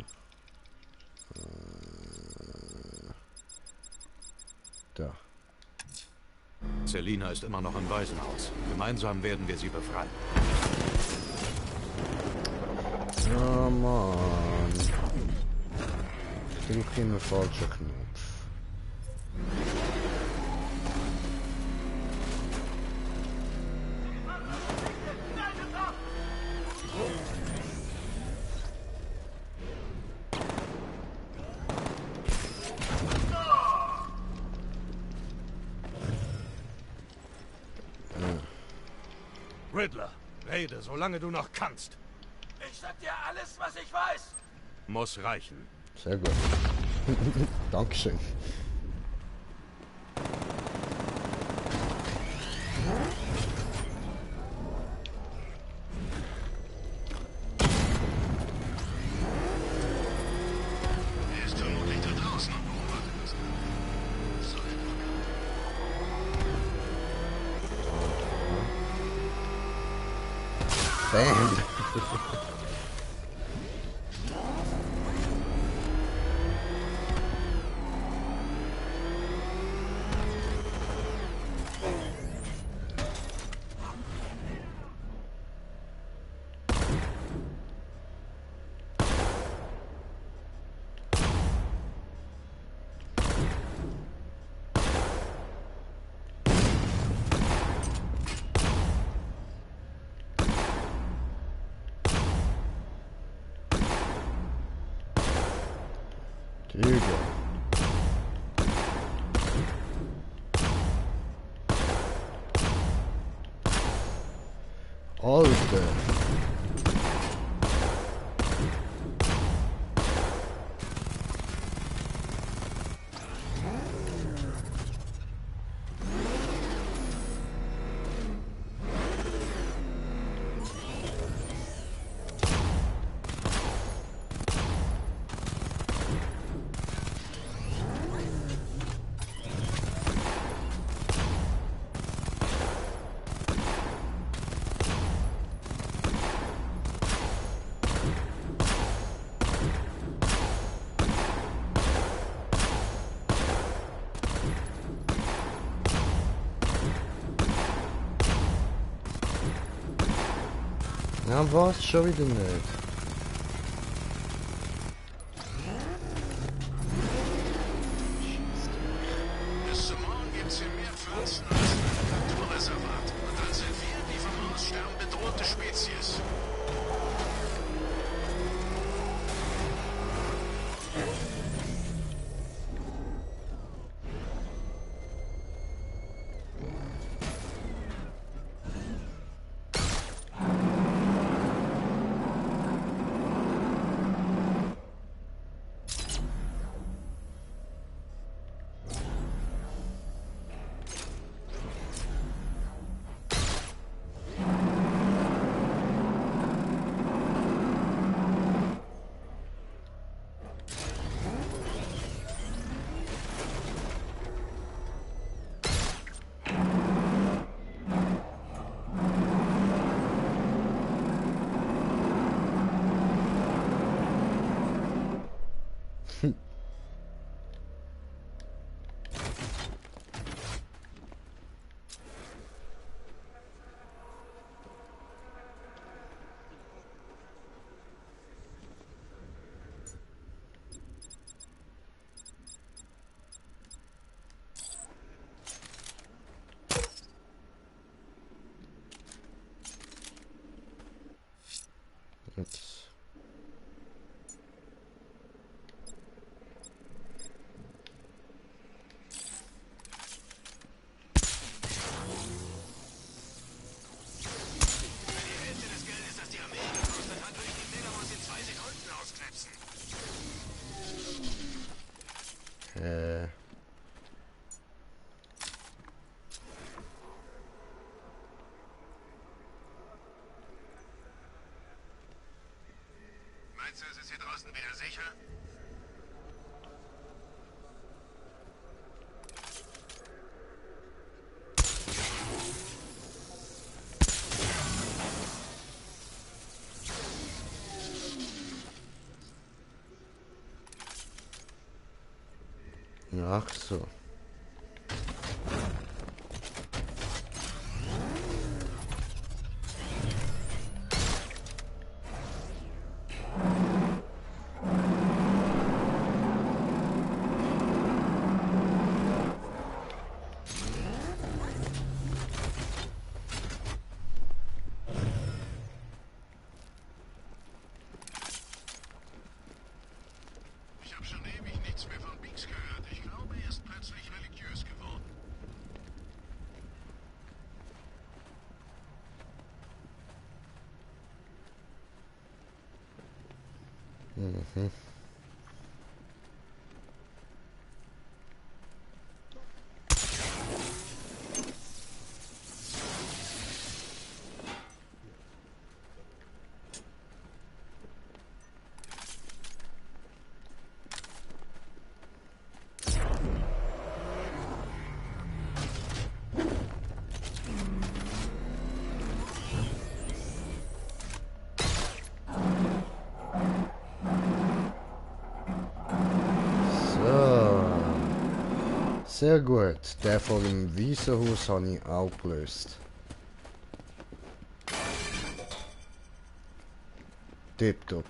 Da. Selina ist immer noch im Waisenhaus. Gemeinsam werden wir sie befreien. Oh Mann. Ich drücke immer falschen Knopf. Riddler, rede, solange du noch kannst. Ich sag dir alles, was ich weiß. Muss reichen. Sehr gut. Dankeschön. Er ist vermutlich da draußen und beobachtet uns. Bam. Digga. Alter. Na was, schon wieder nicht. Bis zum Morgen gibt's hier mehr Pflanzen als in einem Naturreservat. Und dann sind wir die vom Aussterben bedrohte Spezies. Ach so. Mhm. Sehr gut. Der vor dem Wiesenhaus habe ich auch gelöst. Tipptopp.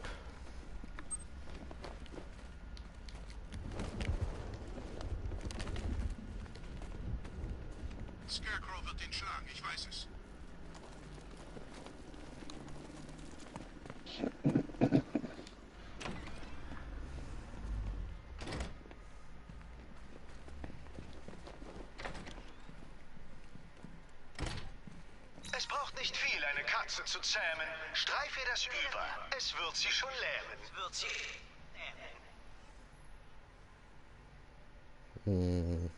Scarecrow wird ihn schlagen, ich weiß es. Es braucht nicht viel, eine Katze zu zähmen. Streif ihr das über. Es wird sie schon lähmen. Hm.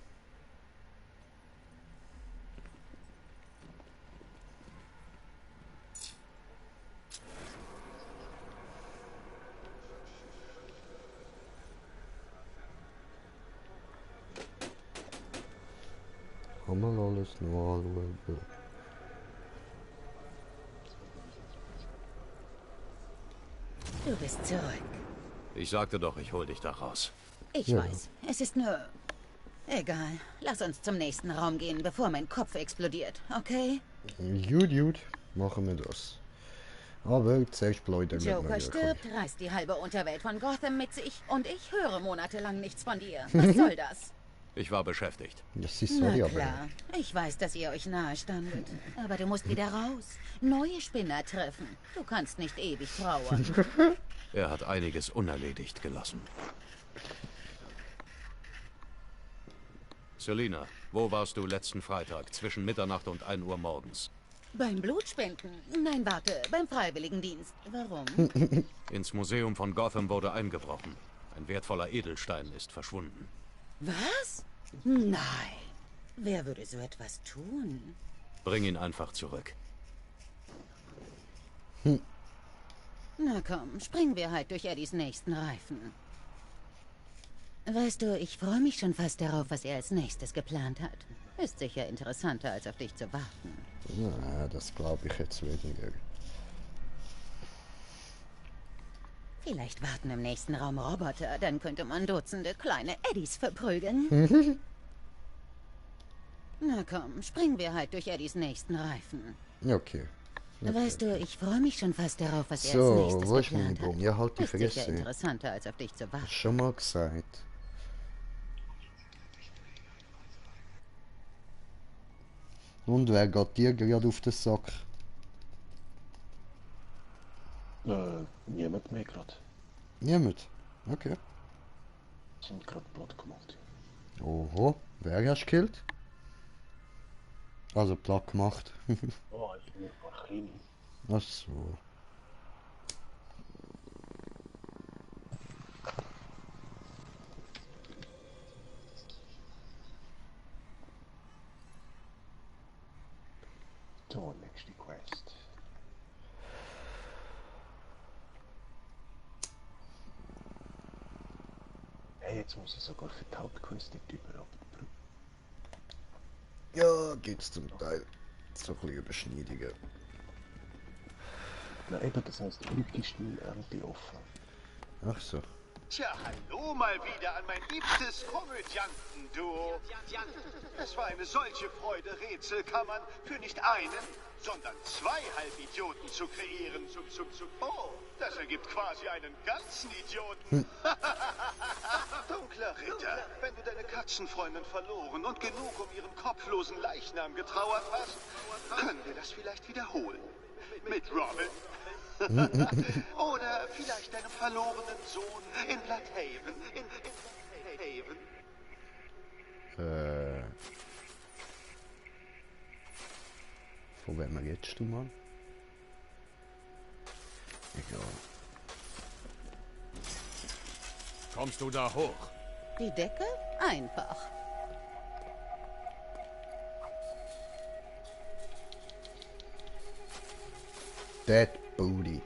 Haben wir alles nur anschauen. Du bist zurück. Ich sagte doch, ich hol dich da raus. Ich weiß. Es ist nur... Egal. Lass uns zum nächsten Raum gehen, bevor mein Kopf explodiert, okay? Gut. Machen wir das. Aber zuerst bleibt er Joker stirbt, reißt die halbe Unterwelt von Gotham mit sich und ich höre monatelang nichts von dir. Was soll das? Ich war beschäftigt. Das ist Na klar. Ich weiß, dass ihr euch nahe standet. Aber du musst wieder raus. Neue Spinner treffen. Du kannst nicht ewig trauern. Er hat einiges unerledigt gelassen. Selina, wo warst du letzten Freitag zwischen Mitternacht und 1 Uhr morgens? Beim Blutspenden? Nein, warte. Beim Freiwilligendienst. Warum? Ins Museum von Gotham wurde eingebrochen. Ein wertvoller Edelstein ist verschwunden. Was? Nein. Wer würde so etwas tun? Bring ihn einfach zurück. Na komm, springen wir halt durch Eddies nächsten Reifen. Weißt du, ich freue mich schon fast darauf, was er als nächstes geplant hat. Ist sicher interessanter, als auf dich zu warten. Na, das glaube ich jetzt weniger. Vielleicht warten im nächsten Raum Roboter, dann könnte man Dutzende kleine Eddies verprügeln. Na komm, springen wir halt durch Eddies nächsten Reifen. Okay. Weißt du, ich freue mich schon fast darauf, was er So, als nächstes wo ist mein geplant hat. Baum? Ja, halt die Ist sicher Fresse. interessanter, als auf dich zu warten. Schon mal gesagt. Und wer geht dir gerade auf den Sack? Niemand mehr gerade. Niemand? Okay. Sind gerade platt gemacht. Oho, wer hast du gekillt? Also platt gemacht. Oh, ich bin Achim. Ach so. So, nächste Quest. Hey, jetzt muss ich sogar für die Hauptquest die Typen abprüfen. Ja, gibt's zum Teil. So ein bisschen Überschneidungen. Na eben, das heißt, heute ist die Ernte offen. Ach so. Tja, hallo mal wieder an mein liebstes Komödiantenduo. Es war eine solche Freude, Rätselkammern für nicht einen, sondern 2 Halbidioten zu kreieren. Oh, das ergibt quasi einen ganzen Idioten. Dunkler Ritter, wenn du deine Katzenfreundin verloren und genug um ihren kopflosen Leichnam getrauert hast, können wir das vielleicht wiederholen. Mit Robin. Oder vielleicht deinem verlorenen Sohn in Bloodhaven. In Bloodhaven. Von wem redest du, Mann? Egal. Kommst du da hoch? Die Decke? Einfach. Dead Booty.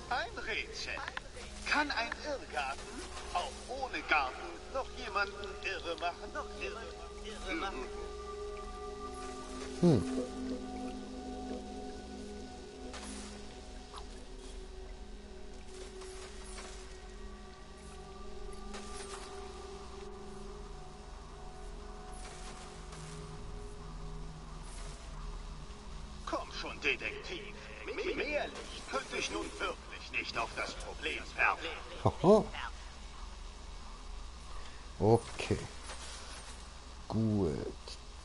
Ein Rätsel. Kann ein Irrgarten, auch ohne Garten, noch jemanden irre machen? Komm schon, Detektiv. Mehr Licht könnte ich nun wirklich nicht auf das Problem werfen. Haha. Okay. Gut.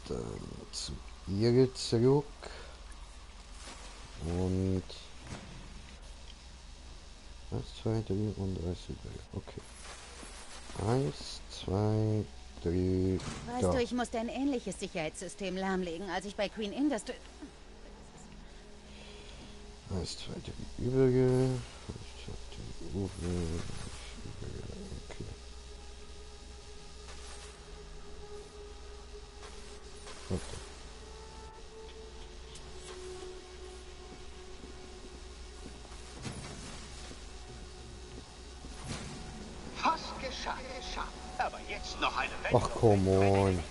Dann zu ihr zurück. Und 1, 2, 3 und 3. Okay. 1, 2, 3. Weißt du, ich musste ein ähnliches Sicherheitssystem lahmlegen, als ich bei Queen Industries... 1, 2, 3 übrige. 1, 2, 3 übrige. Okay. Okay. Fast geschafft. Aber jetzt noch eine Wendung. Ach, come on.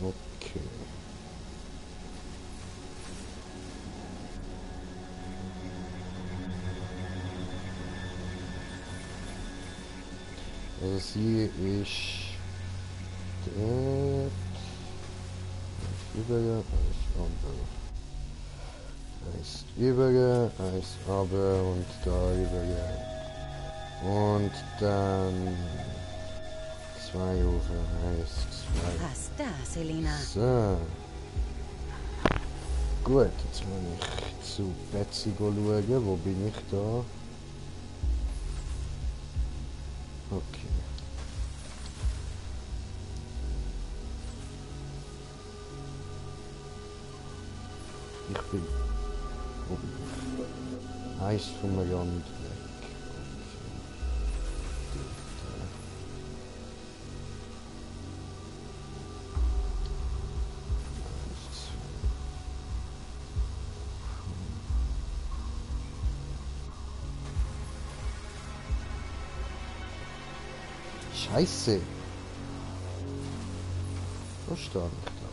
Okay. Also sie ist dort. Überge, Eis überge, Eis aber und da überge. Und dann 2 Ufer Eis 2. Was da, Selina? So. Gut, jetzt muss ich zu Betsy schauen. Wo bin ich da? Okay. Ich bin Eis vom Rand weg. Scheiße. Wo stand ich da?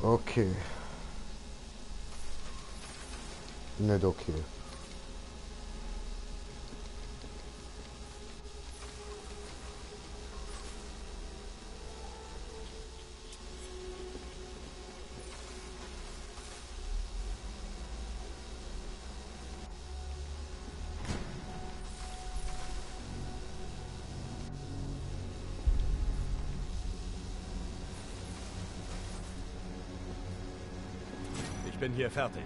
Okay. Nicht okay. Ich bin hier fertig.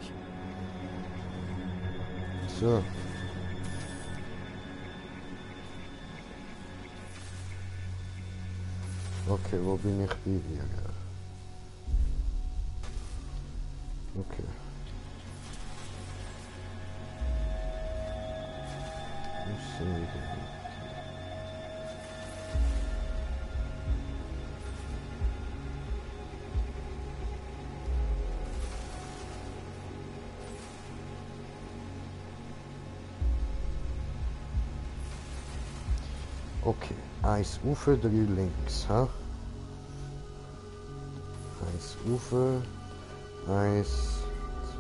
So. Okay, wo bin ich hier? Okay. Okay, Eisufer 3 links, ha? Eisufer, 1,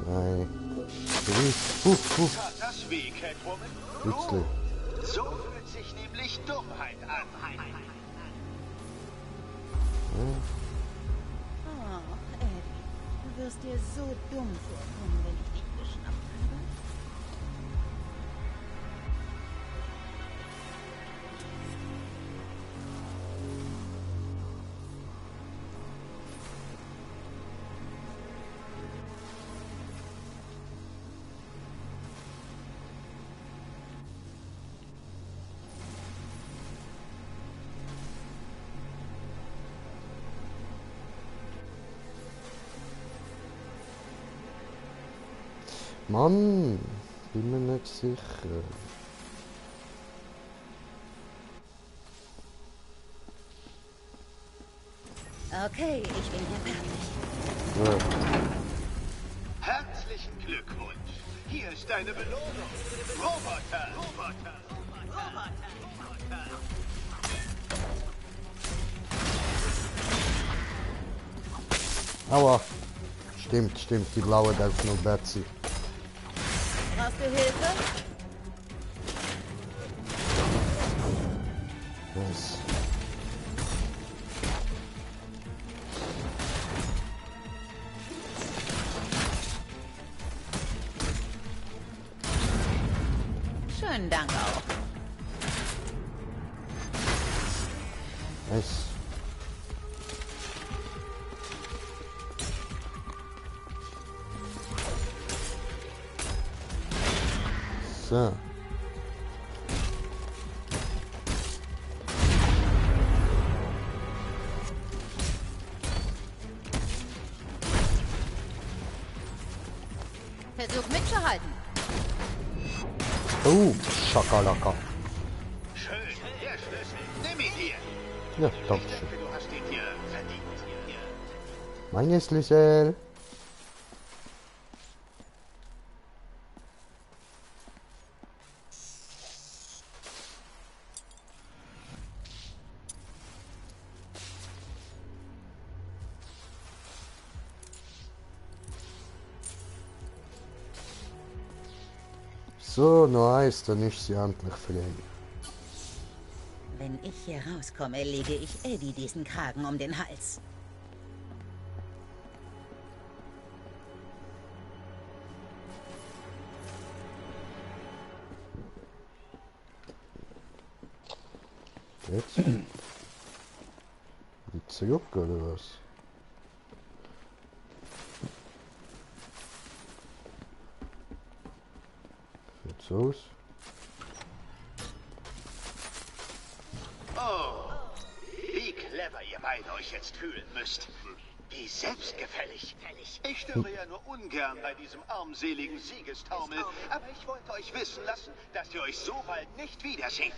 2, 3, Das weh, Catwoman? Witzle. So fühlt sich nämlich Dummheit an. Oh, Eddie, du wirst dir so dumm vorkommen, wenn ich dich geschnappt habe. Mann, bin mir nicht sicher. Okay, ich bin hier fertig. Ja. Herzlichen Glückwunsch. Hier ist deine Belohnung. Roboter. Aua. Stimmt, die blaue darf noch Betsy. Brauchst du Hilfe? Yes. Schönen Dank auch. Nice. So. Versuch mitzuhalten. Oh, Schakalaka. Schön, der Schlüssel. Nimm ihn hier. Ja, danke schön. Du hast ihn dir verdient. Meine Schlüssel. So, nice, dann ist sie endlich frei. Wenn ich hier rauskomme, lege ich Eddie diesen Kragen um den Hals. Jetzt? Die zurück oder was? Jetzt aus. Oh, wie clever ihr beide euch jetzt fühlen müsst. Wie selbstgefällig. Ich störe ja nur ungern bei diesem armseligen Siegestaumel, aber ich wollte euch wissen lassen, dass ihr euch so bald nicht wiederseht.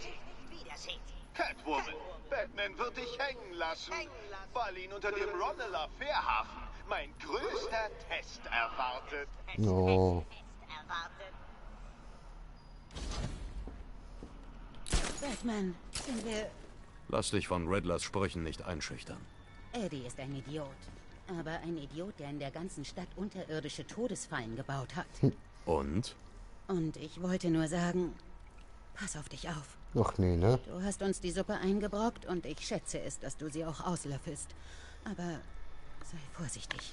Catwoman, Batman wird dich hängen lassen, weil ihn unter dem Ronneler Fährhafen mein größter Test erwartet. No. Batman, sind wir... Lass dich von Riddlers Sprüchen nicht einschüchtern. Eddie ist ein Idiot. Aber ein Idiot, der in der ganzen Stadt unterirdische Todesfallen gebaut hat. Und? Und ich wollte nur sagen, pass auf dich auf. Noch nie, ne? Du hast uns die Suppe eingebrockt und ich schätze es, dass du sie auch auslöffelst. Aber sei vorsichtig.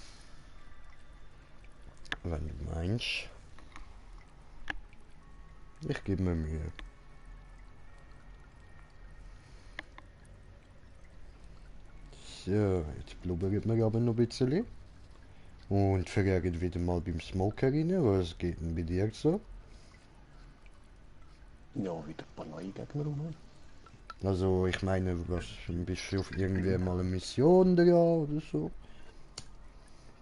Wenn du meinst. Ich gebe mir Mühe. So, jetzt blubbert mir aber noch ein bisschen. Und verärgert wieder mal beim Smoker rein. Was geht denn bei dir so? Ja, wieder ein paar neue Gegner rum. Also, ich meine, was, bist du auf irgendwie mal eine Mission da oder so?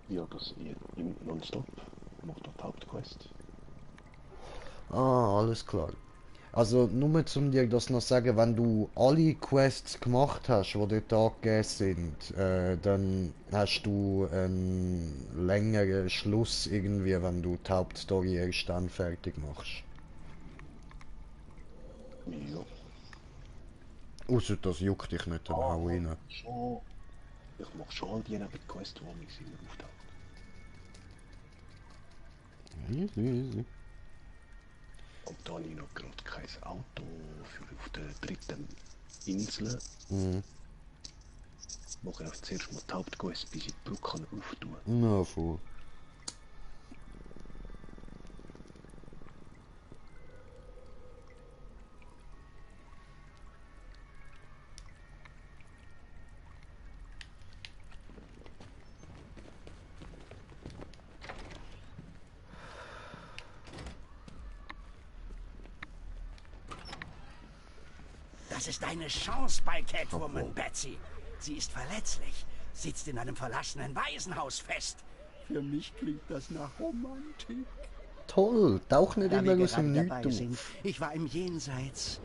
Ja, das im Nonstop. Macht dort Hauptquest. Ah, alles klar. Also nur zum dir das noch sagen, wenn du alle Quests gemacht hast, die dort angegeben sind, dann hast du einen längeren Schluss irgendwie, wenn du die Hauptstory erst dann fertig machst. Ja. Ausser das juckt dich nicht, dann hau rein. Schon. Ich mach schon all die Nebenquests, die mich immer auftauchen. Easy. Und da habe ich noch gerade kein Auto für auf der 3. Insel. Mache ich zuerst mal die Hauptquest, bis ich die Brücke auftun kann. Na, voll. Das ist deine Chance bei Catwoman, Betsy. Sie ist verletzlich, sitzt in einem verlassenen Waisenhaus fest. Für mich klingt das nach Romantik. Toll, tauch nicht Da immer wir aus dem gerade dabei Nichts sind, auf. ich war im Jenseits,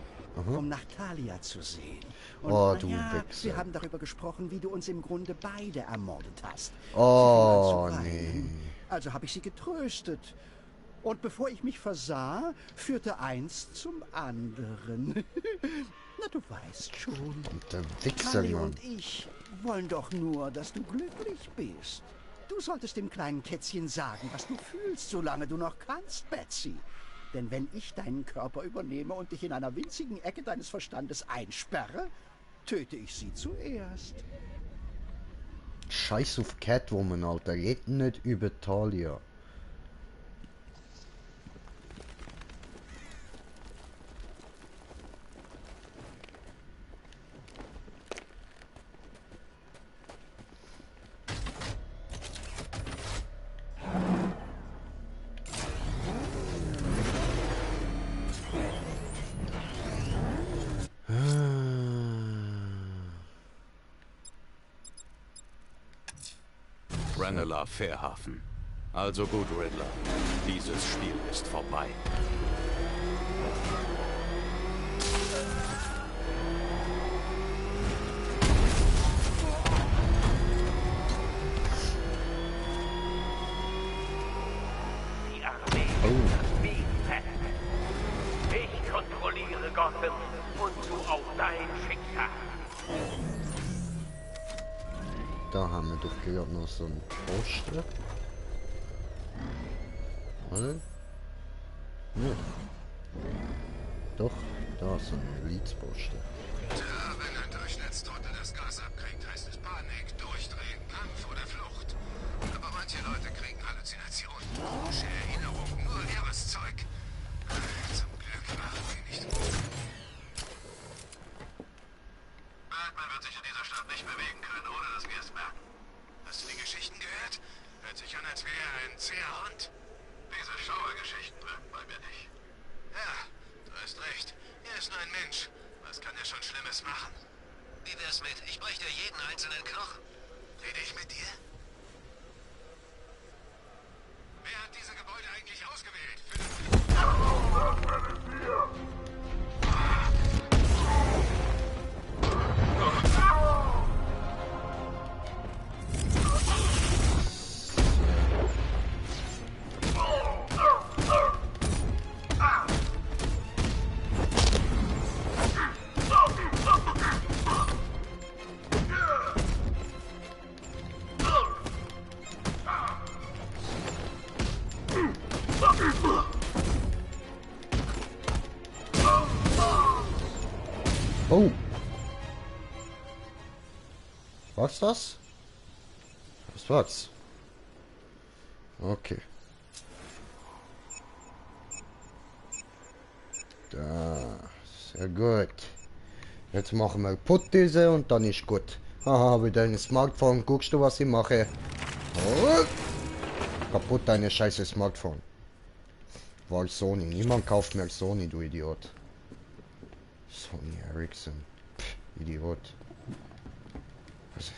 um nach Talia zu sehen. Und Oh, du naja, Wichser. wir haben darüber gesprochen, wie du uns im Grunde beide ermordet hast. Oh, Sie fing an zu nee. weinen. Also habe ich sie getröstet. Und bevor ich mich versah, führte eins zum anderen. Na, du weißt schon. Der Wichser, Kali Mann. und ich wollen doch nur, dass du glücklich bist. Du solltest dem kleinen Kätzchen sagen, was du fühlst, solange du noch kannst, Betsy. Denn wenn ich deinen Körper übernehme und dich in einer winzigen Ecke deines Verstandes einsperre, töte ich sie zuerst. Scheiß auf Catwoman, Alter. Red nicht über Talia. Ranelagh Fährhafen. Also gut, Riddler. Dieses Spiel ist vorbei. Die Armee ist wie fest. Ich kontrolliere Gotham und du auch dein Schicksal. Da haben wir doch gerade noch so einen Posten. Oder? Ja. Doch, da ist so ein Milizposten. Tja, wenn ein Durchschnittstote das Gas abkriegt, heißt es Panik, Durchdrehen, Kampf oder Flucht. Aber manche Leute kriegen Halluzinationen, komische Erinnerungen, nur leeres Zeug. Zum Glück machen sie nicht. Batman wird sich in dieser Stadt nicht bewegen können, ohne dass wir es merken. Hast du die Geschichten gehört? Hört sich an, als wäre er ein zäher Hund. Diese Schauergeschichten wirken bei mir nicht. Ja, du hast recht. Er ist nur ein Mensch. Was kann er schon Schlimmes machen? Wie wär's mit, ich bräuchte jeden einzelnen Knochen. Rede ich mit dir? Wer hat diese Gebäude eigentlich ausgewählt? Oh! Was das? Was war's? Okay. Da, sehr gut. Jetzt machen wir kaputt diese und dann ist gut. Haha, mit deinem Smartphone, guckst du, was ich mache? Oh. Kaputt deine scheiße Smartphone. War Sony. Niemand kauft mehr Sony, du Idiot. Sony Ericsson. Pff, Idiot. Was?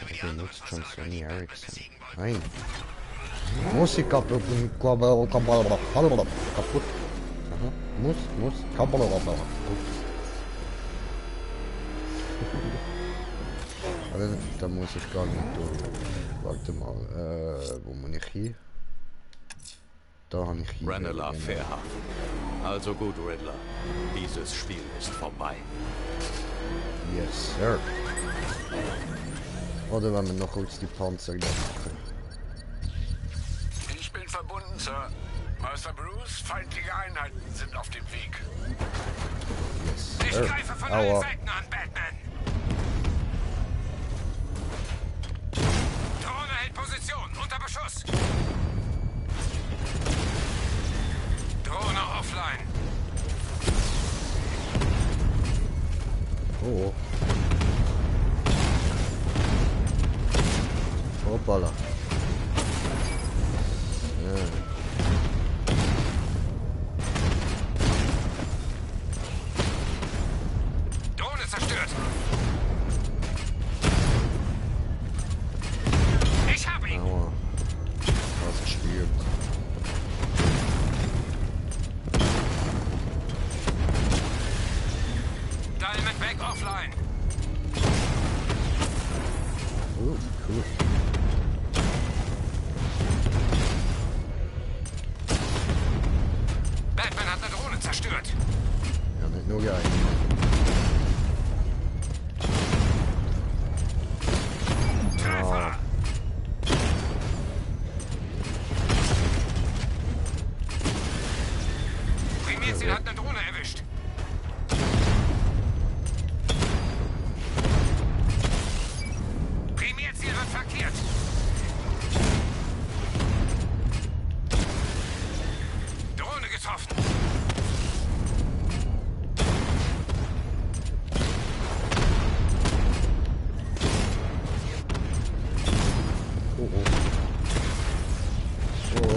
Wer benutzt schon Sony Ericsson? Nein. Musik kaputt. Aha. Muss. Kamera abmachen. Da muss ich gar nicht durch. Warte mal, wo muss ich hin? Da habe ich hier. Ranelagh Fairhaven. Also gut, Riddler. Dieses Spiel ist vorbei. Yes, sir. Oder wenn wir noch kurz die Panzer machen. Ich bin verbunden, Sir. Meister Bruce, feindliche Einheiten sind auf dem Weg. Yes, ich greife von allen Seiten an, Batman. Drohne hält Position, unter Beschuss. Drohne offline. Oh. Hoppala. Ja. Drohne zerstört. Ich habe ihn. Aua. Was gespielt. Diamond Back offline. Oh, cool. Batman hat eine Drohne zerstört. Ja, nicht nur geil. Treffer. Primärziel hat eine Drohne erwischt. Primärziel wird flankiert. Drohne getroffen.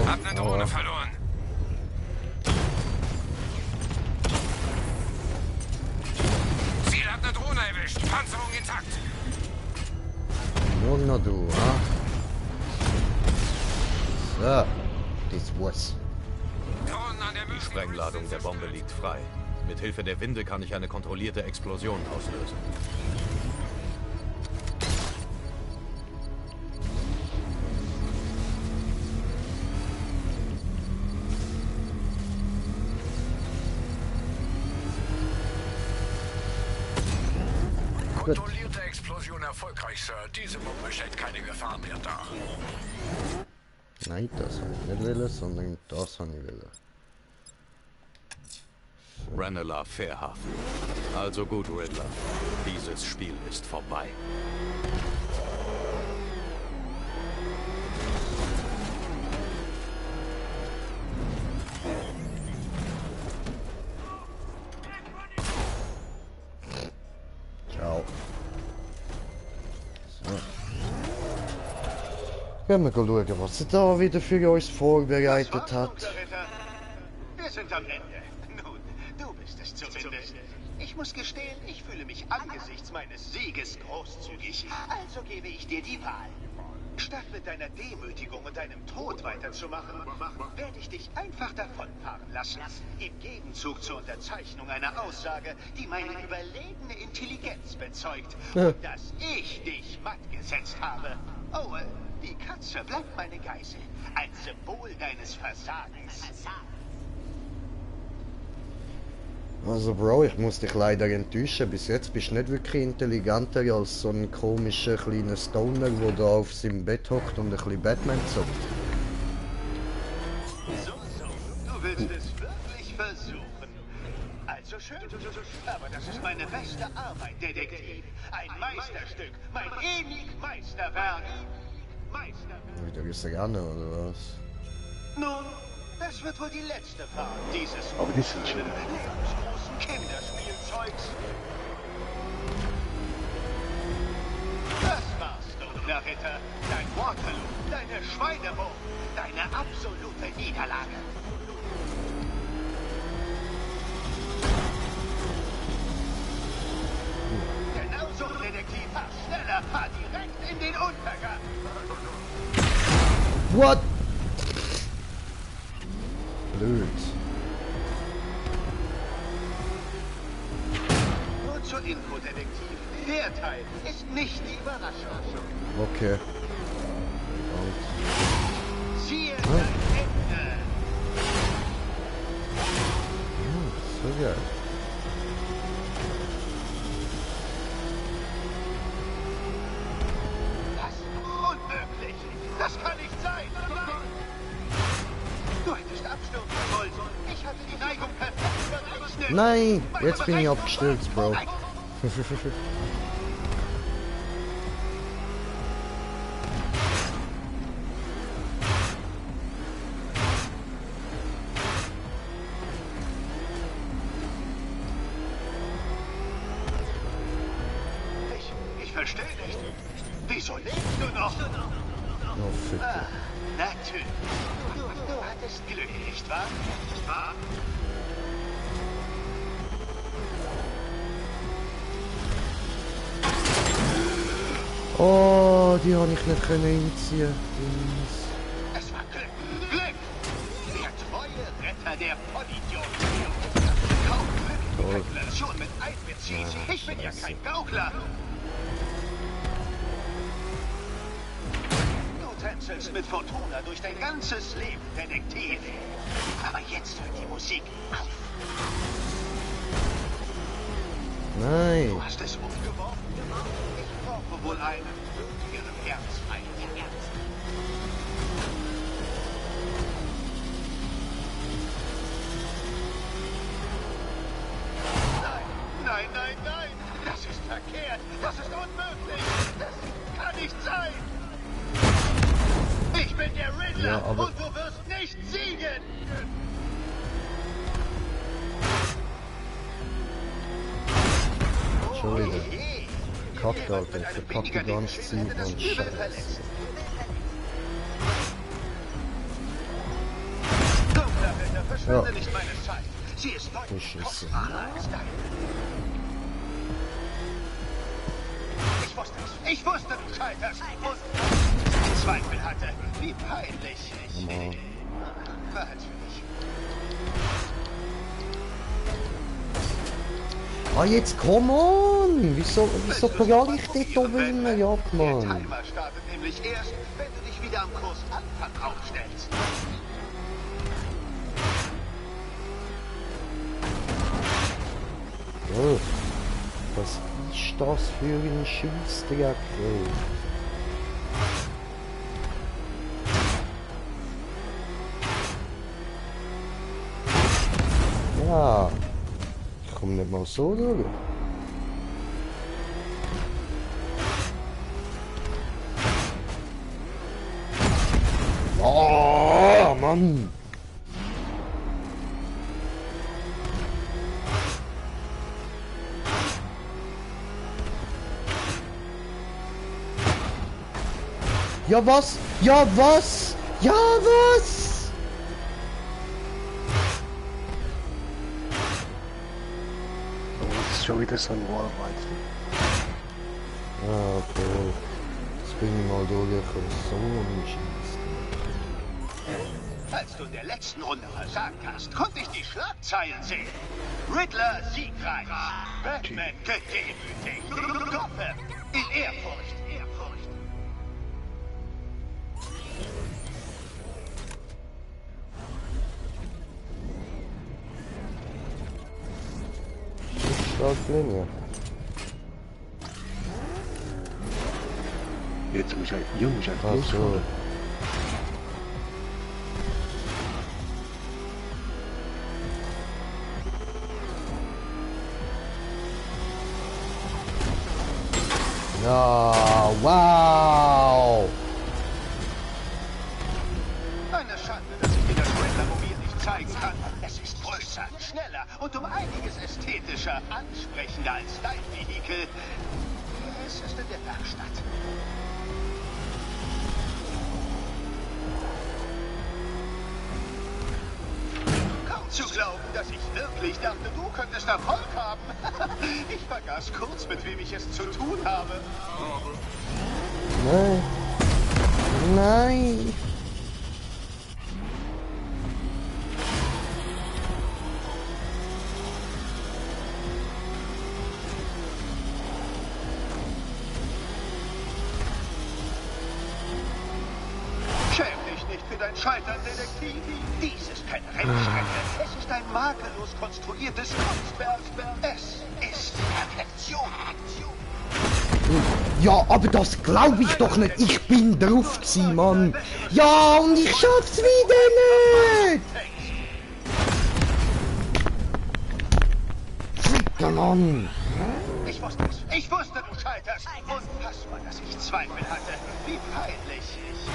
Hab eine Drohne verloren. Ziel hat eine Drohne erwischt. Panzerung intakt. Nur noch du, ha? So, das war's. Die Sprengladung der Bombe liegt frei. Mit Hilfe der Winde kann ich eine kontrollierte Explosion auslösen. Kontrollierte Explosion erfolgreich, Sir. Diese Bombe stellt keine Gefahr mehr dar. Nein, das habe ich nicht wollen, sondern das habe ich wollen. Ranelagh Fairhaven. Also gut, Riddler. Dieses Spiel ist vorbei. Ciao. So. Können wir schauen, was sie da wieder für uns vorbereitet hat. Wir sind am Ende. Nun, du bist es zumindest. Ich muss gestehen, ich fühle mich angesichts meines Sieges großzügig. Also gebe ich dir die Wahl. Statt mit deiner Demütigung und deinem Tod weiterzumachen, werde ich dich einfach davonfahren lassen. Im Gegenzug zur Unterzeichnung einer Aussage, die meine überlegene Intelligenz bezeugt. Und dass ich dich matt gesetzt habe. Oh, die Katze bleibt meine Geißel. Ein Symbol deines Versagens. Also Bro, ich muss dich leider enttäuschen. Bis jetzt bist du nicht wirklich intelligenter als so ein komischer kleiner Stoner, der da auf seinem Bett hockt und ein bisschen Batman zockt. So, du willst es wirklich versuchen. Also schön, aber das ist meine beste Arbeit, Detektiv. Ein Meisterstück, mein ewig Meisterwerk. Wieder ist er gerne, oder was? Nun, das wird wohl die letzte Fahrt dieses Aber das ist schön. lebensgroßen Kinderspielzeugs. Das war's, dunkler Ritter. Dein Waterloo, deine Schweineburg, deine absolute Niederlage. Genauso, Detektiv, fahr schneller, fahr direkt in den Untergang. What? Blöd. ist nicht die Überraschung. Okay. Siehe dein Ende. So geil. Was? Unmöglich. Das kann nicht sein. Du hättest abstürzen sollen. Ich hatte die Neigung perfekt berechnet. Nein, jetzt bin ich abgestürzt, Bro. Ich verstehe nicht. Wieso lebst du noch? Oh, fick. Ah, natürlich. Du hattest Glück, nicht wahr? Oh, die habe ich nicht einziehen. Es war Glück. Glück! Der treue Retter der Vollidioten. Kaum Glück in die Kalkulation mit einbezieht. Ich bin ja kein Gaukler. Du tänzelst mit Fortuna durch dein ganzes Leben, Detektiv. Aber jetzt hört die Musik auf. Nein. Du hast es umgeworfen. Ich brauche wohl einen ihrem Herzfeind. Nein, nein, nein! Das ist verkehrt! Das ist unmöglich! Das kann nicht sein! Ich bin der Riddler Ja, aber und du wirst nicht siegen! schon wieder. Kackt, Alter. Ich verkacke die ganze Zeit und Scheiße. Ja. Nicht meine Zeit. Sie ist deutlich kostbarer als deine. Ich wusste, du scheiterst. Und Zweifel hatte. Wie peinlich. Natürlich. Ah, jetzt komm on! Wieso plage ich dort oben immer ab, Mann? Der Timer startet nämlich erst, wenn du dich wieder am Kurs Anfang aufstellst. Oh, was ist das für ein Scheissdreck, ey? Ja, ich komme nicht mal so durch. Oh, Mann! Ja was? Ja was? Ja was? Das ist schon wieder so ein Wallride. Ah, okay. Jetzt bin ich mal durchgekommen. So ein Scheiß. Als du in der letzten Runde versagt hast, konnte ich die Schlagzeilen sehen. Riddler siegreich. Batman gedemütigt. Gotham in Ehrfurcht. Linie. Jetzt muss ich einfach Ach so. Ja, wow! Eine Schande, dass ich dir das Riddler-Mobil nicht zeigen kann. Es ist größer, schneller und um einiges ästhetischer, ansprechender als dein Vehikel. Es ist in der Werkstatt. Kaum zu glauben, dass ich wirklich dachte, du könntest Erfolg haben. Ich vergaß kurz, mit wem ich es zu tun habe. Nein. Nein. dein Scheitern, Detektiv? Dies ist keine Rennstrecke. Es ist ein makellos konstruiertes Kunstwerk. Es ist Perfektion. Ja, aber das glaube ich doch nicht. Ich bin drauf gewesen, Mann. Ja, und ich schaff's wieder nicht. Ficker, Mann. Ich wusste es. Ich wusste, du scheiterst. Unfassbar, dass ich Zweifel hatte. Wie peinlich ich...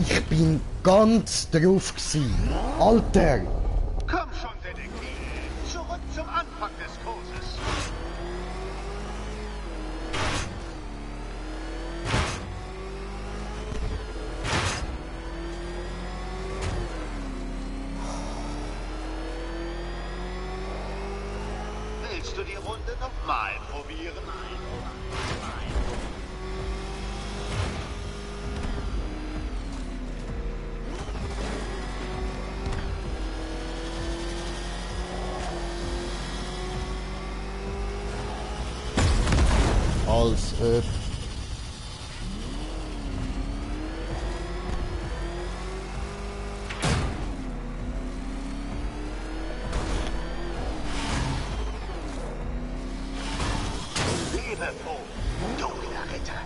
Ich bin ganz drauf gewesen. Alter. Komm schon, Detektiv. Zurück zum Anfang des Kurses. Willst du die Runde nochmal probieren? Als ob. Lebe froh, dunkler Ritter.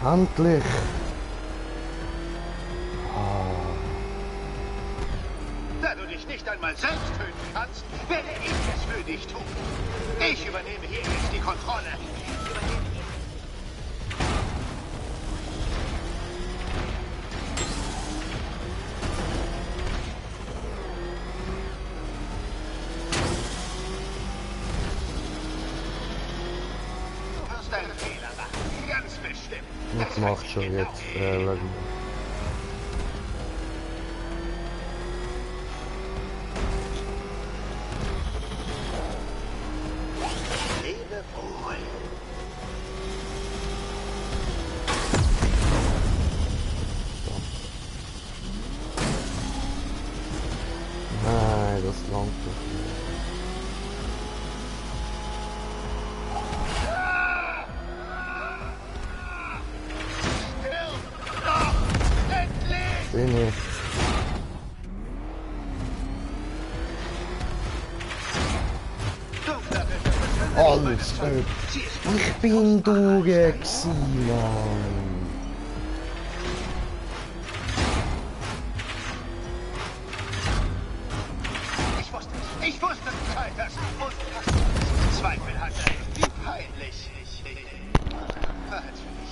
Handlich. Da du dich nicht einmal selbst töten kannst, werde ich es für dich tun. Ich übernehme hier jetzt die Kontrolle. Du wirst einen Fehler machen, ganz bestimmt. Was macht schon jetzt? Lebe wohl. Nein, das langt doch nicht. Bin ich. Alles gut. Ich bin durch gewesen, Mann. Ich wusste, du scheiterst. Und dass ich Zweifel hatte. Wie peinlich ich... Verhalt's für mich.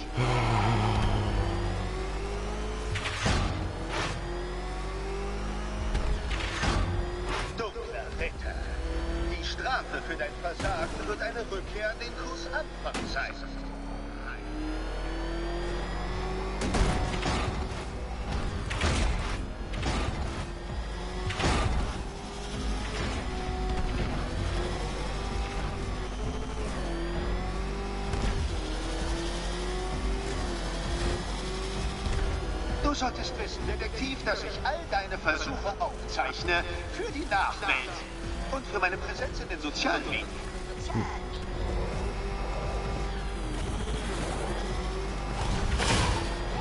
Dunkler Ritter. Die Strafe für dein Versagen wird eine Rückkehr an den Kursanfang sein. Du solltest wissen, Detektiv, dass ich all deine Versuche aufzeichne für die Nachwelt und für meine Präsenz in den sozialen Medien.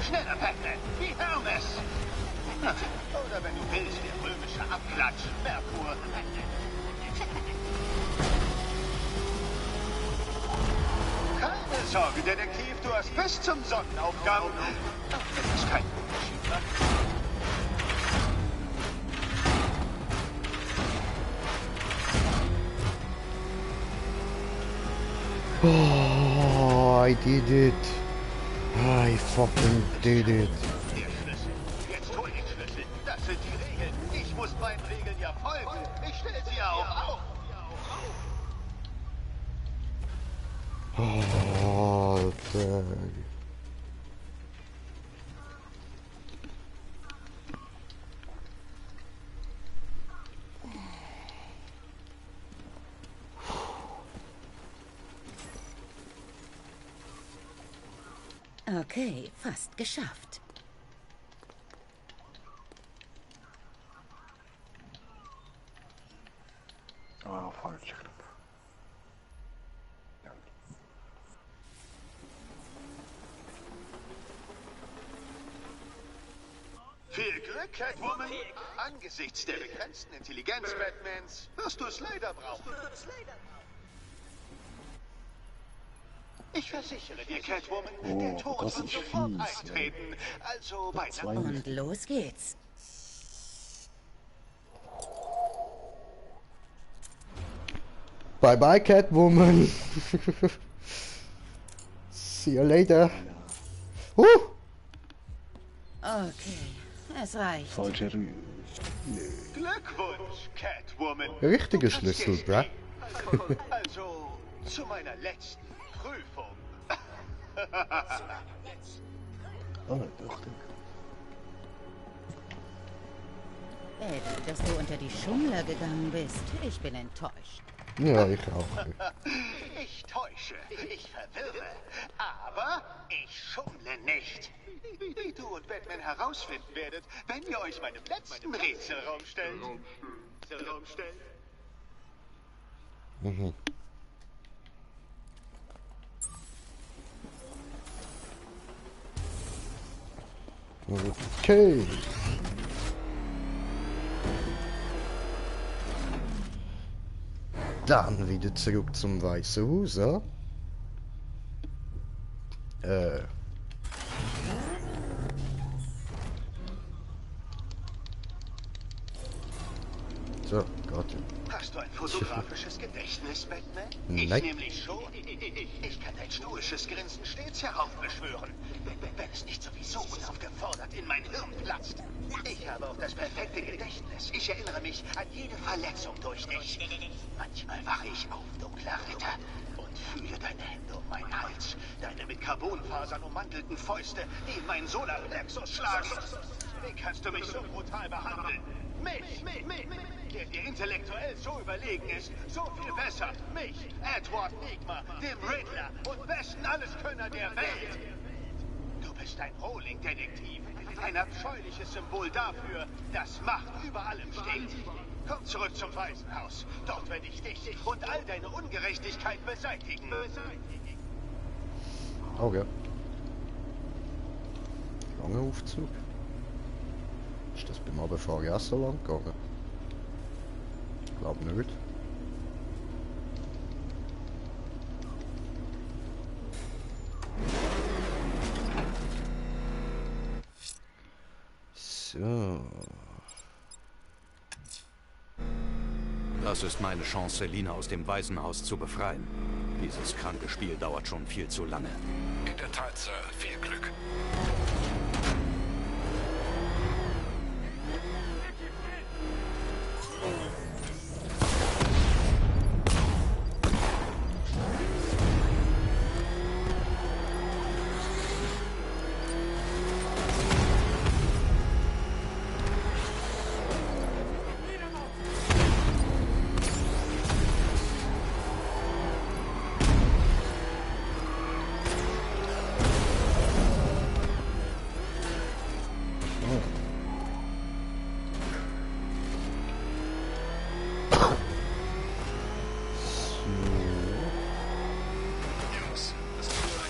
Schneller, Batman, wie Hermes! Oder wenn du willst, der römische Abklatsch, Merkur. Keine Sorge, Detektiv, du hast bis zum Sonnenaufgang. Das ist kein Unterschied, ne? Oh, I did it. I fucking did it. Der Schlüssel. Jetzt hol den Schlüssel. Das sind die Regeln. Ich muss meinen Regeln ja folgen. Ich stelle sie auch auf. Oh, Alter. Okay, fast geschafft. Ah, falsch. Viel Glück, Catwoman. Angesichts der begrenzten Intelligenz Batmans wirst du es leider brauchen. Ich versichere dir, Catwoman, der Tod wird sofort eintreten. Also weiter. Und los geht's. Bye bye, Catwoman. See you later. Okay, es reicht. Falsche Rühe. Glückwunsch, Catwoman. Richtiger Schlüssel, bruh. Also, zu meiner letzten Prüfung. Oh, doch. Eddie, dass du unter die Schummler gegangen bist. Ich bin enttäuscht. Ja, ich auch. Ich täusche, ich verwirre, aber ich schummle nicht. Wie du und Batman herausfinden werdet, wenn ihr euch meinem letzten Rätselraum stellt. Mhm. Okay. Dann wieder zurück zum Weißen Haus, ja? So, Gott. Hast du ein fotografisches Gedächtnis, Batman? Nein. Ich nämlich schon. Ich kann dein stoisches Grinsen stets heraufbeschwören, wenn es nicht sowieso unaufgefordert in mein Hirn platzt. Ich habe auch das perfekte Gedächtnis. Ich erinnere mich an jede Verletzung durch dich. Manchmal wache ich auf, dunkler Ritter, und fühle deine Hände um meinen Hals, deine mit Carbonfasern ummantelten Fäuste, die in meinen Solarplexus schlagen. Wie kannst du mich so brutal behandeln? Mich, der dir intellektuell so überlegen ist, so viel besser. Mich, Edward Nigma, dem Riddler und besten Alleskönner der Welt. Du bist ein Rohling-Detektiv, ein abscheuliches Symbol dafür, dass Macht über allem steht. Komm zurück zum Waisenhaus. Dort werde ich dich und all deine Ungerechtigkeit beseitigen. Okay. Langer Aufzug. Ist das beim Abfahren auch so lang gegangen? Ich glaube nicht. So. Das ist meine Chance, Selina aus dem Waisenhaus zu befreien. Dieses kranke Spiel dauert schon viel zu lange. In der Tat, Sir. Viel Glück.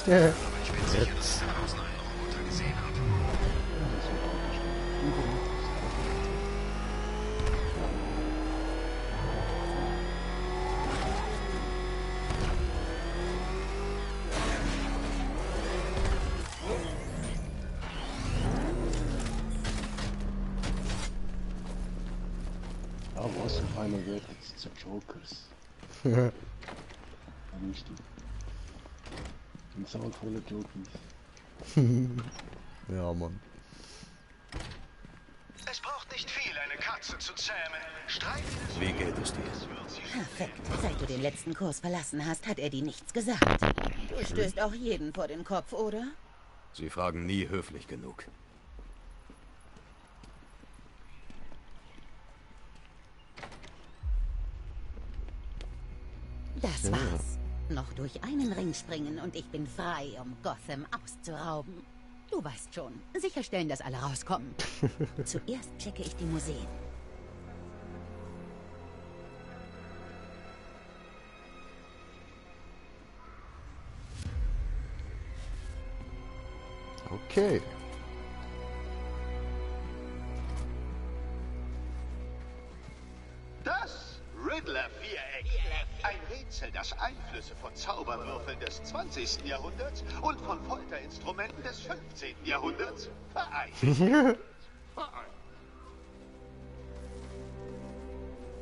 Ja. Jetzt. Ja, was auf einmal wird jetzt zu Jokers. Richtig. Ein Saal voller Jokers. Ja, Mann. Es braucht nicht viel, eine Katze zu zähmen. Wie geht es dir? Perfekt. Seit du den letzten Kurs verlassen hast, hat Eddie nichts gesagt. Du stößt auch jeden vor den Kopf, oder? Sie fragen nie höflich genug. Das war's. Noch durch einen Ring springen und ich bin frei, um Gotham auszurauben. Du weißt schon, sicherstellen, dass alle rauskommen. Zuerst checke ich die Museen. Okay. Das Riddler-Viereck. Ein Rätsel, das Einflüsse von Zauberwürfeln des 20. Jahrhunderts und von Folterinstrumenten des 15. Jahrhunderts vereint.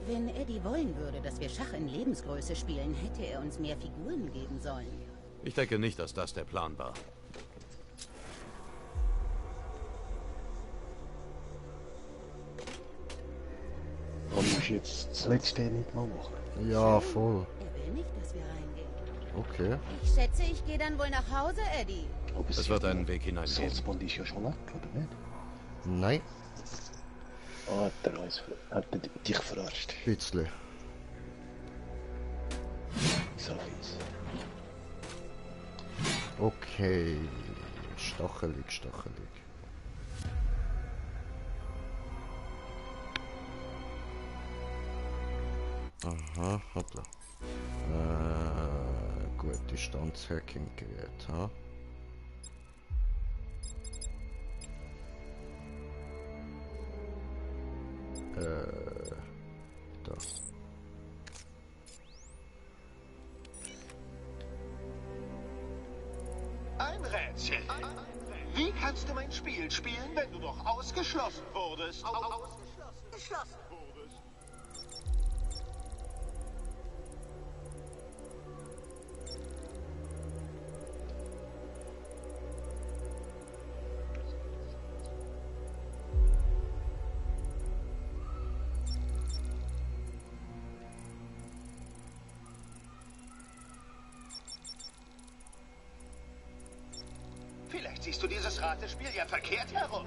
Wenn Eddie wollen würde, dass wir Schach in Lebensgröße spielen, hätte er uns mehr Figuren geben sollen. Ich denke nicht, dass das der Plan war. Warum musst du jetzt das letzte nicht mal machen? Ja, voll. Er will nicht, dass wir reingehen. Okay. Ich schätze, ich gehe dann wohl nach Hause, Eddie. Es wird einen Weg hinein. Salzband ist ja schon weg, oder nicht? Nein. Ah, hat er dich verarscht. Bisschen. So fies. Okay. Stachelig, stachelig. Aha, hoppla. Gut, Distanzhacking-Gerät, ha? Da. Ein Rätsel. Wie kannst du mein Spiel spielen, wenn du doch ausgeschlossen wurdest? Ausgeschlossen wurdest. Vielleicht siehst du dieses Ratespiel ja verkehrt herum.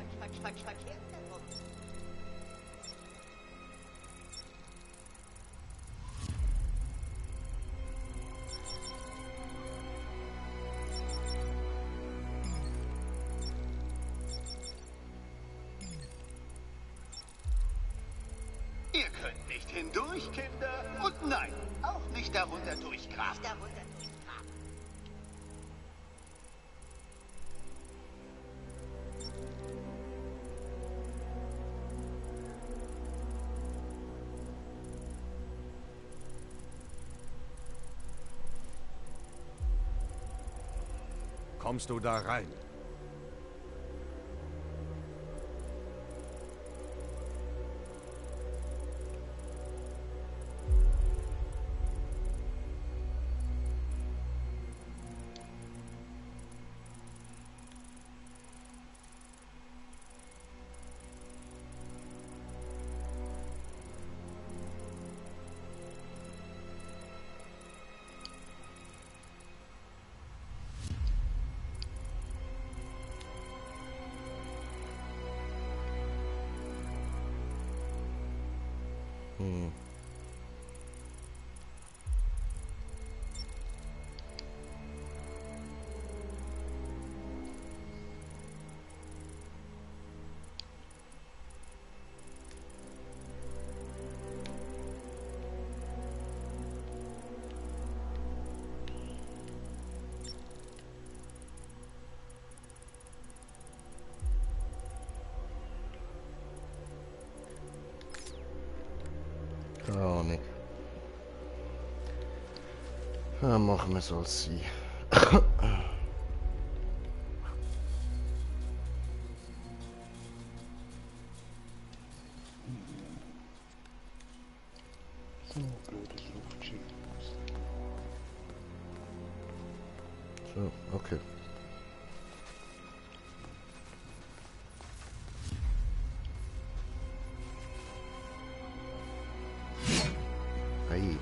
Ihr könnt nicht hindurch, Kinder. Und nein, auch nicht darunter durchgraben. Kommst du da rein? Keine Ahnung. Ja, machen wir es als sie. So, okay. Hey.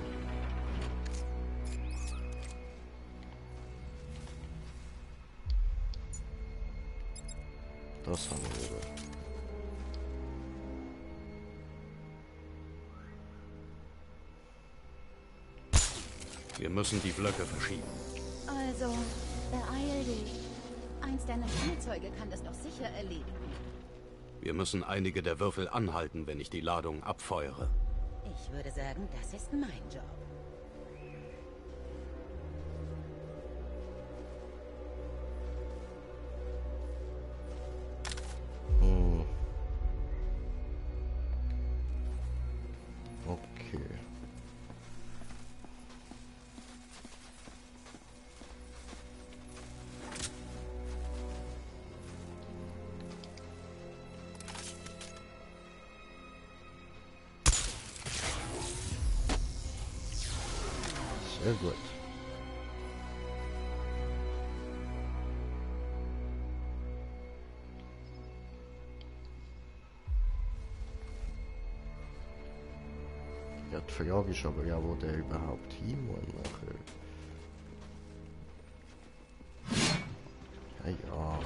Das haben wir über. Wir müssen die Blöcke verschieben. Also, beeil dich. Eins deiner Spielzeuge kann das doch sicher erledigen. Wir müssen einige der Würfel anhalten, wenn ich die Ladung abfeuere. Ich würde sagen, das ist mein Job. Okay. Sehr gut. Ja, die Frage ist aber ja, wo der überhaupt hin muss nachher. Ja, ja.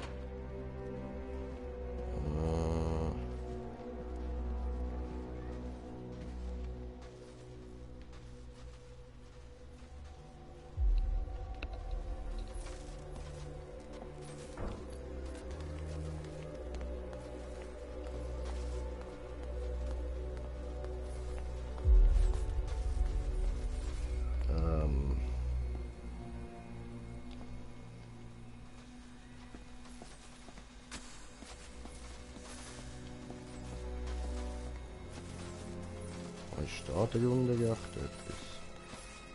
Steht da unten gedacht etwas?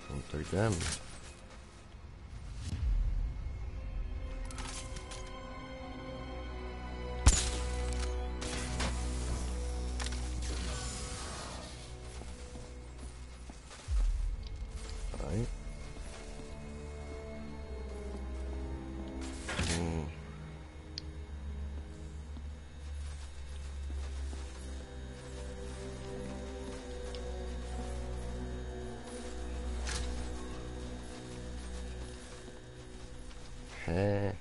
Unter dem. Nein. Hä?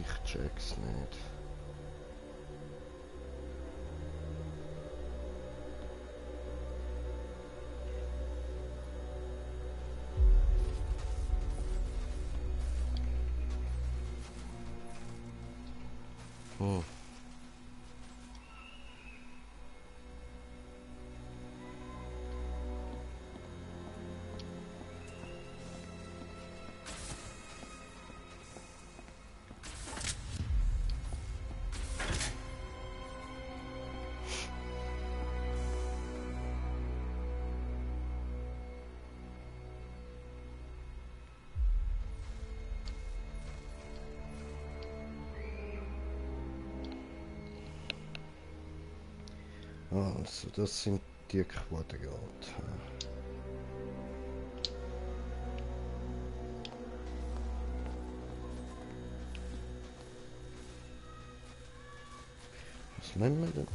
Ich check's nicht. Also, das sind die Quadrate. Was nennen wir denn?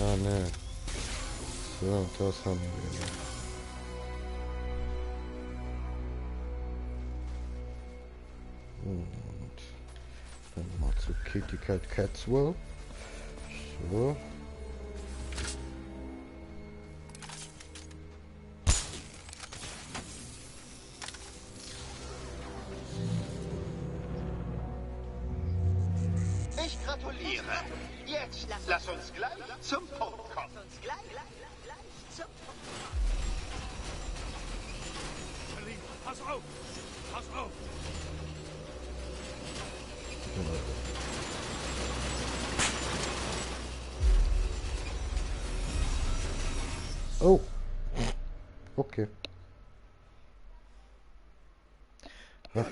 Ah, ne. So, das haben wir. Und dann mal zu Kitty Cat Catswell. So. Ich gratuliere. Jetzt lass uns gleich zum Punkt kommen. Pass auf! Pass auf! Oh. Okay.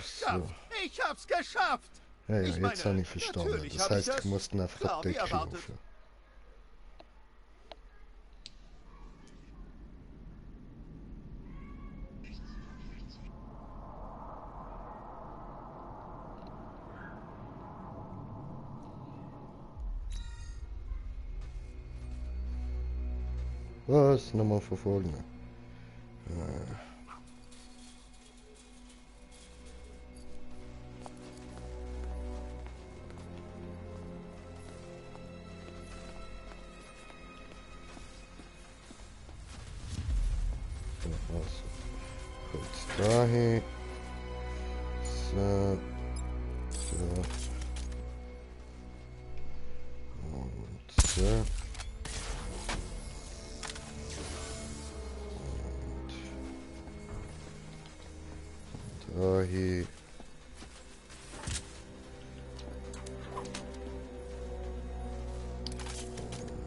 So. Ich hab's geschafft! Ja, Ich jetzt meine, habe ich verstanden. natürlich Das hab ich heißt, das ich musste einfach klar wie Update erwartet. rufen. Was? Nochmal verfolgen. Also, kurz dahin. So. So. Und so. Dahin.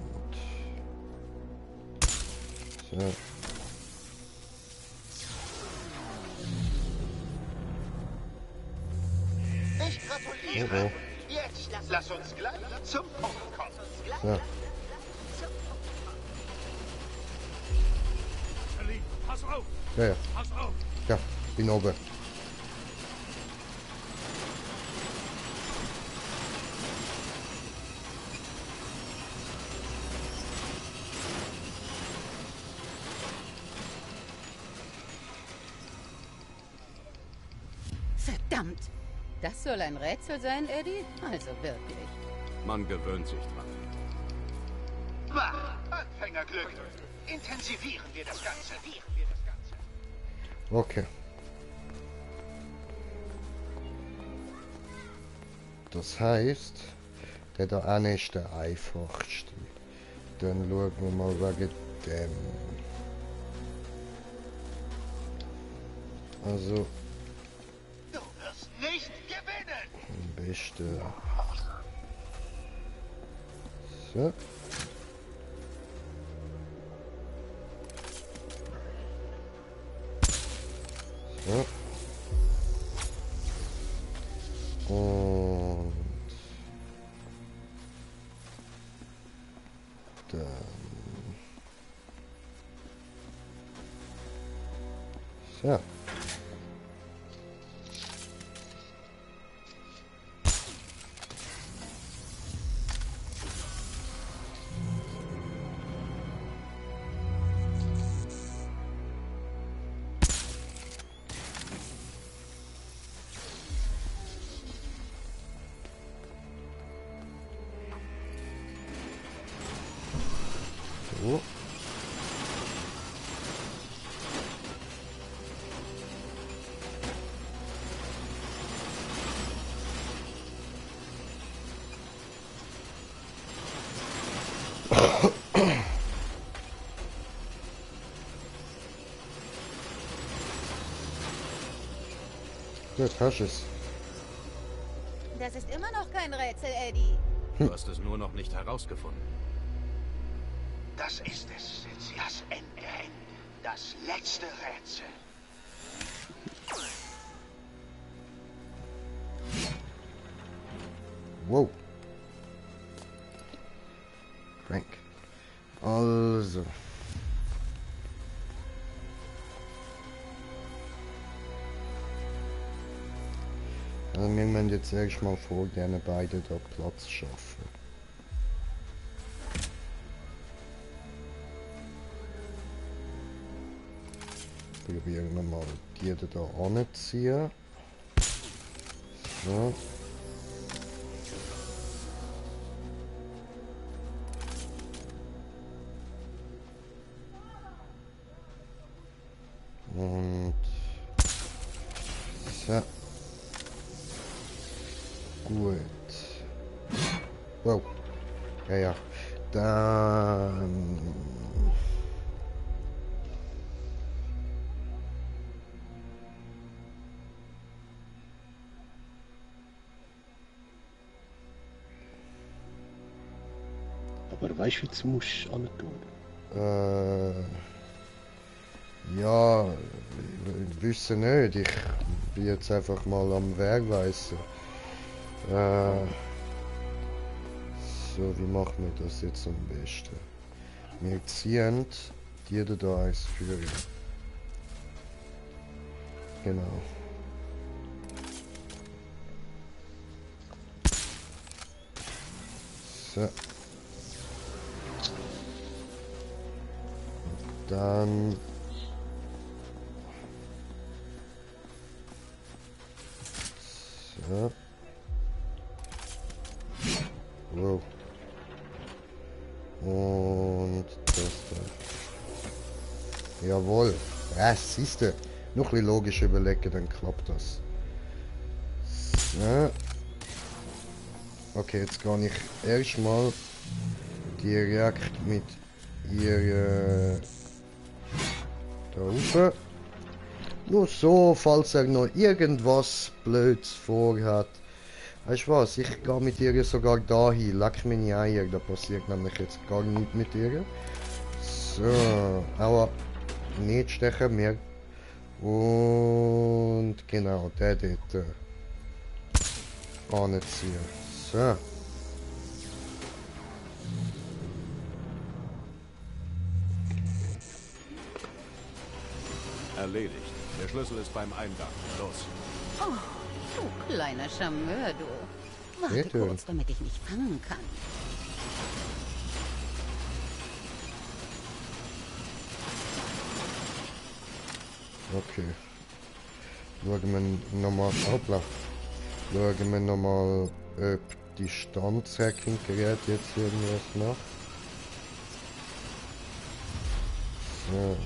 Und so. Ich gratuliere. Jetzt lass uns gleich zum Punkt kommen. Ja. Ellie, pass auf! Ja. Pass auf! Ja, bin oben. Verdammt! Das soll ein Rätsel sein, Eddie? Also wirklich. Man gewöhnt sich dran. Wach! Anfängerglück. Intensivieren wir das Ganze. Okay. Das heißt, der da eine ist der einfachste. Dann schauen wir mal wegen dem. Also. Du wirst nicht gewinnen! Am besten. So. So. Und dann so. So. Gut, hast es. Das ist immer noch kein Rätsel, Eddie. Du hast es nur noch nicht herausgefunden. Das ist es. Das Ende. Das letzte Rätsel. Wow. Frank. Also. Also wir müssen jetzt erstmal vor diesen beiden da Platz schaffen. Probieren wir mal die da anziehen. So. Und so. Gut. Wow. Ja, ja. Dann. Aber weißt du, wie du musst antun? Ja, ich wüsste nicht. Ich bin jetzt einfach mal am Wegweisen. So, wie machen wir das jetzt am besten? Wir ziehen die da eins führen. Genau. So. Dann... So. Wow. Und das da. Jawohl. Ja, siehste. Noch ein bisschen logisch überlegen, dann klappt das. So. Okay, jetzt gehe ich erstmal direkt mit ihr da rauf. Nur so, falls er noch irgendwas Blöds vorhat. Weißt du was, ich gehe mit ihr sogar dahin. Leck meine Eier, da passiert nämlich jetzt gar nichts mit ihr. So, aber nicht stechen mehr. Und genau, der dort anziehen. So. Erledigt. Der Schlüssel ist beim Eingang. Los. Oh, du kleiner Charmeur, du. Warte Bitte. kurz, damit ich mich fangen kann. Okay. Schauen wir nochmal. Hoppla. Schauen wir nochmal, ob die Standshacking-Gerät jetzt irgendwas macht. So.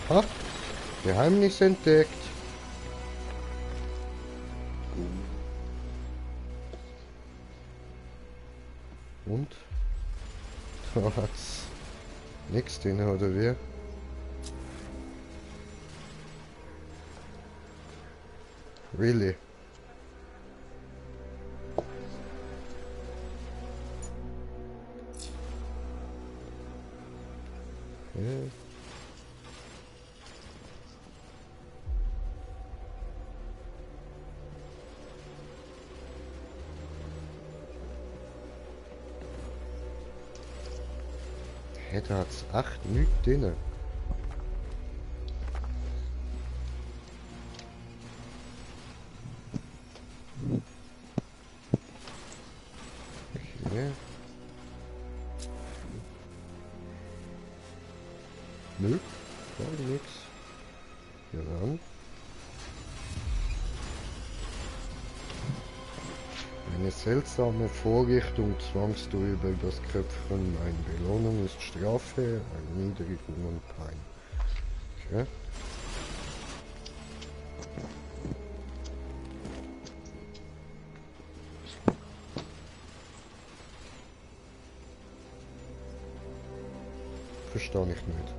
Aha, Geheimnis entdeckt. Und? Da hat's nichts drin, oder wie? Really? Okay. Da hat's 8 nichts drin. Okay. Nö, gar nichts. Hier ran. Eine seltsame Vorrichtung zwangst du über das Köpfchen. Eine Belohnung ist Strafe, eine Niedrigung und Pein. Okay. Verstehe ich nicht.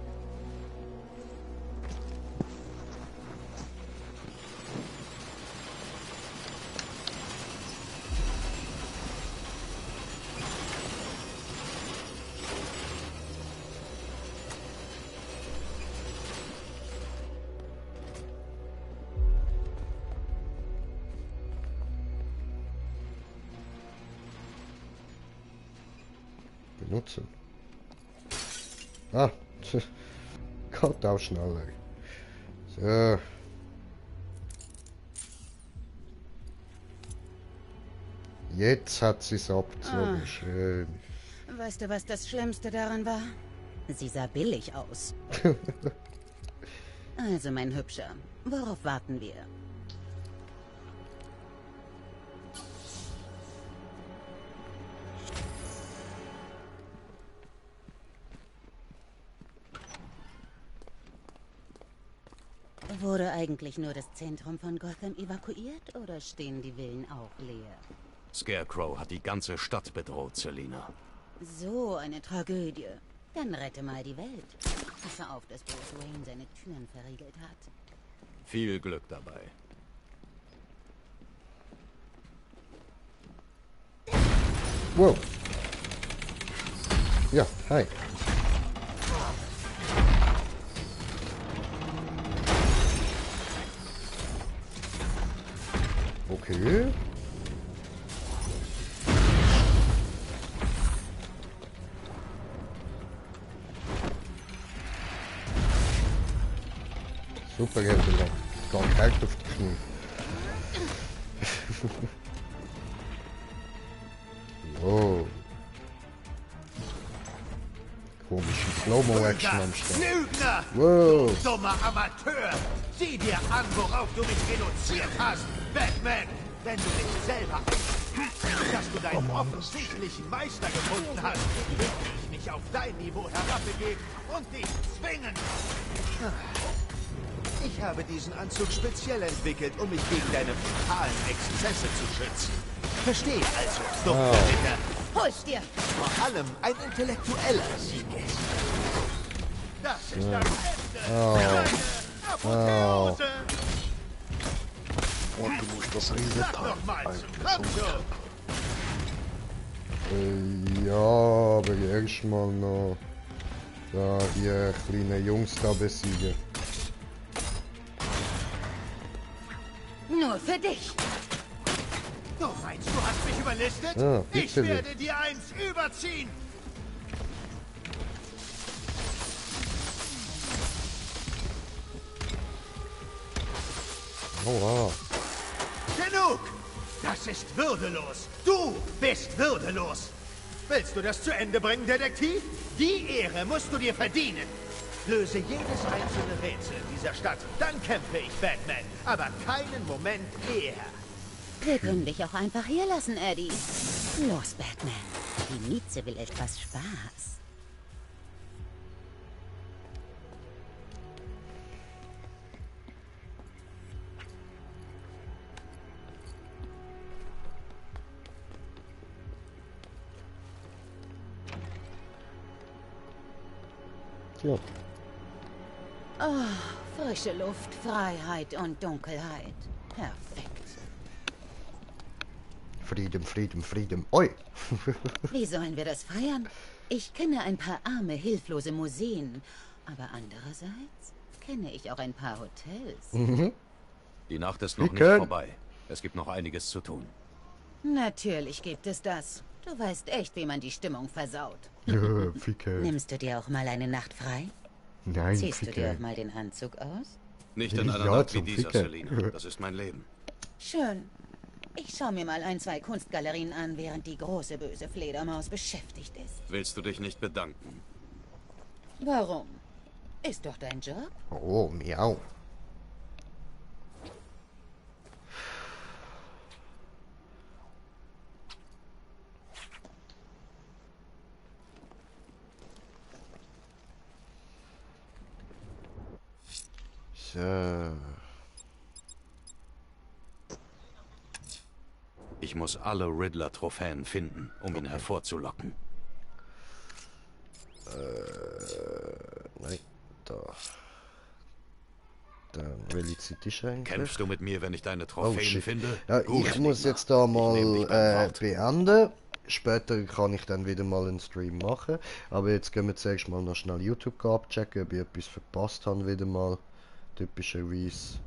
Benutzen. Ah, geht auch schneller. So. Jetzt hat sie es abgezogen. Schön. Weißt du, was das Schlimmste daran war? Sie sah billig aus. Also, mein Hübscher, worauf warten wir? Wurde eigentlich nur das Zentrum von Gotham evakuiert oder stehen die Villen auch leer? Scarecrow hat die ganze Stadt bedroht, Selina. So eine Tragödie. Dann rette mal die Welt. Passe auf, dass Bruce Wayne seine Türen verriegelt hat. Viel Glück dabei. Wow. Ja, hi. Okay. Super, Geld, gar kalt auf die Knie. Oh. Komische Slow-Mo-Action am Start. Lügner! Wow. Du dummer Amateur! Sieh dir an, worauf du mich reduziert hast, Batman! Wenn du nicht selber... dass du deinen offensichtlichen Meister gefunden hast, würde ich mich auf dein Niveau herabbegeben und dich zwingen. Ich habe diesen Anzug speziell entwickelt, um mich gegen deine brutalen Exzesse zu schützen. Verstehe also, dunkler Ritter. Hol's dir! Vor allem ein intellektueller Sieg ist. Das ist das Ende. Apotheose! Und du musst das Riesenteil ja, aber erstmal noch da die kleinen Jungs da besiegen. Nur für dich! Du meinst, du hast mich überlistet? Ja, ich werde dir eins überziehen! Oh, wow. Genug! Das ist würdelos! Du bist würdelos! Willst du das zu Ende bringen, Detektiv? Die Ehre musst du dir verdienen! Löse jedes einzelne Rätsel in dieser Stadt, dann kämpfe ich, Batman. Aber keinen Moment eher. Wir können dich auch einfach hier lassen, Eddie. Los, Batman. Die Mieze will etwas Spaß. Ja. Oh, frische Luft, Freiheit und Dunkelheit. Perfekt. Frieden, Frieden, Frieden. Oi! Wie sollen wir das feiern? Ich kenne ein paar arme, hilflose Museen. Aber andererseits kenne ich auch ein paar Hotels. Die Nacht ist noch nicht vorbei. Es gibt noch einiges zu tun. Natürlich gibt es das. Du weißt echt, wie man die Stimmung versaut. Ja, Ficke. Nimmst du dir auch mal eine Nacht frei? Nein, Ziehst du dir Ficke. auch mal den Anzug aus? Nicht in einer Ja, Nacht wie zum dieser, Ficken. Selina. Das ist mein Leben. Schön. Ich schaue mir mal 1, 2 Kunstgalerien an, während die große böse Fledermaus beschäftigt ist. Willst du dich nicht bedanken? Warum? Ist doch dein Job. Oh, miau. So. Ich muss alle Riddler-Trophäen finden, um ihn hervorzulocken. Nein, da. Dann will ich Zeit eigentlich. Kämpfst du mit mir, wenn ich deine Trophäen finde? Ja, Gut, ich muss Gegner. jetzt da Ich nehm dich beim mal Wort. beenden. Später kann ich dann wieder mal einen Stream machen. Aber jetzt gehen wir zuerst mal noch schnell YouTube abchecken, ob ich etwas verpasst habe wieder mal. Typischerweise.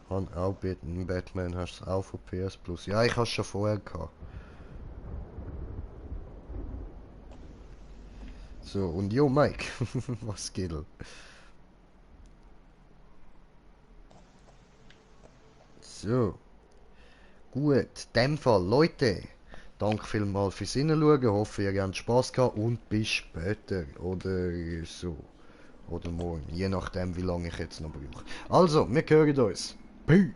Han auch bitten, Batman hast du auch von PS Plus. Ja, ich habe es schon vorher gehabt. So, und jo Mike, was geht? So. Gut, in dem Fall, Leute, danke vielmals fürs Hinschauen, hoffe ihr habt Spaß gehabt und bis später oder so. Oder morgen, je nachdem wie lange ich jetzt noch brauche. Also, wir hören uns. Peace.